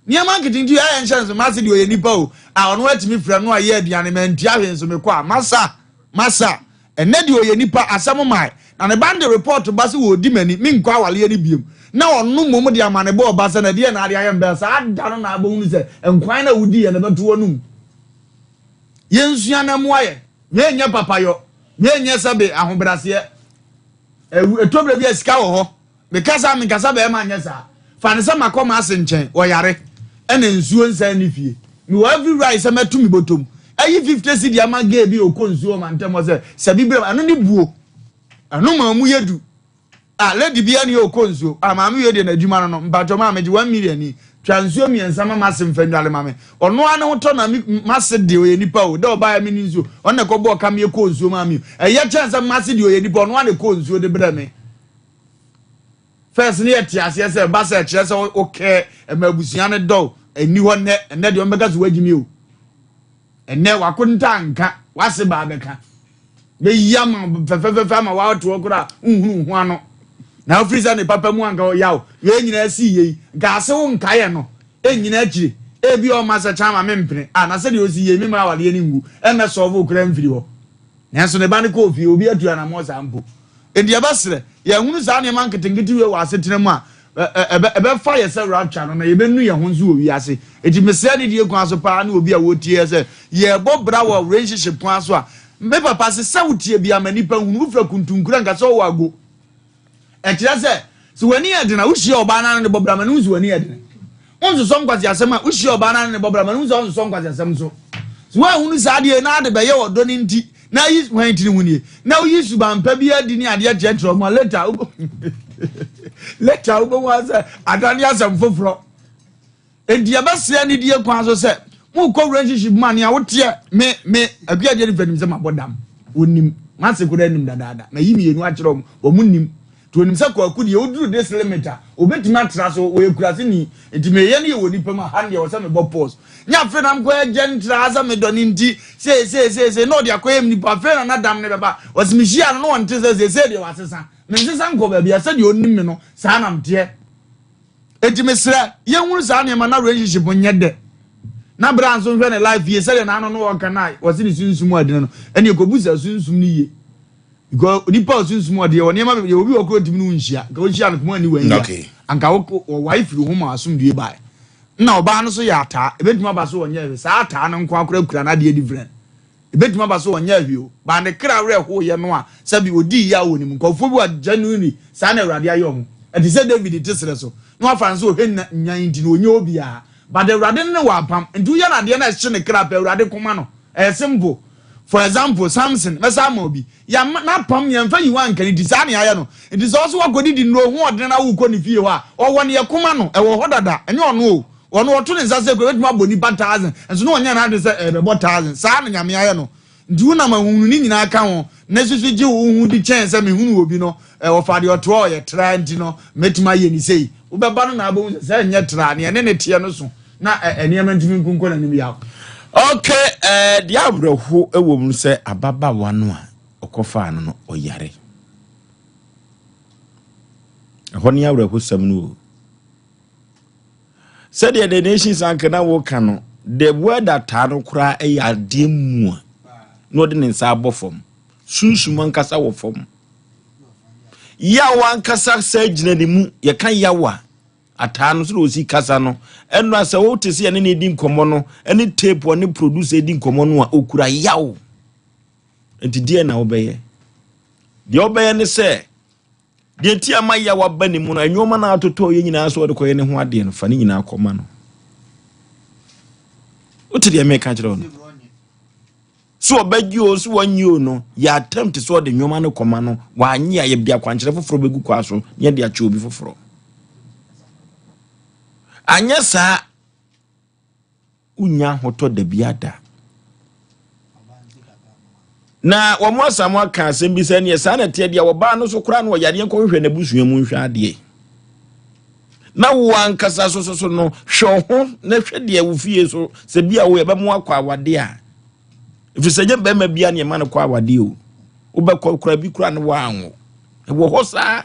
Nneɛma nketenkete ɛyɛ nhyɛ nso, mase deɛ ɔyɛ nipa o, a ɔno atumi frɛ no a yɛ aduane, mantua hwee nso mekɔ a, masa, masa, ɛnɛ deɛ ɔyɛ nipa, asɛm mae, na ne ba no de report ba sɛ wɔredi m'ani, menkɔ awaleɛ no biom, na ɔno mmom de amanebɔ ɔba sɛ na ɛdeɛ na ade ayɛ mbɛ, saa da no na abɛhunu sɛ nkwan no a wodiiɛ no bɛto w'anum. Yɛnsua na mmoa yɛn. Wei nyɛ papayɔ. Wei nyɛ sɛbe ahobraseɛ. Ɛwu ɛtɔ berɛ bi a sika wɔ hɔ. Meka saa menkasa bɛrima nyɛ saa. Fa no sɛ makɔ m'ase nkyɛn, ɔyare, ɛna nsuo nsa nni fie. Mewɔ every right sɛ mɛto me bɔtɔm ayi 50 cedi ama girl bi a ɔkɔ nsuo wɔ mantam hɔ sɛ sɛbi berɛ mu. Ɛno ne buo. Ɛno ma ɔmu yɛ du. Ah lady bia ni ɔkɔ nsuo ah maame wei deɛ n'adwuma no no mpakyɛw maame gye 1 million ni twa nsuo mmiɛnsa ma m'ase mfa nnwale ma me ɔno ara ne ho tɔ na me m'ase deɛ ɔyɛ nipa o dɛ ɔbaeɛ me ne nsuo ɔno na ɛkɔbɔɔ ka me kɔɔ nsuo maa me o ɛyɛ kyɛn sɛ m'ase deɛ ɔyɛ nipa ɔno ara na ɛkɔɔ nsuo de brɛ me first ne yɛ te aseɛ sɛ ɛba sɛ ɛkyerɛ sɛ wokɛ ɛma abusua no dɔw ɛni hɔ nnɛ ɛnnɛ deɛ ɔmbɛka so wagyimi o Ɛnnɛ w'akonta nka, w'ase baa bɛka. Bɛyi ama wo fɛfɛfɛfɛ ama woate hɔ koraa nhunu wo ho ano. Na wofiri sɛ ne papa mu anka ɔyaw wei nyinaa sii yei, nka ase wo nkaeɛ no ɛnnyina akyire. Ebia ɔma sɛ kyan ma mempene, ah na sɛdeɛ ɔsi yei memma awadeɛ no ngu, ɛmmɛ sɔlve wo koraa mfiri hɔ. Nanso ne ba no kɔɔ fie, obi atu anammɔn saa mpo. Enti yɛbɛsrɛ, yɛnhunu saa nneɛma nketenkete wei wɔ asetena mu a, ɛbɛfa yɛ sɛ rapture no, na yɛbɛnu yɛn ho nso wɔ wiase. Enti mesrɛ anidie kwan so paa ne obi a wɔtie yɛ sɛ, yɛrebɔ bra wɔ relationship kwan so a, me papa se sɛ wotie bi ama nnipa nhunu, wofira kuntunkura nka sɛ wowɔ ago. Ɛkyerɛ sɛ, sɛ w'ani yɛ den a, wohyia ɔbaa no ano ne bɔ bra ma no hu sɛ w'ani yɛ den. Wonsosɔ nkwaseasɛm a, wohyia ɔbaa no ano ne bɔ bra ma no hu sɛ ɔnsosɔ nkwaseasɛm nso. Sɛ woanhunu saa adeɛ yi na ade bɛyɛ ɔdɔ no nti, Na yi hwan tiri ho nie? Na woyi suban pa bi adi ne adeɛ kyerɛkyerɛ wɔn a later later wobɛhu ara sɛ adane asɛm foforɔ. Enti yɛbɛsrɛ anidie kwan so sɛ mokɔ relationship mu a nea woteɛ me me akua deɛ nifa nim sɛ mabɔ dam wɔnim mase koraa nim dadaada mayi mmienu akyerɛ wɔn wɔn nim nti wɔnim sɛ kwaku deɛ woduru this limit a obɛtumi atra so wɔyɛ kurase ni nti meyɛ no yɛ wɔ nipa mu a ha no deɛ wɔ sɛ mebɔ pause nyɛ afei na mkɔyɛ gentraa sɛ medɔ ne nti sei sei sei sei na ɔde akɔyɛ me nipa afei na na dam ne bɛba wɔsi mehyia no na ɔnte sɛ sei sei deɛ wasesa mensesa nkɔ baabi a sɛdeɛ ɔnim me no saa na mteɛ. Enti mesrɛ yɛnhunu saa nneɛma na relationship nyɛ dɛ. Na bra nso nhwɛ ne life yie sɛdeɛ n'ano no ɔka no a wɔse ne sunsum ɔdene no ɛne ɛkɔbu sɛ sunsum no yie. Because nipa a sunsum ɔdeɛ wɔ nneɛma bebree obi wɔ koro ntumi ne wo nhyia nka wohyia no kɔma ani wɔn yia anka wɔwae firi ho ma asomdue bae. Na ɔbaa no so yɛ ataa ebetumi aba so wɔnyɛ hwee saa ataa no nko akora kura n'adeɛ different. Ebetumi aba sɛ ɔnyɛɛ hwee o, but ne kra werɛ howee no a sɛbe odii yaw wɔ ne mu. Nkurɔfoɔ bi wɔ a genuinely saa na Awurade ayɛ wɔn. Ɛte sɛ David te serɛ so na wafa no sɛ ɔhwɛ nnwan nti no ɔnyɛ obiara. But Awurade ne no wɔ apam. Nti woyɛ no adeɛ na ɛhye ne kra pɛ, Awurade ko ma no. Ɛyɛ simple. For example, Samson, mɛsan ama obi. Yɛamma n'apam, yɛmfa nyiwa anka ne ti, saa na yɛayɛ no. Nti sɛ ɔse wakɔdidi nnuro ho ɔdene na wokɔ ne fie hɔ a, ɔwɔ neɛ ko ma no. Ɛwɔ hɔ dada, ɛnyɛ ɔno o. Ɔno ɔto ne nsa sɛ kura bɛtumi abɔ nnipa thousand nso na ɔnyɛ n'adwene sɛ ɛbɛbɔ thousand saa na Nyame ayɛ no nti wonam ahunhunu ne nyinaa ka ho na susu gye wo ho di kyɛn sɛ mehunu obi no ɔfa deɛ ɔtoa ɔyɛ tra nti no mɛtumi ayɛ ne sei wobɛba no na abɛhu sɛ sɛ ɛnyɛ tra neɛ ne ne teɛ no so na nneɛma ntumi nkunkɔ n'anim yaw. Ok, eh, deɛ awerɛho wɔ mu sɛ ababaawa no a ɔkɔfaa no no ɔyare. Ɛhɔ ne awerɛhosɛm no o. Sɛdeɛ The Nations anka na woka no, the word ataa no koraa yɛ adeɛ mua na ɔde ne nsa abɔ fam. Sunsum ankasa wɔ fam. Yaw ankasa sɛ gyina ne mu, yɛka yaw a, ataa no sɛdeɛ ɔsi kasa no, ɛno a sɛ wote sɛ yɛne ne di nkɔmmɔ no, ɛne tape ɔne producer di nkɔmmɔ no a, ɔkura yaw. Nti deɛ na wobɛyɛ? Deɛ wobɛyɛ ne sɛ, Deɛ nti a ma yaw aba ne mu no, nneɛma no a atotɔ yɛ nyinaa sɛ ɔde kɔyɛ ne ho adeɛ no, fa ne nyinaa kɔma no. Wote deɛ meka kyerɛ wo no? So ɔbɛgye o, so wɔnye o no, yɛ attempt sɛ ɔde nneɛma no kɔma no, wanye a yɛde akwankyerɛ foforɔ bɛgu kwa so na yɛde akyɛ obi foforɔ. Anyɛ saa wonnya ahotɔ da bi ada. Na wɔn asam aka asɛm bi sɛ neɛ saa na ɛteɛ deɛ ɔbaa no so koraa no ɔyareɛ nkɔhwehwɛ n'abusua mu nhwɛ adeɛ. Na wo ankasa so so so no hwɛ ho na hwɛ deɛ wo fie so sɛ bi a wo yɛbɛmo akɔ awadeɛ a ɛfiri sɛ nyɛ bɛrima bia ne ɛma no kɔ awadeɛ o wobɛkɔ koraa bi koraa ne woanwo ɛwɔ hɔ saa.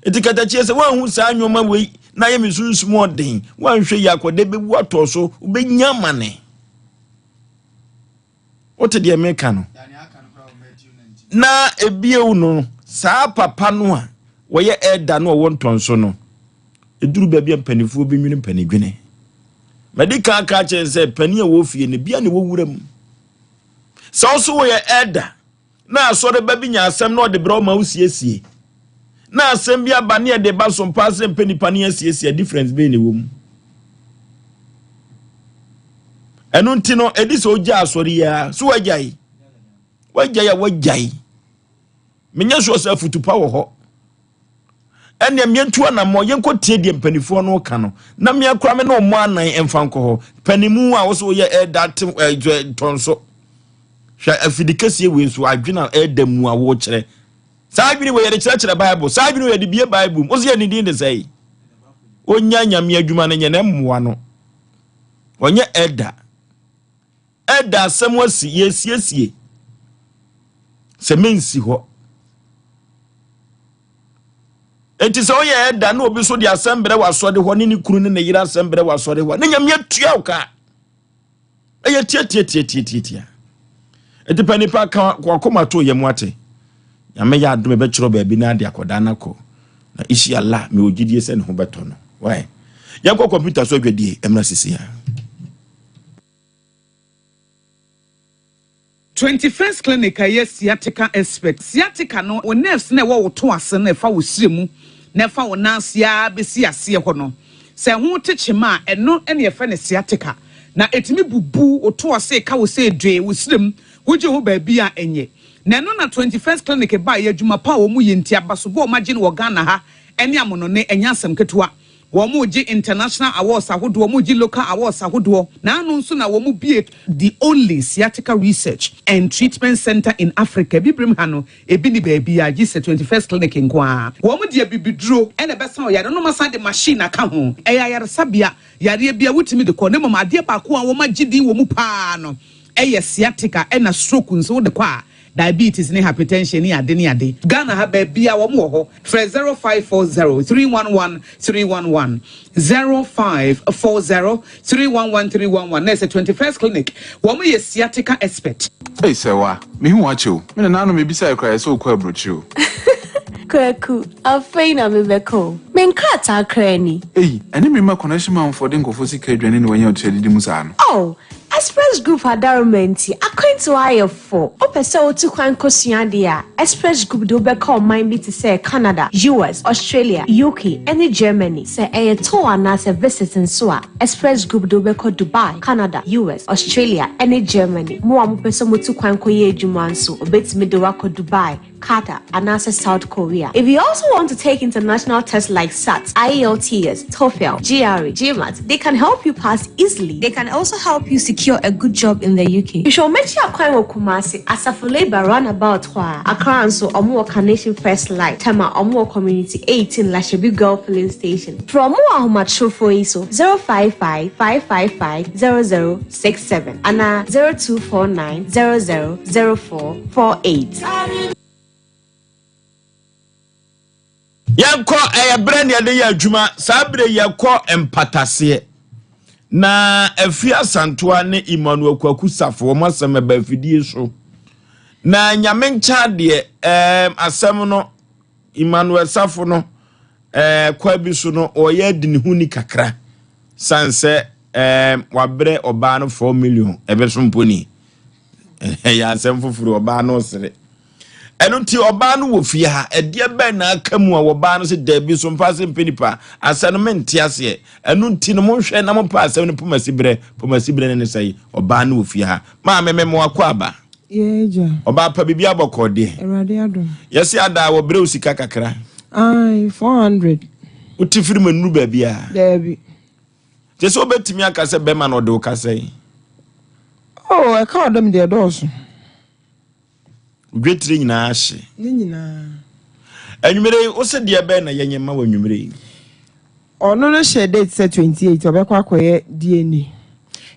Enti katakyie sɛ woanhu saa nneɛma wei na ayɛ me sunsum ɔden, woanhwɛ yi akɔda bɛwu atɔ so, wobɛnya amane. Wote deɛ meka no? Na ebiew no, saa papa no a wɔyɛ ɛda no ɔwɔ ntɔnso no, ɛduru baabi a mpanimfoɔ bi nwene mpanidwene. Madi kan aka akyerɛ sɛ panin a ɛwɔ fie no, bia na ɛwɔ wura mu. Sɛ wo so woyɛ ɛda na asɔreba bi nya asɛm na ɔde brɛ wo ma wosiesie, na asɛm bi aba ne ɛde ba so mpaa sɛ mpɛ nipa ne asiesie a, difference bɛn na ɛwɔ mu? Ɛno nti no, ɛdi sɛ ogya asɔre yi ara. So wagyae? Wagyae a wagyae. Menyɛ sure sɛ afutu pa wɔ hɔ. Ɛnneɛ meɛntu anammɔ yɛnkɔ tie deɛ mpanimfoɔ no ka no na meɛ koraa me ne ɔmmɔ anan mfa nkɔ hɔ. Panimu a wo sɛ woyɛ ɛda te ntɔnso. Hwɛ afidi kɛseɛ wei nso adwene a ɛda mu a wokyerɛ. Saa adwene wei yɛde kyerɛkyerɛ Bible. Saa adwene wei yɛde bie Bible mu. Wo sɛ yɛ ne din de sɛe. Ɔnya nyame adwuma no nyɛ na mmoa no. Ɔnyɛ ɛda. Ɛda asɛm asi yɛsiesie. Sɛ mensi hɔ. Enti sɛ woyɛ ɛda na obi so de asɛm brɛ w'asɔre hɔ ne ne kunu ne ne yere asɛm brɛ w'asɔre hɔ ne nyame atua wo ka. Ɛyɛ tiatiatiatiatia. Enti pɛ nipa ka wakoma to yɛ mu ate. Nyame yɛ adom ɛbɛkyerɛ baabi na ade akɔdaa no akɔ. Na ishi Allah mewɔ gyidie sɛ ne ho bɛtɔ no. Why? Yɛnkɔ kɔmputa so adwadie ɛmmra sisi a. 21st Clinic a ɛyɛ sciatica expert. Sciatica no, wo nerves no a ɛwɔ wo to ase no a ɛfa wo srɛ mu na ɛfa wo nan ase ara bɛsi aseɛ hɔ no, sɛ ɛho te kyema a, ɛno na yɛfrɛ no sciatica. Na ɛtumi bubu wo to ase ka wo sɛ dwee, wo srɛ mu. Wogye ho baabi a ɛnyɛ. Na ɛno na 21st Clinic baeɛ, adwuma pa a wɔn yɛ nti, abasobɔ a wɔagye no wɔ Ghana ha ne amonone, ɛnyɛ asɛm ketewa. Wɔregye international awards ahodoɔ, wɔregye local awards ahodoɔ. Na ano nso na wɔbue the only sciatica research and treatment centre in Africa. Abibirem ha no, ebi nni baabiara gye sɛ 21st Clinic nko ara. Wɔde abibiduro na ɛbɛsa ɔyare no na wɔasan de machine aka ho. Ɛyɛ ayaresabea, yareɛ biara wotumi de kɔ. Na mmom adeɛ baako a wɔagye din wɔ mu pa ara no yɛ sciatica ɛna stroke nso wode kɔ a, Diabetes ne hypertension ne ade ne ade. Ghana ha baabiaa wɔn wɔ hɔ. Frɛ 0540 311 311, 0540 311 311 na ɛsɛ 21st clinic wɔn yɛ sciatica expert. Ei Sɛwa, mehu wo akyɛ o. Me nananom mebisae koraa yɛ sɛ wokɔ aburokyire o. Kwaku, afei na mebɛkɔ o. Me nkrataa koraa ni. Ei, ɛne me mma connection manfoɔ de nkurɔfoɔ sika adwane na wanya ɔtiri adidi mu saa no. Oh, Express Group adaworoma nti, akwantu ayɛ fo. Wopɛ sɛ wotu kwan kosua ade a, Express Group de wo bɛkɔ ɔman bi te sɛ Canada, US, Australia, UK, ne Germany. Sɛ ɛyɛ tour anaasɛ visit nso a, Express Group de wo bɛkɔ Dubai, Canada, US, Australia, ne Germany. Mo a mopɛ sɛ motu kwan kɔyɛ adwuma nso, wɔbɛtumi de wo akɔ Dubai, Qatar, anaasɛ South Korea. If you also want to take international tests like SAT, IELTS, TOEFL, GRE, GMAT, they can help you pass easily. They can also help you secure a good job in the UK. Hwehwɛ wɔn akyi akwan wɔ Kumasi, Asafo Labour roundabout hɔ a. Accra nso, wɔn wɔ Carnation First Light, Tema, wɔn wɔ Community 18, Lashibi Girl Filling Station. Frɛ wɔn wɔ ahomatrofoɔ yi so, 055 555 0067 anaa 0249 00 0448. Yɛnkɔ, ɛyɛ berɛ ne yɛde yɛ adwuma. Saa berɛ yɛkɔ mpataseɛ. Na Afie Asantoa ne Emmanuel Kwaku Safo wɔn asɛm ɛba afidie so. Na nyame nkyɛn adeɛ ɛɛm asɛm no Emmanuel Safo no ɛɛ kwa bi so no ɔyɛ adi ne ho ni kakra. San sɛ ɛɛm wabrɛ ɔbaa no 4 million ɛbɛso mpo ni. Ɛyɛ asɛm foforɔ ɔbaa no sere. Ɛno nti ɔbaa no wɔ fie ha. Ɛdeɛ bɛn na aka mu a wɔbaa no sɛ daabi so mfa ase mpɛ nipa asɛm no mente aseɛ. Ɛno nti no monhwɛ na mompɛ asɛm no pomasi berɛ. Pomasi berɛ no ne sɛe ɔbaa no wɔ fie ha. Maame me mo akɔ aba. Yɛ agya. Ɔbaa pa biribi abɔkɔɔ deɛ. Awurade adom. Yɛse adaa wɔbrɛ wo sika kakra. Ae, 400. Wote firi mu nnuru baabiara. Daabi. Kyɛ sɛ wobɛtumi aka sɛ bɛrima na ɔde wo ka sɛn? Oh, ɛka ɔdɔ me deɛ ɛdɔɔso. Dwetire nyinaa hye. Ne nyinaa. Anwummere yi, wo se deɛ bɛn na yɛnyɛ ma wɔ anwummere yi? Ɔno no hyɛ date sɛ 28 ɔbɛkɔ akɔyɛ DNA.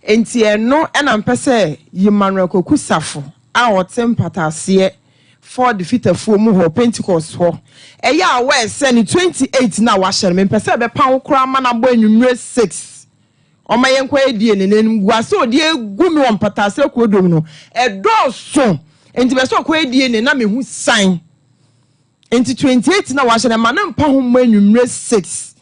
Nti ɛno ɛna mpɛ sɛ Emmanuel Kwaku Safo a ɔte mpataaseɛ Ford Fitafuo mu hɔ, Pentecost hɔ, ɛyɛ aware sɛ ne 28 no a wahyɛ no mempɛ sɛ ɛbɛpa ho koraa ma no abɔ anwummere 6. Ɔma yɛnkɔyɛ DNA na animguase a ɔde agu me wɔ mpataase akuodom no, ɛdɔɔso. Nti bɛ sɛ ɔkɔyɛ DNA na mehu san. Nti 28 na wahyɛ no, ɛma no mpa ho mmɔ anwummerɛ 6.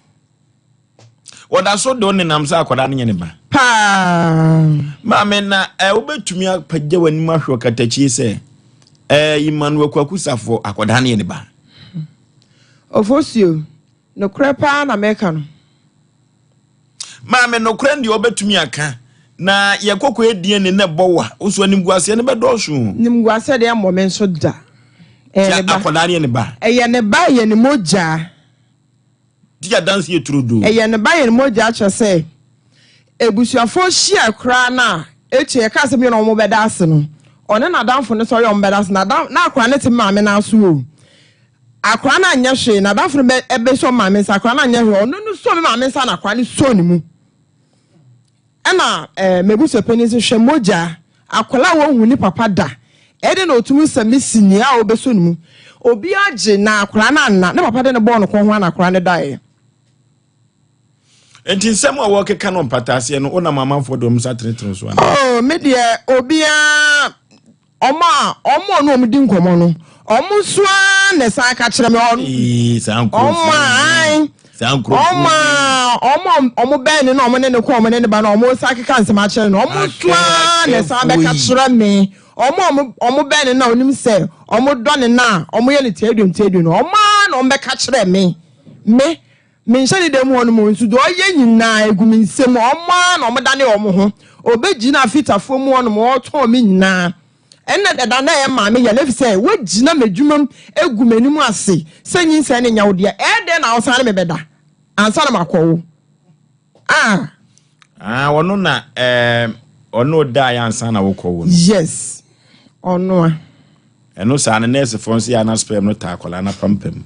Wɔda so de wo nenam sɛ akwadaa no nyɛ ne ba. Paa. Maame na ɛ wobɛtumi apagya w'anim ahwɛ ɔkatakyie sɛ ɛ Emmanuel Kwaku Safo akwadaa no yɛ ne ba. Ofosuo, nokorɛ paa na meka no. Maame, nokorɛ no deɛ ɔbɛtumi aka, na yɛ kɔkɔ yɛ DNA na ɛbɔ wo a, wo nso animguaseɛ no bɛdɔɔso o. Animguaseɛ deɛ ɛmmɔ me nso da. Ɛyɛ ne ba. Akwadaa no yɛ ne ba. Ɛyɛ ne ba, ɛyɛ ne mogya. Di adanseɛ turodoo. Ɛyɛ ne ba, ɛyɛ ne mogya kyerɛ sɛ abusuafoɔ hyia koraa no a, akyire yɛka asɛm bi na wɔn bɛda ase no, ɔne n'adamfo no sɔre a wɔn bɛda ase, na akwadaa no te maame no aso o. Akwadaa no anyɛ hwee, n'adamfo no bɛ bɛsɔ maame nsa, akwadaa no anyɛ hwee, ɔno no sɔ me maame nsa na akwadaa no sɔ ne mu. Ɛna ɛɛ eh, m'abusuapanin nso hwɛ mogya, akwadaa a wɔnhu ne papa da, ɛde na ɔtumi sɛ me si nea a ɔbɛsɔ ne mu. Obiara gye na akwadaa no anna, ne papa de ne bɔɔ no kɔn ho na akwadaa no daeɛ. Nti nsɛm a wɔkeka no mpataaseɛ no, wonam amanfoɔ de wɔn nsa tenetene so ana? Oh, me deɛ obiara Wɔn a wɔn a ɔne wɔn di nkɔmmɔ no, wɔn nso ara na ɛsan ka kyerɛ me. Ee, saa nkurɔfoɔ Wɔn a, yi. Saa nkurɔfoɔ wɔn a wɔn a wɔn bɛn no na wɔn ne no kɔ, wɔn ne ne ba no, wɔn nsa keka nsɛm akyerɛ no. Wɔn nso ara na ɛsan bɛka kyerɛ me. Wɔn a wɔn wɔn bɛn no na wɔnim sɛ wɔn dɔ ne na a wɔyɛ no tiaduom tiaduom no, wɔn ara na wɔn bɛka kyerɛ me. Me, menhyɛ ne dan mu hɔ no mu nso, deɛ ɔyɛ nyinaa egu me nsam. Wɔn ara na wɔdane wɔn ho. Ɔbɛgyina fitafoɔ mu hɔnom, ɔretɔn me nyinaa. Ɛnna dada na ɛyɛ maame ya no efisɛ woagyina m'adwuma mu agu m'anim ase sɛ nyinsɛn no nyɛ wo dea. Ɛyɛ dɛn na wosan ne me bɛda ansa na makɔwo? Ah! Ah, ɔno na ɛɛ ɔno da yɛ ansa na wokɔwo no. Yes, ɔno a. Ɛno saa no nɛɛsefoɔ nso yɛ ana sperm no taa akwadaa no apampam.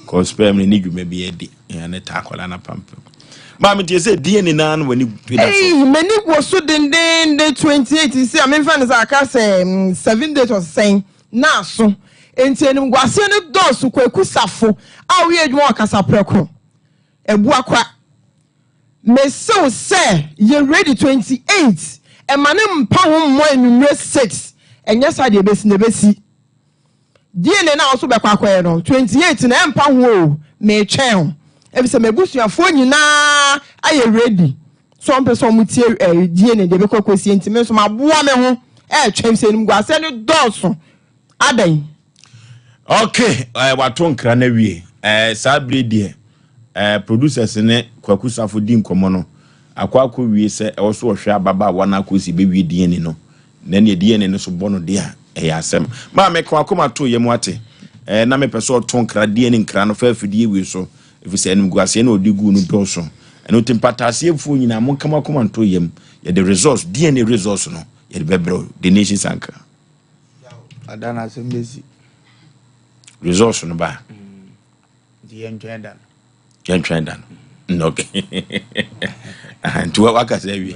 Kɔ sperm no ne dwuma bi adi ɛna ne taa akwadaa no apampam. Maame tie sɛ DNA naa no w'ani da so. Ei, m'ani wɔ so dendeenden 28 sɛ a memfa no sɛ aka sɛ 7 days ɔsɛn na aso. Enti animguaseɛ no dɔɔso. Kwaku Safo a woyɛ adwuma wɔ Kasaprɛko, Abuakwa. Mese wo sɛ yɛ ready 28 ɛma no mpa ho mmɔ anwummerɛ 6 ɛnyɛ saa deɛ ɛbɛsi no ɛbɛsi. DNA no a wo so bɛkɔ akɔyɛ no 28 no ɛmpa ho o metwɛn wo efisɛ m'abusuafoɔ nyinaa ayɛ ready sɛ wɔn pɛ sɛ wɔn tie eh, DNA deɛ ɛbɛkɔ akɔsie nti me nso maboa me ho ɛretwɛn efisɛ animguaseɛ no dɔɔso adɛn. Okay, eh, wato nkra no awie. Eh, saa bere deɛ eh, producers ne Kwaku Safo di nkɔmmɔ no akɔ akɔ wie sɛ ɛwɔ so ɔhwɛ ababaawa no akɔsi bɛwie DNA no na neɛ DNA no so bɔ no deɛ a ɛyɛ asɛm. Maa meka wakoma to yɛ mu ate eh, na mepɛ sɛ ɔto nkra DNA nkra no fa afidie wei so ɛfiri sɛ animguaseɛ na ɔde guu no dɔɔso. Ɛno nti mpataaseɛfoɔ nyinaa monka mo akoma nto yam. Yɛde results, DNA results no yɛde bɛbrɛ wo. The Nations Anchor. Ada na asɛm bɛsi. Results no ba. Nti yɛntwɛn da no. Yɛntwɛn da no. Mm, okay. Nti waka sɛ awie.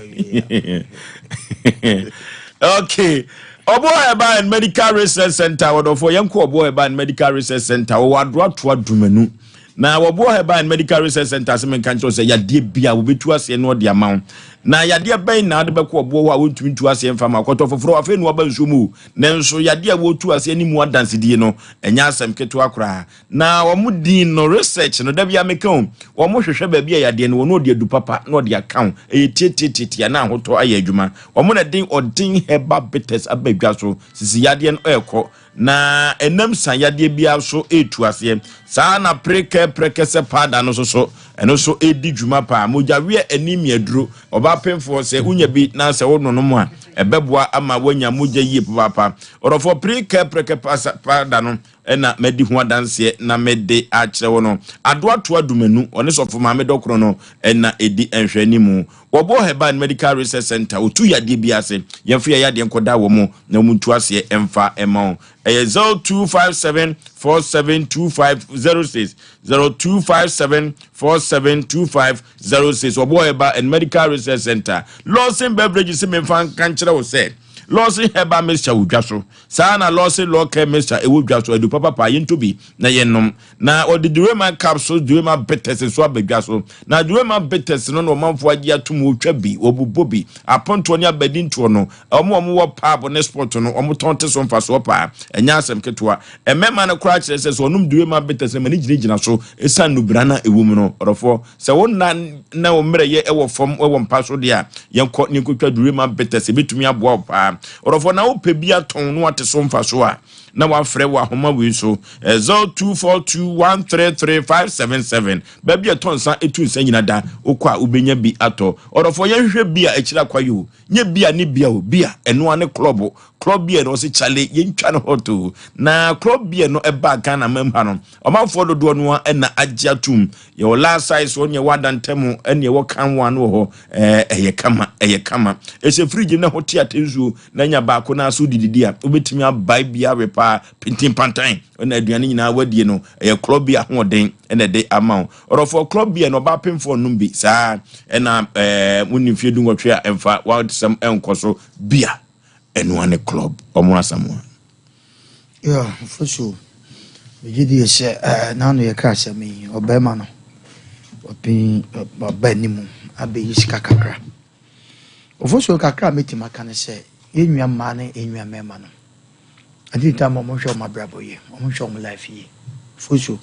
Okay. Ɔboɔ Herbal and Medical Research Center wɔdɔfoɔ yɛnkɔ Ɔboɔ Herbal and Medical Research Center wɔwɔ Adoatoa Dumanu Na wɔboa Herbal and Medical Research Center ase menka nkyerɛ wo sɛ yadeɛ bi a wɔbɛtu aseɛ na ɔde ama wo. Na yadeɛ bɛn na wode bɛkɔ ɔboɔ hɔ a wɔntumi ntu aseɛ mfa ma wo? Kɔtɔ foforɔ afei na waba nsuo mu o. Nanso yadeɛ a wɔretu aseɛ ne mu adansedie no, ɛnyɛ asɛm ketewa koraa. Na wɔn din no, research no, da biara meka o, wɔhwehwɛ baabi a yadeɛ no wɔ na wɔde adu papa na wɔde aka wo. Ɛyɛ tiatiatiatia na ahotɔ ayɛ adwuma. Wɔn na ɛde Ɔden Herbal Bitters aba dwa so. Sisi yadeɛ no ɛrekɔ. Na ɛnam sa yadeɛ biara so retu aseɛ. Saa na prekɛ prɛkɛsɛ paada no nso so, ɛno nso redi dwuma paa. Mogyaweɛ anemia duro, ɔbaa pemfoɔ sɛ wonya bi na sɛ wononom a, ɛbɛboa ama woanya mogya yie papaapa. Ɔdɔfoɔ, prekɛ prɛkɛ paada no na madi ho adanseɛ na mede akyerɛ wo no. Adoatoa Dumanu, ɔne Sɔfo Maame Dɔkono no na ɛdi nhwɛanimu. Wɔbɔɔ Herbal Medical Research Centre, wɔtu yadeɛ biara ase. Yɛmfa yɛn yadeɛ nkɔda wɔn na wɔntu aseɛ mfa mma wo. Ɛyɛ 0257 472506, 0257 472506. Wɔbɔɔ Herbal and Medical Research Centre. Lawson Beverages se memfa nka nkyerɛ wo sɛ Lawson Herbal Mixture wɔ dwa so. Saa na Lawson Law Care Mixture ɛwɔ dwa so. Adu papapa, yɛntɔ bi na yɛnnom. Na wɔde Durema capsules, Durema bitters nso aba dwa so. Na Durema bitters no na ɔmanfoɔ agye atom, wɔtwa bi, wɔbobɔ bi. Apontoɔ ne abadintoɔ no, wɔn a wɔwɔ pub ne spot no, wɔtɔn te so mfasoɔ paa. Ɛnyɛ asɛm ketewa. Mmarima no koraa kyerɛ sɛ, sɛ wɔnom Durema bitters no, ma no gyinagyina so ɛsiane nnubena no a ɛwɔ mu no. Ɔdɔfoɔ, sɛ wo nna na wo mmerɛyɛ wɔ fam wɔ mpa so deɛ a, yɛnkɔ ne yɛnkɔtwa Durema bitters, ɛbɛtumi aboa wo paa. Ɔdɔfoɔ, na wopɛ bi atɔn na woate so mfasoɔ a, na wafrɛ wɔ ahoma wei so 0242133577 baabi a ɛtɔ nsa ɛtu nsa nyina da wokɔ a wobɛnya bi atɔ ɔdɔfoɔ yɛnhwehwɛ bi a akyiri akwayo o nyɛ bi a ne bia o bi a ɛnoa ne club club beer no ɔse kyale yɛntwa no hot o na club beer no ɛbaa Ghana mam ha no ɔmanfoɔ dodoɔ no a ɛna agye atom yɛwɔ last size wɔ ne ɛwɔ adantam ɛne ɛwɔ kan one wɔ hɔ ɛyɛ kama ɛyɛ kama ɛhyɛ fridge na ho te atensuo na nya baako na so dididi a wobɛtumi abae bi awe paa pintin pantan na aduane nyinaa wadie no ɛyɛ korɔ bi ahoɔden na ɛde ama wo ɔdɔfoɔ korɔ bi a na ɔbaa pemfoɔ nom bi saa ɛna ɛɛ mo nim fie dunwɔtwe a ɛmfa wasɛm ɛnkɔ so bia ɛnoa ne club ɔmo asamoa. Yeah, fosuo megye die sɛ ɛɛ n'ano yɛ ka asɛm yi ɔbɛrima no ɔpin ɔba anim abɛyi sika kakra. Ofosuo kakra a mɛtumi aka ne sɛ, yɛn nua mmaa ne yɛn nua mmarima no, at the time wɔn hwɛ wɔn abrabɔ yie, wɔn hwɛ wɔn life yie. Ofosuo,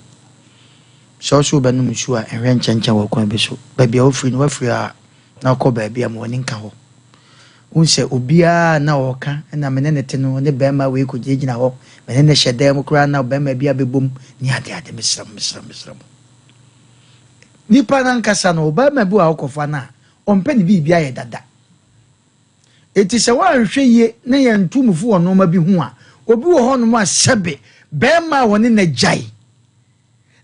sɛ ɔso bɛnom nsuo a, nhwɛ nkyɛnkyɛn wɔ kwan bi so. Baabi a wofiri no, wafiri a na ɔkɔ baabi a ma w'ani nka hɔ. Wohu sɛ obiara na ɔka na me ne ne te no, ne bɛrima wei kɔgyinagyina hɔ, me ne ne hyɛ dan mu koraa na bɛrima bi abɛbom ne adeade. Mesrɛ mo, mesrɛ mo, mesrɛ mo. Nipa no ankasa no, ɔbarima bi wɔ a wokɔfa no a, ɔmpɛ ne biribi ayɛ dada. Enti sɛ woanhwɛ yie na yɛnto mo fo wɔ nnoɔma bi ho a, obi wɔ hɔnom a sɛbe barima a ɔne no agyae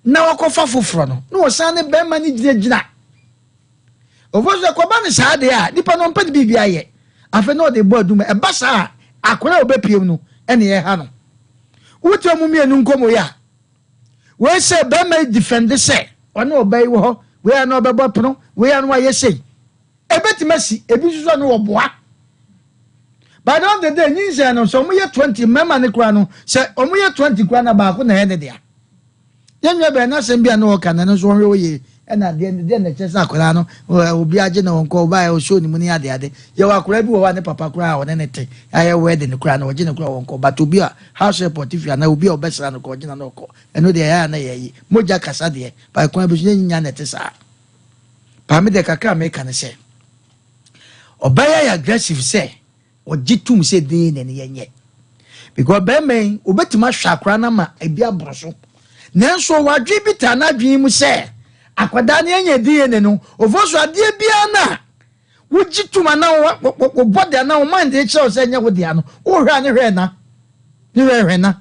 na wakɔfa foforɔ no, na ɔsan ne barima no gyinagyina. Ɔfo so ɛkɔba no saa deɛ a, nipa no ɔmpɛ ne biribi ayɛ. Afei na ɔde bɔ adum. Ɛba saa a, akwadaa a ɔbɛpiem no ɛna ɛha no. Wote wɔn mmienu nkɔmmɔ yi a, wei sɛ barima yi defɛnde sɛ ɔne ɔbaa yi wɔ hɔ, wei a na ɔbɛbɔ pono, wei a na wayɛ sei. Ebetumi asi, ebi nso so a na wɔboa. By the end of the day, nyinsɛn no, sɛ wɔyɛ 20, mmarima no koraa no, sɛ wɔyɛ 20 koraa na baako na ɛyɛ ne dea. Yɛn nua bɛn n'asɛm bi a na ɔka na ɛno nso wɔnhwɛ wɔ yie ɛna adeɛ no deɛ na ɛkyɛ sɛ akwadaa no obi agye na ɔnkɔ ɔbaa yɛ ɔsuo ne mu ne ade ade. Yɛwɔ akwadaa bi wɔ hɔ a ne papa koraa a ɔne ne te ayɛ wedding koraa na ɔgye ne koraa ɔnkɔ but obi a house help ɔte fie anaa obi a ɔbɛsra no koraa ɔgye na na ɔkɔ. Ɛno deɛ ɛyɛ a na yɛyi mogya kasa deɛ by kwan bi so nyɛ nyinya na ɛte saa. Paa me deɛ kakra a meka ne sɛ ɔbaa yi ayɛ aggressive sɛ ɔgye tum sɛ dee na ne yɛnyɛ because bɛrima yi obetumi ahwɛ akora no ama ebi aboro so nanso ɔwɔ adwene bi taa n'adwene mu sɛ akwadaa no yɛnyɛ DNA no ofo so adeɛ biara no a wogye tum anaa wo body anaa wo mind kyerɛ wo sɛ nyɛ wo dea no wohwɛ a ne hwɛ na ne hwɛ hwɛ na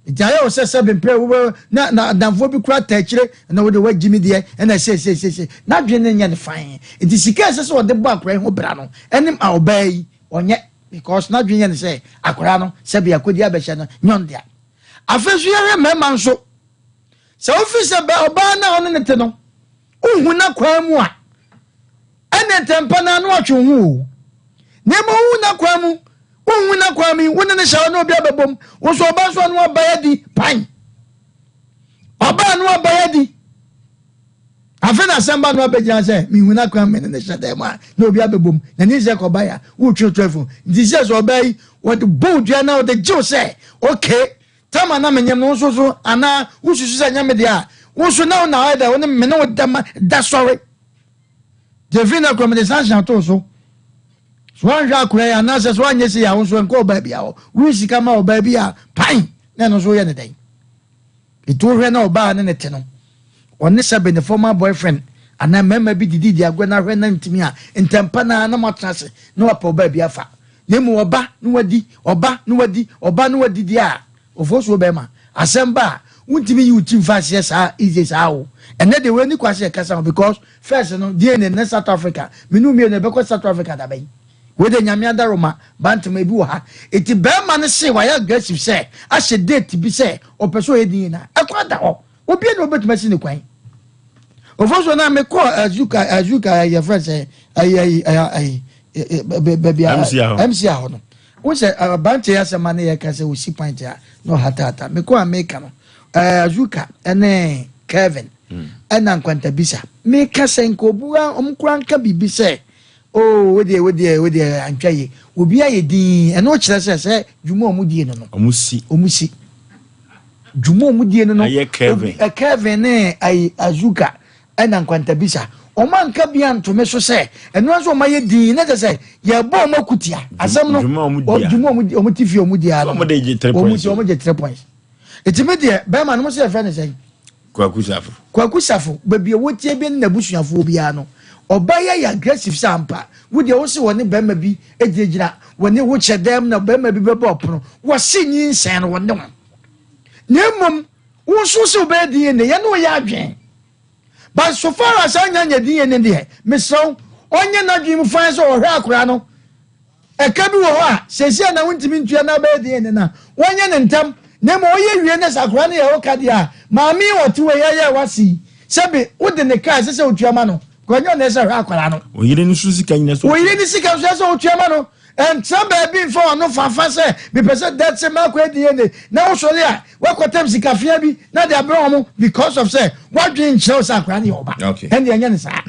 Nti ayɛ wo sɛ sɛbe mprɛ wobɛ na na adamfoɔ bi koraa taa akyire na wode wagyi me deɛ ɛna seiseiseisei n'adwene no nyɛ no fann nti sika a ɛsɛ sɛ ɔde bɔ akwadaa yi ho bra no ɛne a ɔbaa yi ɔnyɛ because n'adwene yɛ no sɛ akwadaa no sɛbe akɔdi abɛhyɛ no nyɛ ɔno dea. Afei nso yɛhwɛ mmarima nso sɛ wofiri sɛ bɛ ɔbaa no a ɔne ne te no wohu n'akwan mu a ɛne ntɛmpa no ano atwe wo ho o na mmom wohu n'akwan mu wohu n'akwan mu yi wo ne ne hyɛ hɔ na obi abɛbom wo nso ɔba nso ano abae adi pan ɔba ano abae adi afei na asɛm ba no abɛgyina sɛ mehu n'akwan me ne ne hyɛ dan mu a na obi abɛbom na ne sɛ kɔba ya wotwe twɛfo nti sɛ sɛ ɔbaa yi wɔde bɔ dua na wɔde gyew sɛ okay Tam a na menyem no, wo nso so anaa wosusu sɛ ɛnyɛ me deɛ a, wo nso na wo na ayɛ dɛ wo ne me ne wo da ma da sɔre. Deɛ firi na kura mede sanction ato so. So woanhwɛ akora yi anaasɛ so woanyɛ sei a wo nso ɛnkɔ ɔbaa bi a hɔ. Woyi sika ma ɔbaa bi a pan na ɛno nso woyɛ ne dɛn. Nti wohwɛ na ɔbaa ne ne te no, ɔne sɛbe ne former boyfriend anaa mmarima bi didi di agorɔ na ahwɛ na ntumi a ntɛmpa na na moatena ase na wapɛ ɔbaa bi afa. Na mmom ɔba na wadi, ɔba na wadi, ɔba na wadi deɛ a, ofosuo bɛrima, asɛm ba a, wontumi nyi wo ti mfa aseɛ saa easy saa o. Ɛnnɛ deɛ wei ni kwa sɛ yɛkasa ho because first no DNA ne South Africa, me ne wo mmienu yɛbɛkɔ South Africa da bɛn? Wei deɛ Nyame adaroma, Bantama ebi wɔ ha. Eti bɛrima no se wayɛ aggressive sɛ ahyɛ date bi sɛ ɔpɛ sɛ ɔyɛ DNA a, ɛkwan da hɔ. Obiara ni obetumi asi ne kwan. Ofosuo na mekɔ Azuka Azuka yɛfrɛ sɛ ayi ayi ayi baabi a MC ahɔ no. Wo sɛ aberanteɛ yi asɛm a ne yɛka sɛ osi pint a na ɔhataata. Mekɔ a meka no Azuka ne Kevin ɛna Nkwantabisa. Meka sɛ nka obi ɔmo koraa nka biribi sɛ Oh wo deɛ wo deɛ wo deɛ antwa yie. Obi ayɛ dinn ɛno kyerɛ sɛ sɛ dwuma a wɔn die no no. Wɔn si. Wɔn si. Dwuma a wɔn die no no. Ɛyɛ Kevin. Obi Kevin ne ayi Azuka ɛna Nkwantabisa. Wɔn anka bi anto me so sɛ ɛno nso wɔn ayɛ dinn na kyerɛ sɛ yɛbɔ wɔn akutia. Asɛm no. Dwuma a wɔn di a. Dwuma a wɔn di wɔn ti fie wɔn di ara. Wɔn de gye three points. Wɔn gye three points. Eti mi deɛ bɛrima no mo sɛ yɛfrɛ no sɛn. Kwaku Safo. Kwaku Safo, baabi a wotie bi ne n'abusuafoɔ biara no, ɔbaa yi ayɛ aggressive sɛ ampa. Wo deɛ wo se wɔne barima bi gyinagyina, wɔne wo kyɛ dɛm na barima bi bɛbɔ ɔpono. Wɔse nyinsɛn no wɔne wo. Na mmom, wo nso wo se wobɛyɛ DNA, yɛne wo yɛ adwene. But so far as anya anya DNA deɛ, mesrɛ wo, ɔnyɛ n'adwene mu fann sɛ ɔhwɛ akwadaa no. Ɛka bi wɔ hɔ a, seesei a na wontumi ntua na abɛyɛ den ne na wɔnyɛ no ntɛm, na mmom wɔyɛ wie na sɛ akwadaa no yɛ wo ka deɛ a, maame yi a ɔte hɔ yi ayɛ w'ase yi, sɛbe wode ne ka a ɛsɛ sɛ wotua ma no, because ɛnyɛ ɔno na ɛsɛ sɛ ɔhwɛ akwadaa no. Wo yere no nso sika nyina sɛ Wo yere no sika nso ɛsɛ sɛ wotua ma no. Ɛntena baabi mfa w'ano fafa sɛ mepɛ sɛ dɛtse makɔ DNA na wosɔre a woakɔtam sika fea bi na de abrɛ wɔn because of sɛ w'adwene nkyerɛ wo sɛ akwadaa no yɛ wo ba. Ɛnde ɛnyɛ no saa.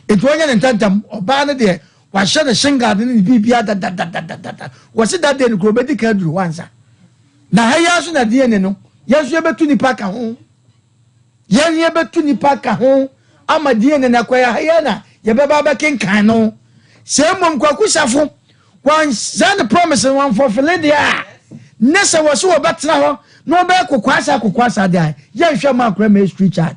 Enti wɔnyɛ no ntɛmntɛm. Ɔbaa no deɛ Wahyɛ ne shin guard ne ne biribiara dadadadadada. Wɔse that day no kura obedi kan aduru hɔ ansa. Na ha yi ara nso na DNA no, yɛn nso yɛbɛtu nipa ka ho. Yɛn yɛbɛtu nipa ka ho ama DNA no akɔ ha yi ara na yɛbɛba abɛkenkan no. Sɛ mmom Kwaku Safo wansɛ ne promise no wanfɔfele deɛ a, ne sɛ wɔse wɔbɛtena hɔ na wɔbɛyɛ kokoasa kokoasa deɛ a, yɛnhwɛ ma akora mɛ street child.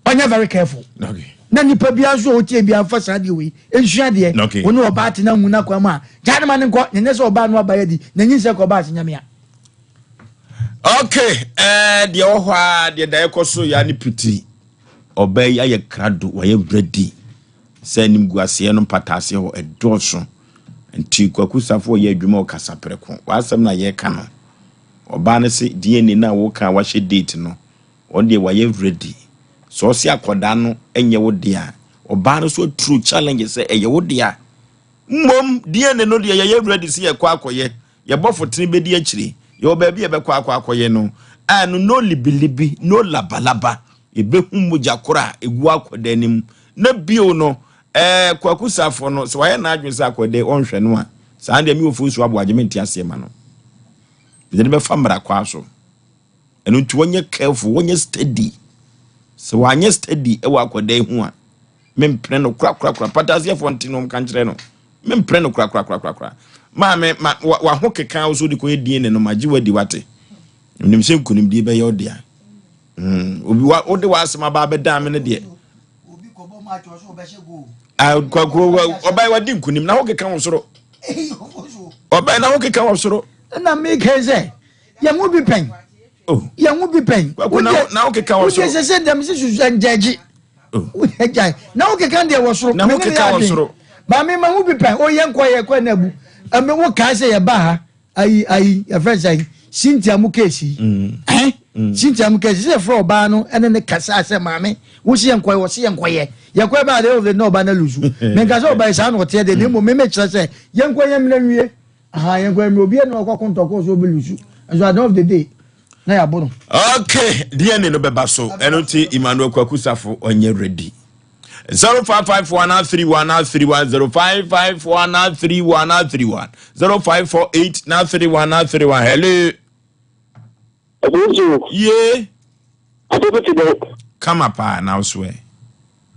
Ɔnyɛ very careful. Okay. Na nipa biara nso a ɔtie biara mfa saa adeɛ wei nsua adeɛ. Okay. Wo ne ɔbaa tena ngu n'akwan mu a, gyaa no ma no nkɔ, na ɛnyɛ sɛ ɔbaa no aba adi, na nyinsɛn kɔ ɔbaa ase nyamea. Okay, ɛɛ eh, deɛ wɔ hɔ a deɛ da ɛkɔ so ya ne pitiri. Ɔbaa yi ayɛ krado, wayɛ ready sɛ animguaseɛ no mpataaseɛ hɔ ɛdɔɔso. Nti Kwaku Safo ɔyɛ adwuma ɔkasa prɛko. W'asɛm na yɛka no. Ɔbaa no se DNA no a woka a wahyɛ date no, Ɔno deɛ wayɛ ready. Sɛ ɔse akwadaa no nyɛ wo dea a, ɔbaa no nso aturo challenge sɛ ɛyɛ wo dea. Mmom DNA no deɛ yɛyɛ ready sɛ yɛkɔ akɔyɛ. Yɛbɔ fotene bɛdi akyire. Yɛwɔ baabi a yɛbɛkɔ akɔ akɔyɛ no. A no no libilibi, no labalaba. Yɛbɛhu mogya korɔ a ɛgu akwadaa no mu. Na bio no, ɛɛ Kwaku Safo no, sɛ wayɛ n'adwene sɛ akwadaa yi ɔnhwɛ no a, saa deɛ me Ofosu Aboagye mente aseɛ ma no. Mede no bɛfa mmara kwaa so. Ɛno nti wɔnyɛ careful, wɔnyɛ steady. Sɛ wɔanyɛ steady wɔ akwadaa yi ho a, mempene no korakorakora. Pataseɛfoɔ nte no nka nkyerɛ no. Mempene no korakorakorakora. Maame, ma waho keka wo so de kɔyɛ DNA no, magye wadi wate. Menim sɛ nkonimdie bɛyɛ wo dea. Mm, obi wa wode w'asɛm aba abɛdan me no deɛ. Kwakuo ɔbaa wadi nkonim na ho keka wɔ soro. Ɔbaa na ho keka wɔ soro. Ɛna meka sɛ yɛn ho bi pɛn oh. yɛn ho bi pɛn na wokeka wɔ soro wode sɛ sɛ dɛm sɛ susu ngyɛgye oh. wode gyae na wokeka deɛ wɔ soro na wokeka wɔ soro maame ma ho bi pɛn o yɛn kɔ yɛ kɔ na abu ɛmɛ wo kaa sɛ yɛba ha ayi ayi yɛfrɛ sɛ Cynthia mu keesi yi mm. ɛn mm. Cynthia mu keesi sɛ yɛfrɛ ɔbaa no ɛne ne kasa sɛ maame wosi yɛn kɔyɛ wɔsi yɛn kɔyɛ yɛ kɔyɛ baa deɛ ɔfɛ na ɔbaa na lusu mɛ nka sɛ ɔbaa yi saa na ɔteɛ deɛ na emu mɛ mɛ kyerɛ sɛ yɛn kɔ yɛn mìíràn wie. Ahaa yɛn kɔ mmerɛ obiara ni ɔkɔ ko ntɔkɔ so obi lusu nso at the end of the day na yɛabo no. Okay, DNA no bɛba so ɛno nti Emmanuel Kwaku Safo ɔnyɛ ready. 0554 31 31 0554 31 31 0548 31 31 hello. Ɔbɛnso. Yee. Akoko te dɛ. Kama paa na wo so ɛ.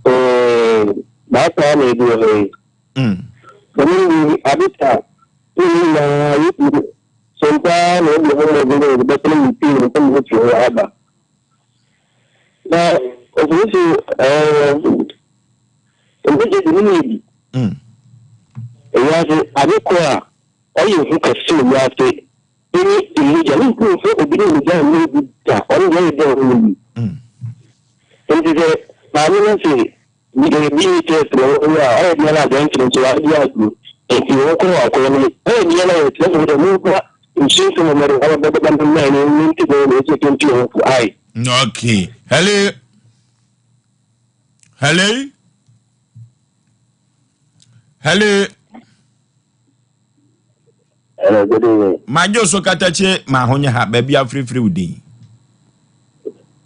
Ɛɛ baasa na ebi wɔ hɔ yi. Dɛm ntsi adze a hɛn nyina yesi do so paa na yɛbɔ ho mbɔdzen dɛ yɛdze bɛsen mu pii no mu efi hɔ aba. Na ɔsei so mbɔgya dze no mu ebi. Wiadze adze kor a ɔyɛ hu kɛse wɔ wiadze nye mbɔgya. Munntum mmfa obi ne mbɔgya mma obi da, ɔno dze ɔyɛ dɛ ɔnnyɛ yie. Ntsi sɛ maame no se BHS na wɔyɛ a ɔyɛ deɛ na aberanteɛ nso wayɛ deɛ adi nti wɔn kɔ wɔn akɔyɛ no ɔyɛ deɛ na wɔkyerɛ sɛ dɛ momfa nsuo nsɛm ɔmɔ de ɔbɛ bɛba no mmaa no ne nti bɛyɛ na ɛsɛ sɛ nti wɔn fo ae. Okay. Hello. Hello. Hello. Hello, good evening. Madwo so katakye ma ho nyɛ ha baabi afirifiri wo din.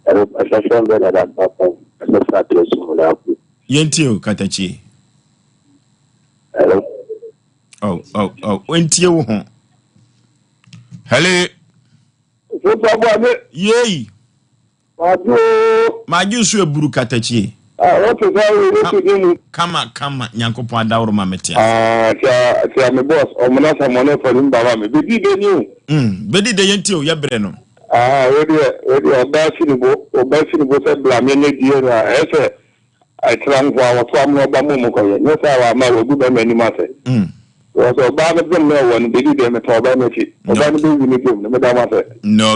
Hello, Pastor Bernard Ampafo, Asafo Atrɛsi mu na aku. Yɛntie o katakye. Hello. Oh, oh, oh, ntie wo ho. Hello. Yei. Madwo oo. Madwo so eburu katakyie. Ah, wote sɛ wo Yesu din mu. Kama kama Nyankopɔn adaworo ma mete ase. Ah, tia tia me boss, ɔmona sa mɔne fɔli mba ma me. Bedi de ni o. Bedi de yɛntie o, yɛbrɛ no. Ah, wo deɛ, wo deɛ ɔbaa si ne bo, ɔbaa si ne bo sɛ bla me nyɛ DNA a, ɛyɛ sɛ ɛtra nko a wɔto amono ɔba mu mu kɔyɛ. Nyɛ saa a wama wagu bɛrima anim ase. Wɔ sɛ ɔbaa no bem na ɔwɔ no, bedi deɛ meta ɔbaa no akyi. Ɔbaa no bɛwu ne biom no, meda mo ase.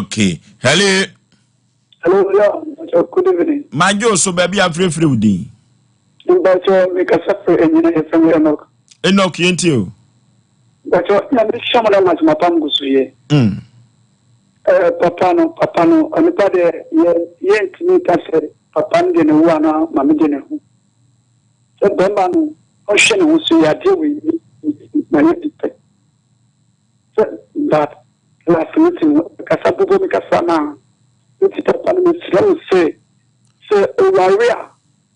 Okay. Hello. Hello, yeah, mpakyɛ, good evening. Madwo so baabi a frɛfrɛ wo din. Mpakyɛ, mekasa firi Enyina, yɛfrɛ me Enoch. Enoch, yɛntie o. Mpakyɛ, Nyame hyɛ mo na ma adwuma pa mo gu so yɛ. Eh, papa no, papa no, onipa deɛ yɛ yɛntumi nka sɛ papa no deɛ ne wu anaa maame deɛ ne hu. Sɛ bɛrima no ɔhwɛ ne ho so yɛ adeɛ wei ma yɛ bi pɛ. Sɛ but last meeting no kasa bobɔ me kasa na nti papa no mesrɛ wo sɛ sɛ oware a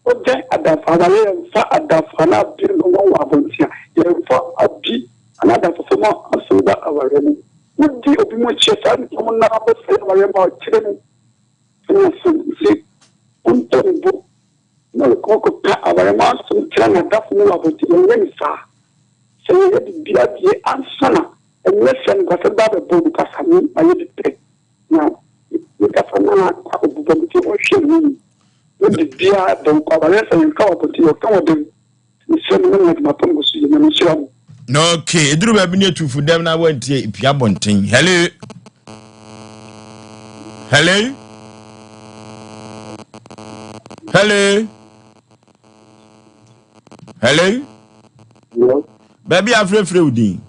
ɔgyae adamfo aware yɛmfa adamfo anaa abi no wɔn wɔ abɔnten a yɛmfa abi anaa adamfofo ma asɛm ba aware mu wodi obi mu kyɛ saa nipa mu na bɛsɛe aware ma ɔkyerɛ mu ɛna asɛm nti ɔntɔ ne bo na ɔkɔka aware mu asɛm kyerɛ n'adamfo mu wɔ abɔnten yɛnyɛ ne saa. Sɛ yɛyɛ biribiara wie ansa na ɛnyɛ sɛ nokwasɛm ba abɛbɔ mu kasa no ma yɛdi pɛ na ne kasa no ara akɔbobɔ mu nti ɔnhwɛ ne ho yie. Na biribiara bɔ nkɔ awareɛ sɛ yɛnka wɔ abɔnten yɛka wɔ dɛm. Mesrɛ mo na mo adwuma pa mu so yɛ Nyame nhyira mo. Okay, eduru baabi ne atufu dɛm na wantie pia abɔnten. Hello. Hello. Hello. Hello. Baabi afrɛfrɛ wo din.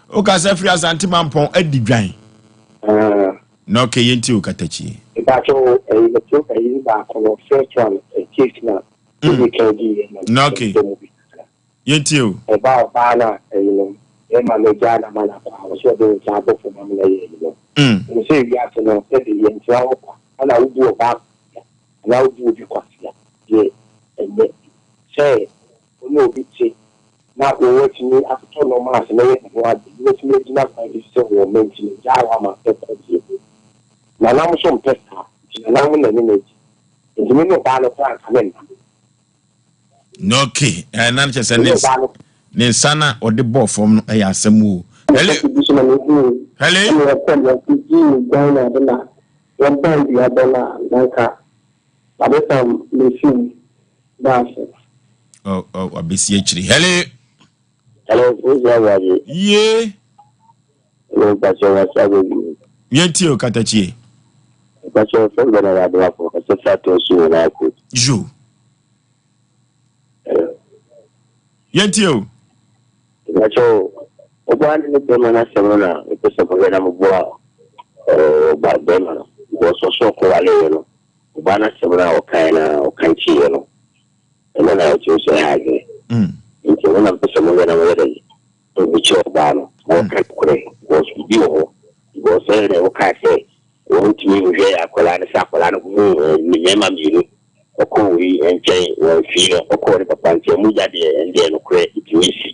Wokasa firi Asante Mampɔn adi dwan. Na okay, yɛntie wo katakyie. Mpakyɛw ɛyi meto ɛyi baako no first one case na ɛdi kan di yɛ na Na okay. Yɛntie o. Ɛba ɔbaa na ɛyi no bɛrima no gyaa na ma no akɔ a ɔsɛ ɔde ne nsa abɔ fam ama no ayɛ ɛyi no. Ɛmu sɛ wiase no sɛde yɛntena hɔ kwa ɛna wobu ɔbaa kwasia anaa wobu obi kwasia deɛ ɛnyɛ sɛ wo ne obi te na wɔatumi atotɔ nneɛma ase na yɛ ne ho ade na wɔatumi agyina kwan bi so sɛ wɔn mma nti no gyaa wo ama ɛkɔ deɛ. Nana mo nso mpɛ saa nti nana mo na ne no adi nti me ne ɔbaa no koraa nka me nna. Na okay, eh, na kyerɛ sɛ ne ne nsa na ɔde bɔɔ fam no ɛyɛ asɛm o. Hello. Hello. Oh, oh, wabɛsi akyiri. Hello. Hello, Nsia Awurade. Yie. Hello, Mpakyɛ wasa baabi. Yɛntie o, Katakyie. Mpakyɛ fɛn bɛ na yɛ adoafo kasa fira tɔ so wɔ n'ako. Yo. Yɛntie o. Mpakyɛ ɔbaa ne ne bɛrima n'asɛm no na mepɛ sɛ mohwɛ na moboa ɔba bɛrima no. Because ɔsɛ ɔkɔwaleeɛ no, ɔbaa n'asɛm no a ɔkaeɛ no a ɔkankyeeɛ no, ɛno na ɛtumi sɛ ɛha adwene. Nti ɛno na mepɛ sɛ mohwɛ na moyɛ dɛn mobukyerɛ ɔbaa no na ɔka nokorɛ because biribi wɔ hɔ because sɛ na wokaa sɛ wɔntumi nhwɛ akwadaa no sɛ akwadaa no ho ne mmarima mmienu ɔkɔ wei nkyɛn wɔn fie no ɔkɔɔ ne papa nkyɛn mogya deɛ ɛndeɛ nokorɛ ɛtumi si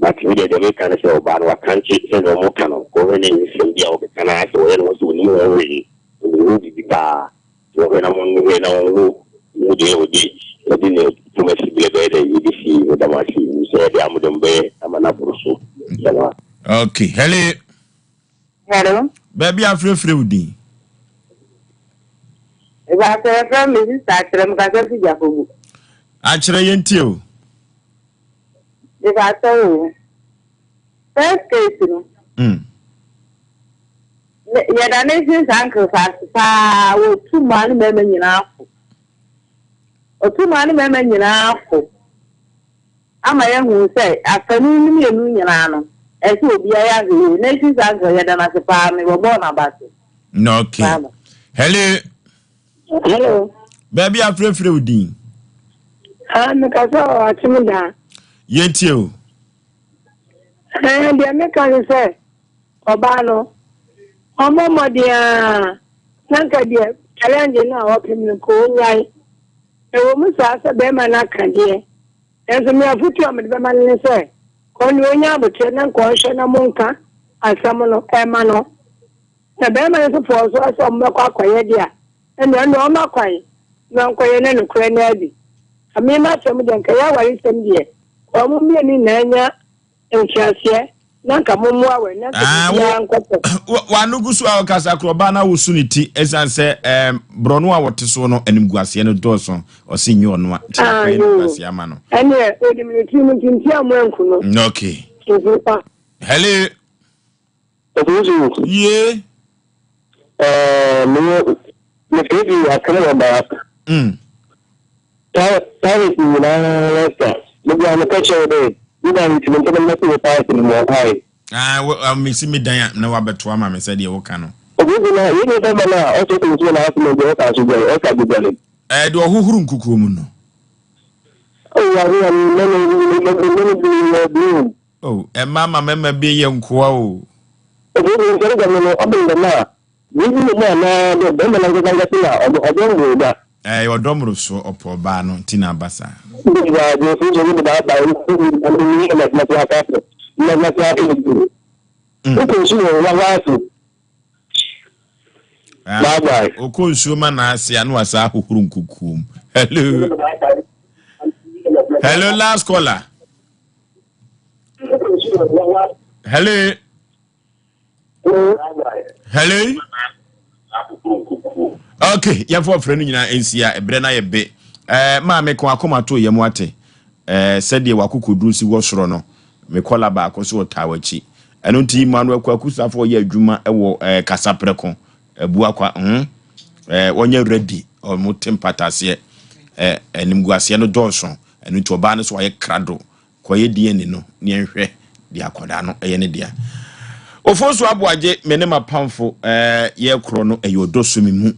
but me deɛ deɛ meka ne sɛ ɔbaa no wakankye sɛdeɛ ɔmo ka no kɔhwɛ ne nsɛm bi a ɔkeka no ayɛ sɛ ɔyɛ ne ho sɛ ɔnim ho hwee ɔnim ho biribi paa. Wɔhwɛ na wɔhwɛ na wɔhu hu deɛ wɔde wɔde ne poma si berɛ bɛyɛ dɛ yɛbɛsi meda mo ase nim sɛ ɛde a mode mo bɛyɛ ama no aboro so dama. Okay, hello. Hello. Baabi afrɛfrɛ wo din. Ìbàtà ẹ̀fẹ́ mi sísá akyerɛ mu kasa fi Jakobu. Akyerɛ yɛn tie o. Ìbàtà o. First case no. Yɛda ne nse saa nkrefo ase paa wɔtu mmaa ne mmarima nyinaa fo. Ɔtu mmaa ne mmarima nyinaa fo ama yɛahu sɛ afanu no mmienu nyinaa no ɛsɛ obiara yɛ ahwɛ yie. Nation Uncle yɛda no ase paa mebɔbɔɔ n'aba so. Okay. Hello. Hello. Baabi afrɛfrɛ wo din. Ah, mekasa wɔ akyem daa. Yɛntie o. Ɛɛ deɛ meka ne sɛ Ɔbaa no, ɔmmɔ mmɔden ara na nka deɛ challenge no a ɔpem no nka ɔnyae. Ɛwɔ mu saa sɛ bɛrima no aka deɛ, nanso me afotuo a mede bɛma no ne sɛ, ɔno deɛ ɔnya aboterɛ na nka ɔnhwɛ na monka asɛm no ɛma no. Na bɛrima no nso fɔɔ so sɛ wɔbɛkɔ akɔyɛ deɛ a, ɛnna ɔno ɔmma kwan na ɔnkɔyɛ na nokorɛ no adi. Na me m'asɛm deɛ nka ɛyɛ awaresɛm deɛ, wɔn mmienu nyinaa nya nteaseɛ na nka mo mmoa wɛ na nka ah, biribiara nkɔtɔ. Wano gu so a ɔkasa korɔ ɔbaa no awosu ne ti ɛsiane sɛ ɛɛm borɔno a wɔte so no animguaseɛ no dɔɔso ɔsi nye ɔno a nti ah, akɔyɛ animguaseɛ ama no. Ɛneɛ onim ne tirim nti nti a mo anku no. Okay. Hello. Yie. Ɛɛ meyɛ mefiri akem wɔ daa. Paris nyinaa sa. Mebia meka kyerɛ wo dɛ, me dan nti mempɛ dɛ mɛte wɔ Paris no mu ɔhae. Ah, wo, ah, mesi me dan a na wabɛto ama me sɛdeɛ woka no. Obi na yɛn nipa ma no a ɔsɛ ɔkɔ nsuo na asɛm deɛ ɔka so guare ɔka guare. Ɛɛ deɛ ɔhohoro nkukuo mu no. Oh, ame ame mɛmɛ mɛmɛ bi yɛ blue. Oh, ɛma ma mɛma bi yɛ nkoa o. Obi nsɛm dɛm no ɔbɛn dɛm a Biribi wɔ mu anaa dɛ bɛrima no ankasa ankasa na ɔdɔ ɔdɔ mbor da? Ɛyɛ ɔdɔ mmorosoɔ, ɔpɛ ɔbaa no nti na aba saa. Ɔkɔ nsuo ma n'ase a na wasa ahohoro nkukuo mu. Hello. Hello, last caller. Hello. Hello. Ok, yɛmfa ɔfrɛ no nyinaa nsia, ɛberɛ no ayɛ be. Maame ko akoma to yɛ mu ate. Sɛdeɛ wakokoduru si wɔ soro no, me kɔla baako so ɔtaa w'akyi. Ɛno nti Emmanuel Kwaku Safo ɔyɛ adwuma wɔ Kasaprɛko, Abuakwa, wɔnyɛ ready, ɔmo te mpataseɛ. Animguaseɛ no dɔɔso, ɛno nti ɔbaa no so wayɛ krado kɔyɛ DNA no ne yɛnhwɛ deɛ akwadaa no ɛyɛ ne dea. Ofosu Aboagye, me ne m'apamfo yɛkorɔ no ɛyɛ ɔdɔ so me mu.